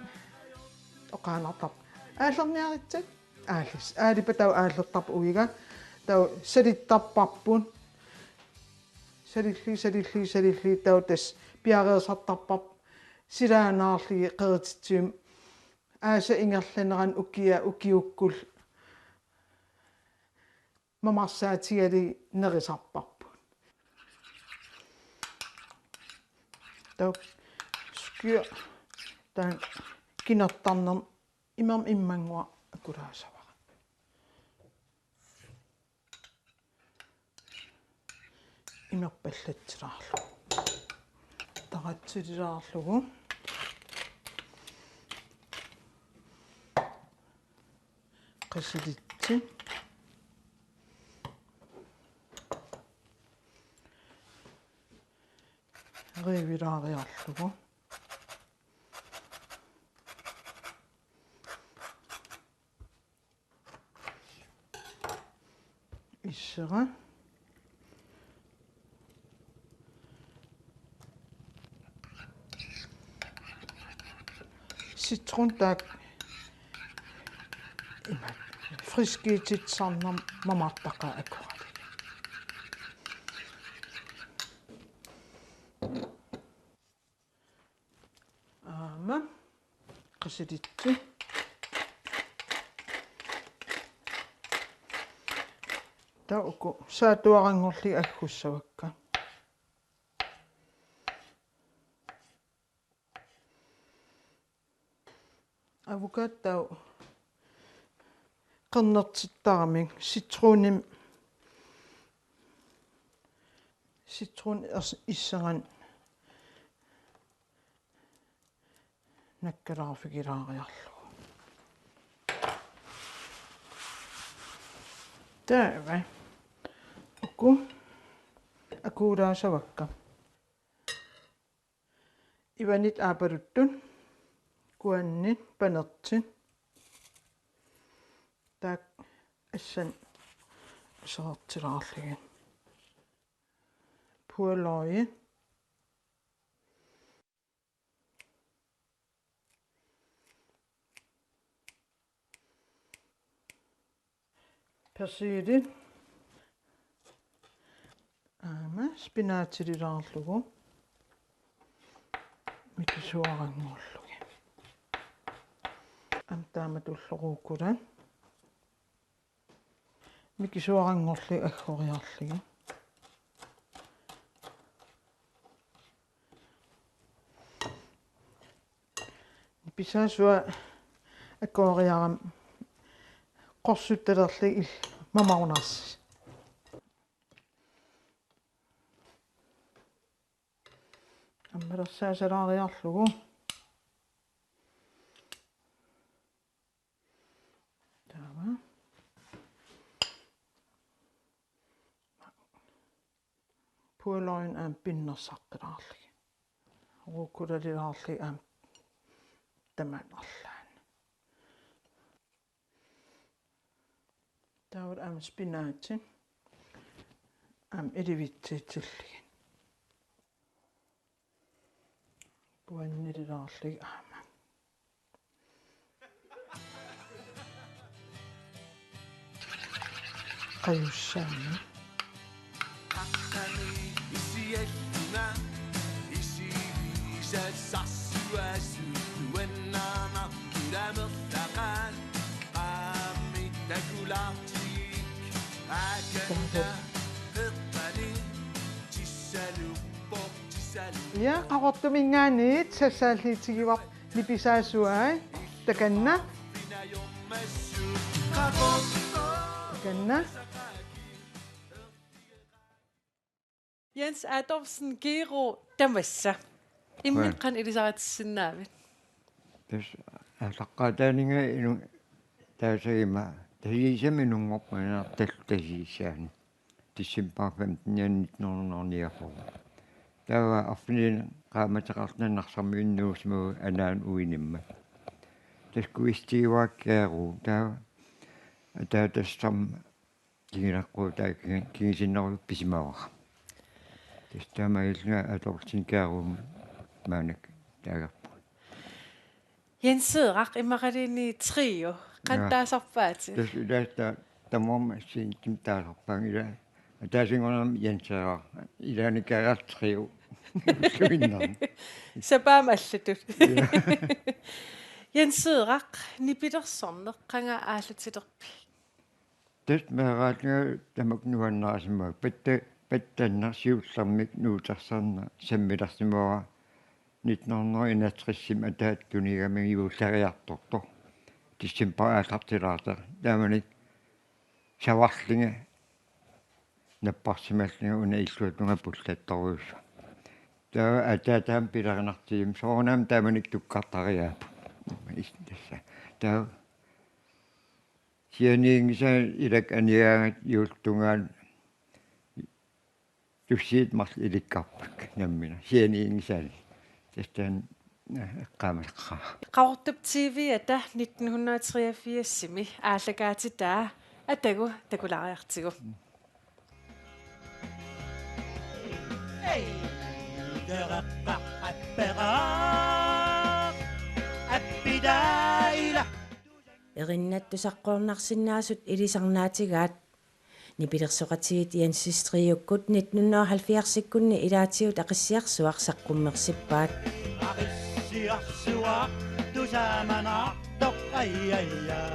oqaannartarpoq: Aallerniarissat? Aallis-, aalippat taava aallertarput uiga. Taava salittarparput. Salillugit, salillugit, salillugit taava tassa piareersartarparput. Silaannaarlugit qerititsivimmi aasap ingerlanerani ukiaq ukiukkullu mamarsaatigalugit nerisarparput. Taava skyr taanna kinertarnermi imermik immannguaq akulaassavara. Imerpallatsilaarlugu. Taratsililaarlugu. Qasilitsi. Riivilaariarlugu. Issera. Citron taak ima friskiititsisarnermut mamartaqaaq akornallit. Aamma qasilitti. Taava uku saatuaranngorlugit aggussavakka. Avocado qernertittaramik citroni, citron is-, isseran nakkalaarfigilaariarlugu. Taava uku akuulaassavakka. Ivanit aapaluttut, kuannit, panertit. Taakku assanik aserortilaarlugit. Purløg. Persili. Aamma spinaatililaarlugu. Mikisuaranngorlugit. Aamma taamatullu rucola. Mikisuaranngorlugit aggoriarlugit. Nipisaasua aggoriarama qorsuttalerlugit il-, mamarunarsi. Ammalersaasalaariarlugu. Taava. Purløgit aamma pinnersartalaarlugit. Rucolalilaarlugit aamma tamaat arlaanni. Taava aamma spinaati. Aamma ilivitsiitsillugit. Kuannililaarlugit aamma. Qajussaammat. Ja, Qaqortuminngaanniit sassaalliutigivarput nipisaasuai. Takanna. Takanna. Jens Adolfsen, Gero, tamassa. Imminut qanoq ilisaritissinnaavit? Tassa aallaqqaataaninnga inu-, taasaguma Tasiisami inunngormat, Narsarlu Tasiisaani. December femten nitten hundrede niogfyrre. Taava arfinilinnik qaammateqarlunga Narsarmiunut nuusimavugut anaanap uinimmat. Tassa kuistiuakkaaru taava ataatassarma kinguleqqutaa kingi-, kingusinnerusoq pisimavara. Tassa taamaalillunga Adolfsen Kjærumut maannakkut taagarpugut. Jens Heerak, imaluunniit trio, qanoq taasarpaatit? Tassa ilaasa tamarmik assigiinngitsumik taasarpaanngilaat. Ataasinngornermi Jens Heerak, ilaanni Kjærarp trio. Ulluinnarni. Sapaammi allatut. Ja. Jens Heerak, nipilersorneq qanga aallatilerpit? Tassa meeraallunga tamakku nuannarisimavara. Patta-, pattanneq siullermik nuutersarneq sammilersimavara. Nitten hundrede enogtresimi ataatsip tunigamiuk juulleriartortoq. December aallartilaartoq. Taamani savarlunga napparsimallunga una illuatungaa pullattorujussuaq. Taava ataataamik pilerinartigimmata soorunami taamanikkut tukkartariaapput. Is-, tassa. Taava sianiinngisaannik ilakka anigaangat juullip tungaanut tussiit marluk ilikkarpakka nammineq. Sianiinngisaannik. Tassa taanna, eh, eqqaamasaqqaara. Qaqortup T V-ata nitten hundrede treogfirsimi aallakaatitaa Atagu takulaariartigu. Hey! Utereqqaq appera. Appi Erinnat tusaqquarnarsinnaasut ilisarnaatigaat. Nipilersoqatigiit Jensip Triukkut nitten hundrede og halvfjerdsikkunni ilaatigut Aqissiarsuaq saqqummersippaat. Aqissiarsuaq tusamanartoq, ai, ai, ai.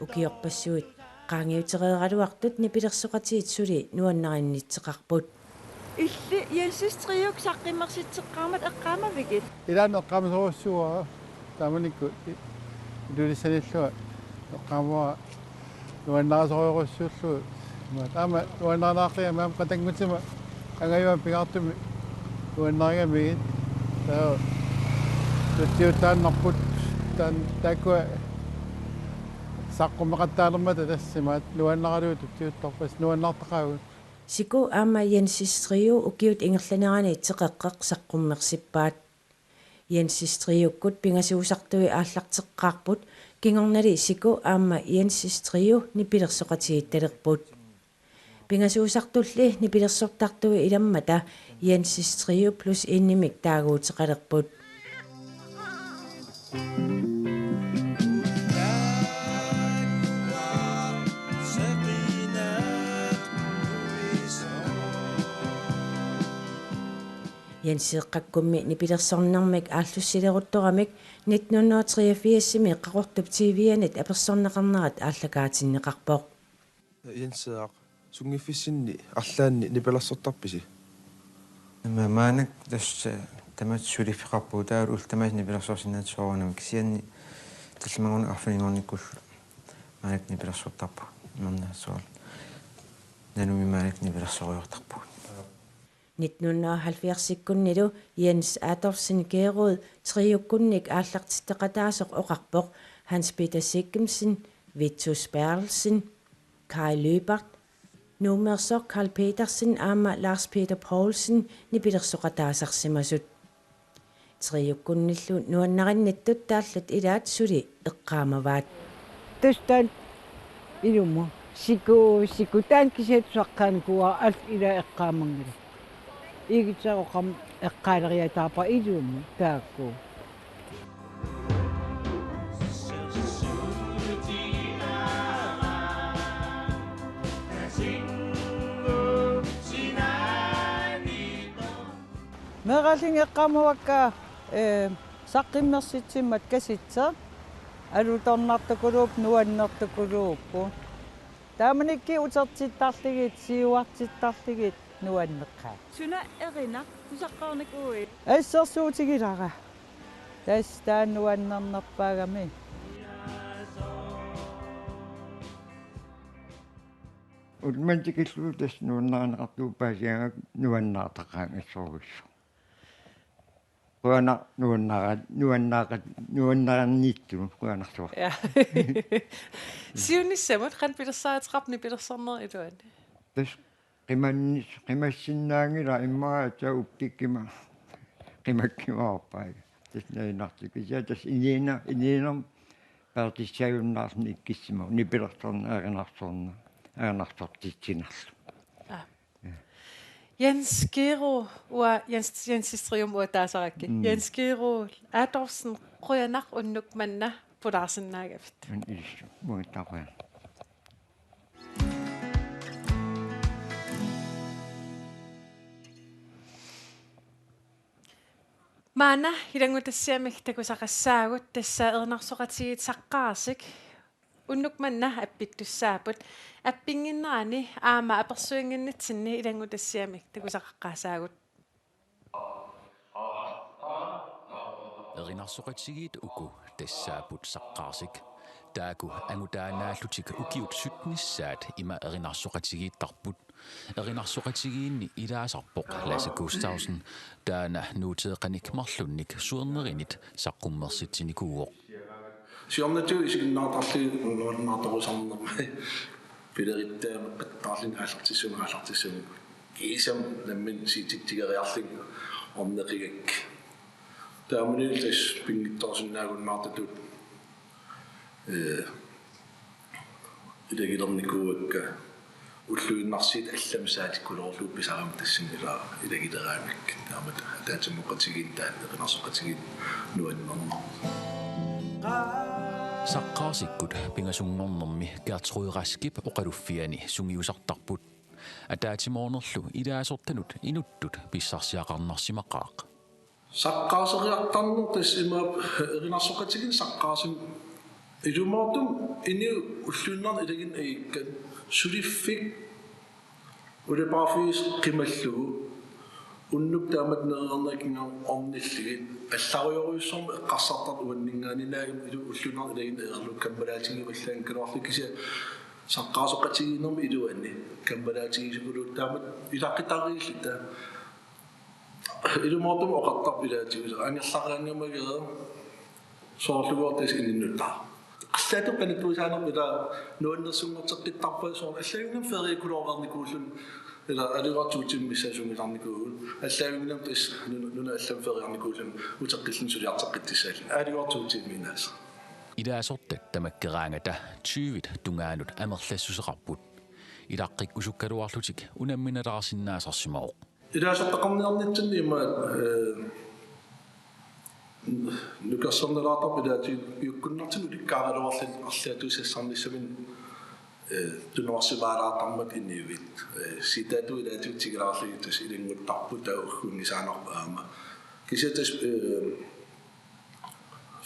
Ukiorpassuit qaangiutereeraluartut nipilersoqatigiit suli nuannarinnittoqarput. Illit Jensip Triuk saqqummersitseqqaarmat eqqaamavigit? Ilaanni eqqaamasorujussuuara, taamanikkut i-, Ilulissanillu eqqaamavara nuannarisorujussuullugu. Aamma nuannarineqarlunga aamma qatanngutima angajuami pingaartumik nuannarigamigit. Taava tutsiuttaannarput taan-, taakkua saqqummeqattaalermata tassa imaattoq nuannaralugu tutsiuttarput, nuannaartaqaagut. Siku aamma Jensip Triu ukiut ingerlaneranni teqeqqeq saqqummersippaat. Jensip Triukkut pingasuusartui aallarteqqaarput, kingornali Siku aamma Jensip Triu nipilersoqatigiittalerput. Pingasuusartulli nipilersortartui ilammata Jensip Triu plus en-imik taaguuteqalerput. Jenseeqqakkummi nipilersornermik aallussileruttoramik nitten hundrede og treogfirsimi Qaqortup T V-anit apersorneqarnerat aallakaatinneqarpoq. Jenseeq, sunngiffissinni arlaanni nipilersortarpisi? Ma-, maannakkut tassa tamatta suliffeqarpugut, taavalu ullut tamaasa nipilersorsinnaasoq soorunami, kisianni tallimanngornermi arfininngornikkullu maannakkut nipilersortarpugut. Imernaassuarlu Nanumi maannakkut nipilersoriartortarpugut. Nitten hundrede og halvfjerdsikkunnilu Jens Adolfsen Geerud Triukkunnik aallartitseqataasoq oqarpoq Hans Peter Sigtemsen, Vitus Berthelsen, Kai Lyberth, Nuummeersoq Karl Petersen aamma Lars Peter Poulsen nipilersoqataasarsimasut. Triukkunnillu nuannarinnittut taallat ilaat suli eqqaamavaat. Tassa taanna ilumut. Siku, Siku taanna kisiat saqqaanikuuara allat ilaat eqqaamanngillat. Igitsaroqam eqqaaleriataarpara ilumut taakku. Meeraallinga eqqaamavakka, ee, saqqummersitsimmat kasitseq alutornartukuluupput, nuannertukuluupput. Taamanikkut utertittarlugit, siuartittarlugit nuanneqaat. Suna erinaq tusaqquarnikuuit? Assersuutigilara. Tassa taanna nuannernerpaagami. Ullumanna tikillugu tassa nuannarineqartugut paasigaangat nuannaartaqaanga assorujussuaq. Qujanaq nuannaara-, nuannaara-, nuannaarnittut qujanarsuaq. Ja. Siunissamut qanoq pilersaaruteqarpa nipilersornerup iluani? Tassa qimannis-, qimassinnaanngilaq immaqa aatsaat uppikkimaa qimakkimaarpai. Tassa najunartikkut. Kisianni tassa inuuner-, inuunermi peertussajunnaarluni ikkussimavoq nipilersorneq erinarsorneq, erinarsortitsinerlu. Aa. Jens Geerud, uanga Jens, Jensip Triumut uanga taasarakkit. Mm. Jens Geerud Adolfsen, qujanaq unnuk manna pulaarsinnaagavit. Aamma ilissi, uangattaaq qujanaq. Maanna ilanngutassiamik takusaqassaagut, tassa erinarsoqatigiit saqqaasik unnuk manna appittussaapput. Appinnginnerani aamma apersuinnginnitsinni ilanngutassiamik takusaqaqqaassaagut. Erinarsoqatigiit uku tassaapput saqqaasik. Taakku angutaanaallutik ukiut syttenissaat ima erinarsoqatigiittarput. Erinarsoqatigiinni ilaasarpoq Lasse Gustavsen, taanna nuuteeqanik marlunnik suernerinit saqqummersitsinikuuvoq. Siornatigut isiginnaartarlugit nuannaartorusarnermi. Pilerittaa meqqattaarluni aallartissagunik, aallartissagunik. Kiisami nammineq siutsitsigiinnarluni orneqigakku. Taamanilu tassa pinngitsoorsinnaagunnaartutut, ee, ilagilernikuuakka ulluinnarsiit allamik saatikkuloorlugu pisarami tassani ila ilagileraangakkit. Taamatut ataatsimoorlutigiinni taanna erinarsoqatigiinni nuannerneq. Saqqaarsikkut pingasunngornermi Gertrud Raskip oqaluffiani sungiusartarput. Ataatsimoornerlu ilaasortanut inuttut pissarsiaqarnarsimaqaaq. Saqqaaseriartarneq tassa imaappoq erinarsoqatigiinneq saqqaasumik ilumoortumik inuit ulluinnarni ilaginneq ajukkat suliffik ulipaarfiisa qimallugu unnukkut taamatut neriornerikka ornillugit allarujorujussuarmik eqqarsartartut uanninngaanniit naak inuit ulluinnarni ilaginneq ajorlugu kammalaatigivallaanngikkaluarlugit kisianni saqqaasoqatigiinnermi iluani kammalaatigisukuluupput taamatut ilaquttariilluta. Ilumoortumik oqartarput ilaatigut angerlaraangamagit soorlugooq tassa inunnut. Arlaatigut qanittuusaanerput ilaa nuannersunngorteqqittarpaa soorlu allaanngilaq feriakuluarnikuulluni ilaa alugaartut timmissasungilarnikuugut allaanngilaq tassa nuna nuna allan feriarnikuulluni uteqqilluni suliarteqqittussaalluni alugaartut timmiinnaas. Ilaasortat tamakkeraangata tyvit tungaanut amerlassuseqarput. Ilaqqikkusukkaluarlutik unamminalaarsinnaasarsimavoq. Ilaasortaqarniarnitsinni imaat, eh, nukersornalaartarput ilaatigut piukkunnartumik ulikkaaraluarluni arlaatigut sassarnissaminnik, eh, tunuarsimaalaartarmata inuit. Eh, siitaatigut ilaatigut tigilaarlugit tassa ilannguttarput taava uggunngisaannarpoq aamma. Kisianni tassa, eh,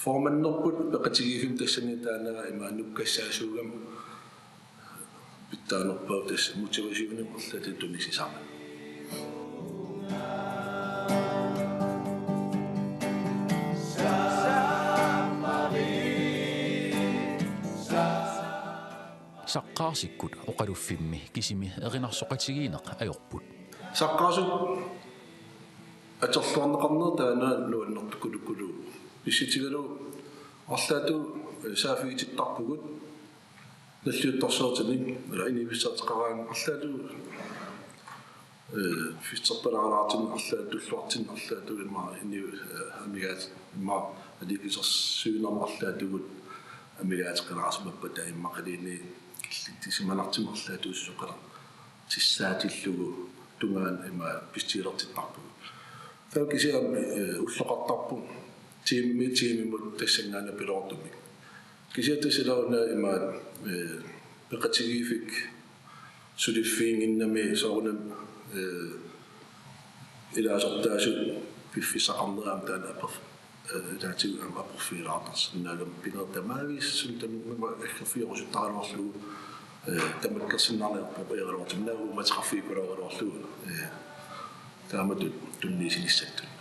formanderput peqatigiiffimmut tassani taanna imaat nukkassaasuugami pitsaanerpaavoq tassa motivationimik arlaatigut tunisisamani. Saqqaarsikkut oqaluffimmi kisimi erinarsoqatigiinneq ajorput. Saqqaasut atorluarneqarnerat taanna nuannertukulukkuluuvoq. Pissutigalugu arlaatigut, eh, saaffigitittarpugut nalliuttorsiortinik, eh, inuussutissaqaraangat arlaatigut, eh, fitserpalaalaartinik arlaatigut tulluartinik arlaatigut immaqa inuit, eh, amigaat immaqa aliikkusersuinermi arlaatigut amigaateqalaarsimappata immaqaluunniit killitsisimanartumik arlaatigut susoqalaq tissaatillugu tungaanut ima pissutigilertittarpugut. Taava kisianni, eh, ulloqartarpoq tiimi tiimimut tassanngaanniit piloortumik. Kisianni tassa ilaana imaat, eh, peqatigiiffik suliffiginnginnami soorunami, eh, ilaasortaasut piffissaqarnerat aamma taanna aper- eh, ilaatigut aamma aporfigilaartarsinnaagami pinerit tamaaviisa suli tamanna aggerfigerusuttaraluarlugu, eh, tamakkersinnaanerput ajorluartumik naak uummateqarfigikkulooraluarlugu, eh, taamatut tunniussinissatsinnut.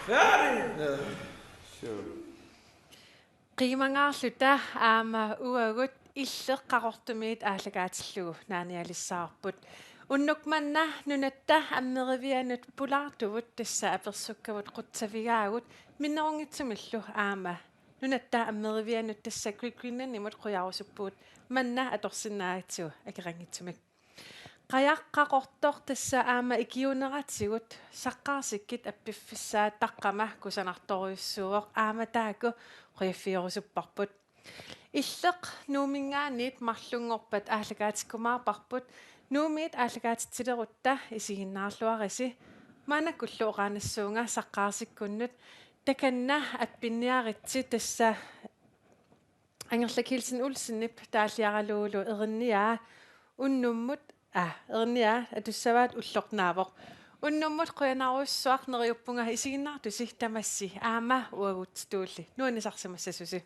Færdig! Qiimangaarluta aamma uagut Illeq Qaqortumiit aallakaatillugu naanialissavarput. Unnuk manna Nunatta Ammerivianut pulaartuvut tassa apersukkavut qutsavigaagut minnerunngitsumillu aamma Nunatta Ammerivianut tassa Great Greenlandimut qujarusuppugut manna atorsinnaagatsigu akeqanngitsumik. Qajaq Qaqortoq tassa aamma ikiuuneratigut saqqaarsikkut appiffissaat taqqama kusanartorujussuuvoq aamma taakku qujaffigerusupparput. Illeq Nuumminngaanniit marlunngorpat aallakaatikkumaarparput. Nuummiit aallakaatitsilerutta isiginnaarluarisi. Maannakkullu oqaannassuunga saqqaarsikkunnut takanna appinniaritsi tassa Angerlaq Kielsen Olsenip taalliaralugulu erinniaa unnummut, aa, erinniaa atussavaat ulloq naavoq. Unnummut qujanarujussuaq neriuppunga isiginnaartusi tamassi aamma uagutsitulli nuannisarsimassasusi.